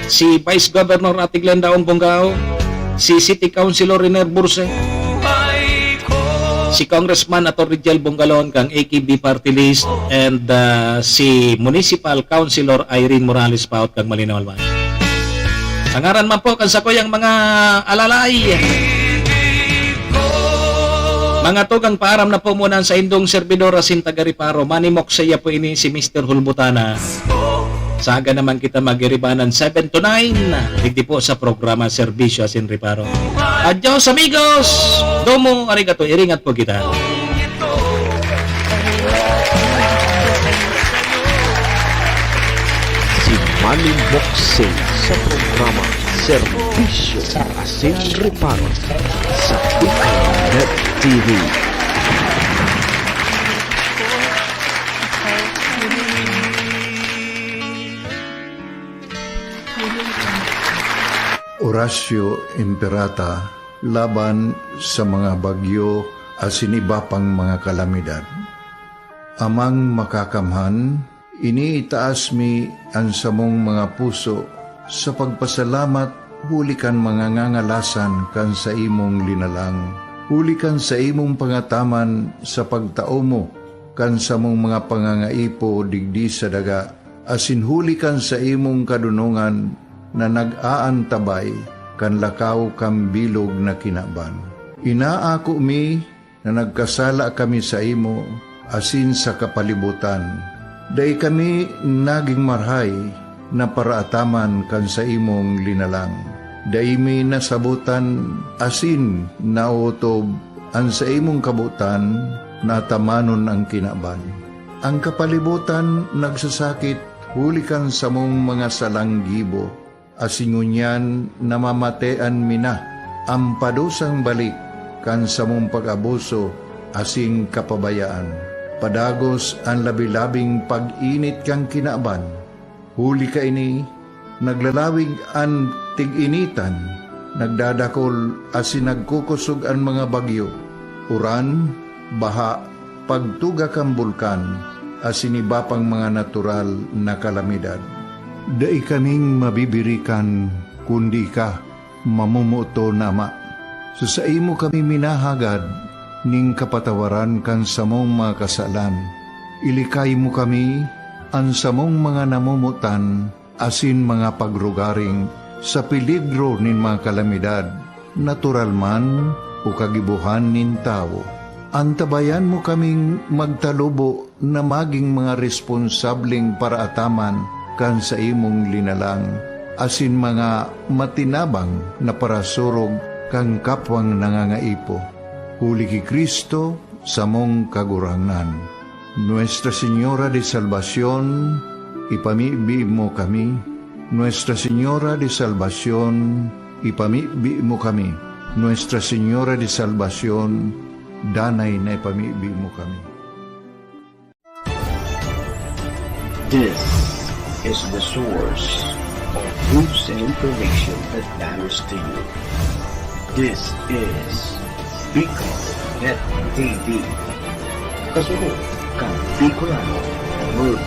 si Vice Governor Ate Glenda Ong Bongao, si City Councilor Riner Burse, si Congressman Attorney Jel Bongalon kang A K B Party List, and, ah, si Municipal Councilor Irene Morales Paut kang Malinaw, Albay. Sa ngaran man po kan sakuyang mga alalay, mga tugang, paaram na po muna ang saindong servidor asin taga-Reparo. Manimok saiya po ini, si Mister Hulbutana. Saga naman kita mag-iribanan seven to nine. Digdi po sa programa Serbisyo asin Reparo. Adios, amigos! Domo arigato, iringat po kita. Si Manny Moxie sa programa Serbisyo asin reparo sa Bicol Net T V. Orasyo Imperata laban sa mga bagyo asin iba pang mga kalamidad. Amang Makakamhan, iniitaas mi an samong mga puso sa pagpasalamat huli kan mga ngangalasan kan saimong linalang, huli kan saimong pangataman sa pagtao mo kan samong mga pangangaipo digdi sa daga, asin huli kan saimong kadonongan na nag-aantabay kan lakaw kan bilog na kinaban. Inaako mi na nagkasala kami saimo asin sa kapalibotan. Dai kami nagin marahay na paraataman kan saimong linalang. Dai mi nasabotan asin naotob an saimong kabotan na atamanon an kinaban. An kapalibotan nagsasakit huli kan samong mga salang gibo, asin ngunyan namamatean mi na an padusang balik kan samong pag-abuso asin kapabayaan. Padagos an labi-labing pag-init kan kinaban. Huli kaini, naglalawig an tig-initan, nagdadakol asin nagkukosog an mga bagyo, uran, baha, pagtuga kan bulkan, asin iba pang mga natural na kalamidad. Dai kaming mabibirikan kundi ika, mamomoton na Ama. Sa saimo kami minahagad nin kapatawaran kan samong mga kasalan. Ilikay mo kami, an samong mga namomotan asin mga pagrugaring sa peligro nin mga kalamidad, natural man o kagibohan nin tawo. Antabayan mo kaming magtalubo na magin mga responsableng paraataman kan saimong linalang, asin mga matinabang na parasurog kan kapwang nangangaipo. Huli ki Cristo, samong Kagurangnan. Nuestra Señora de Salvacion, ipamibi mo kami. Nuestra Señora de Salvacion, ipamibi mo kami. Nuestra Señora de Salvacion, danay na ipamibi mo kami. This is the source of news and information that matters to you. This is Bicol Net T V. Kasunod kan Bicolano World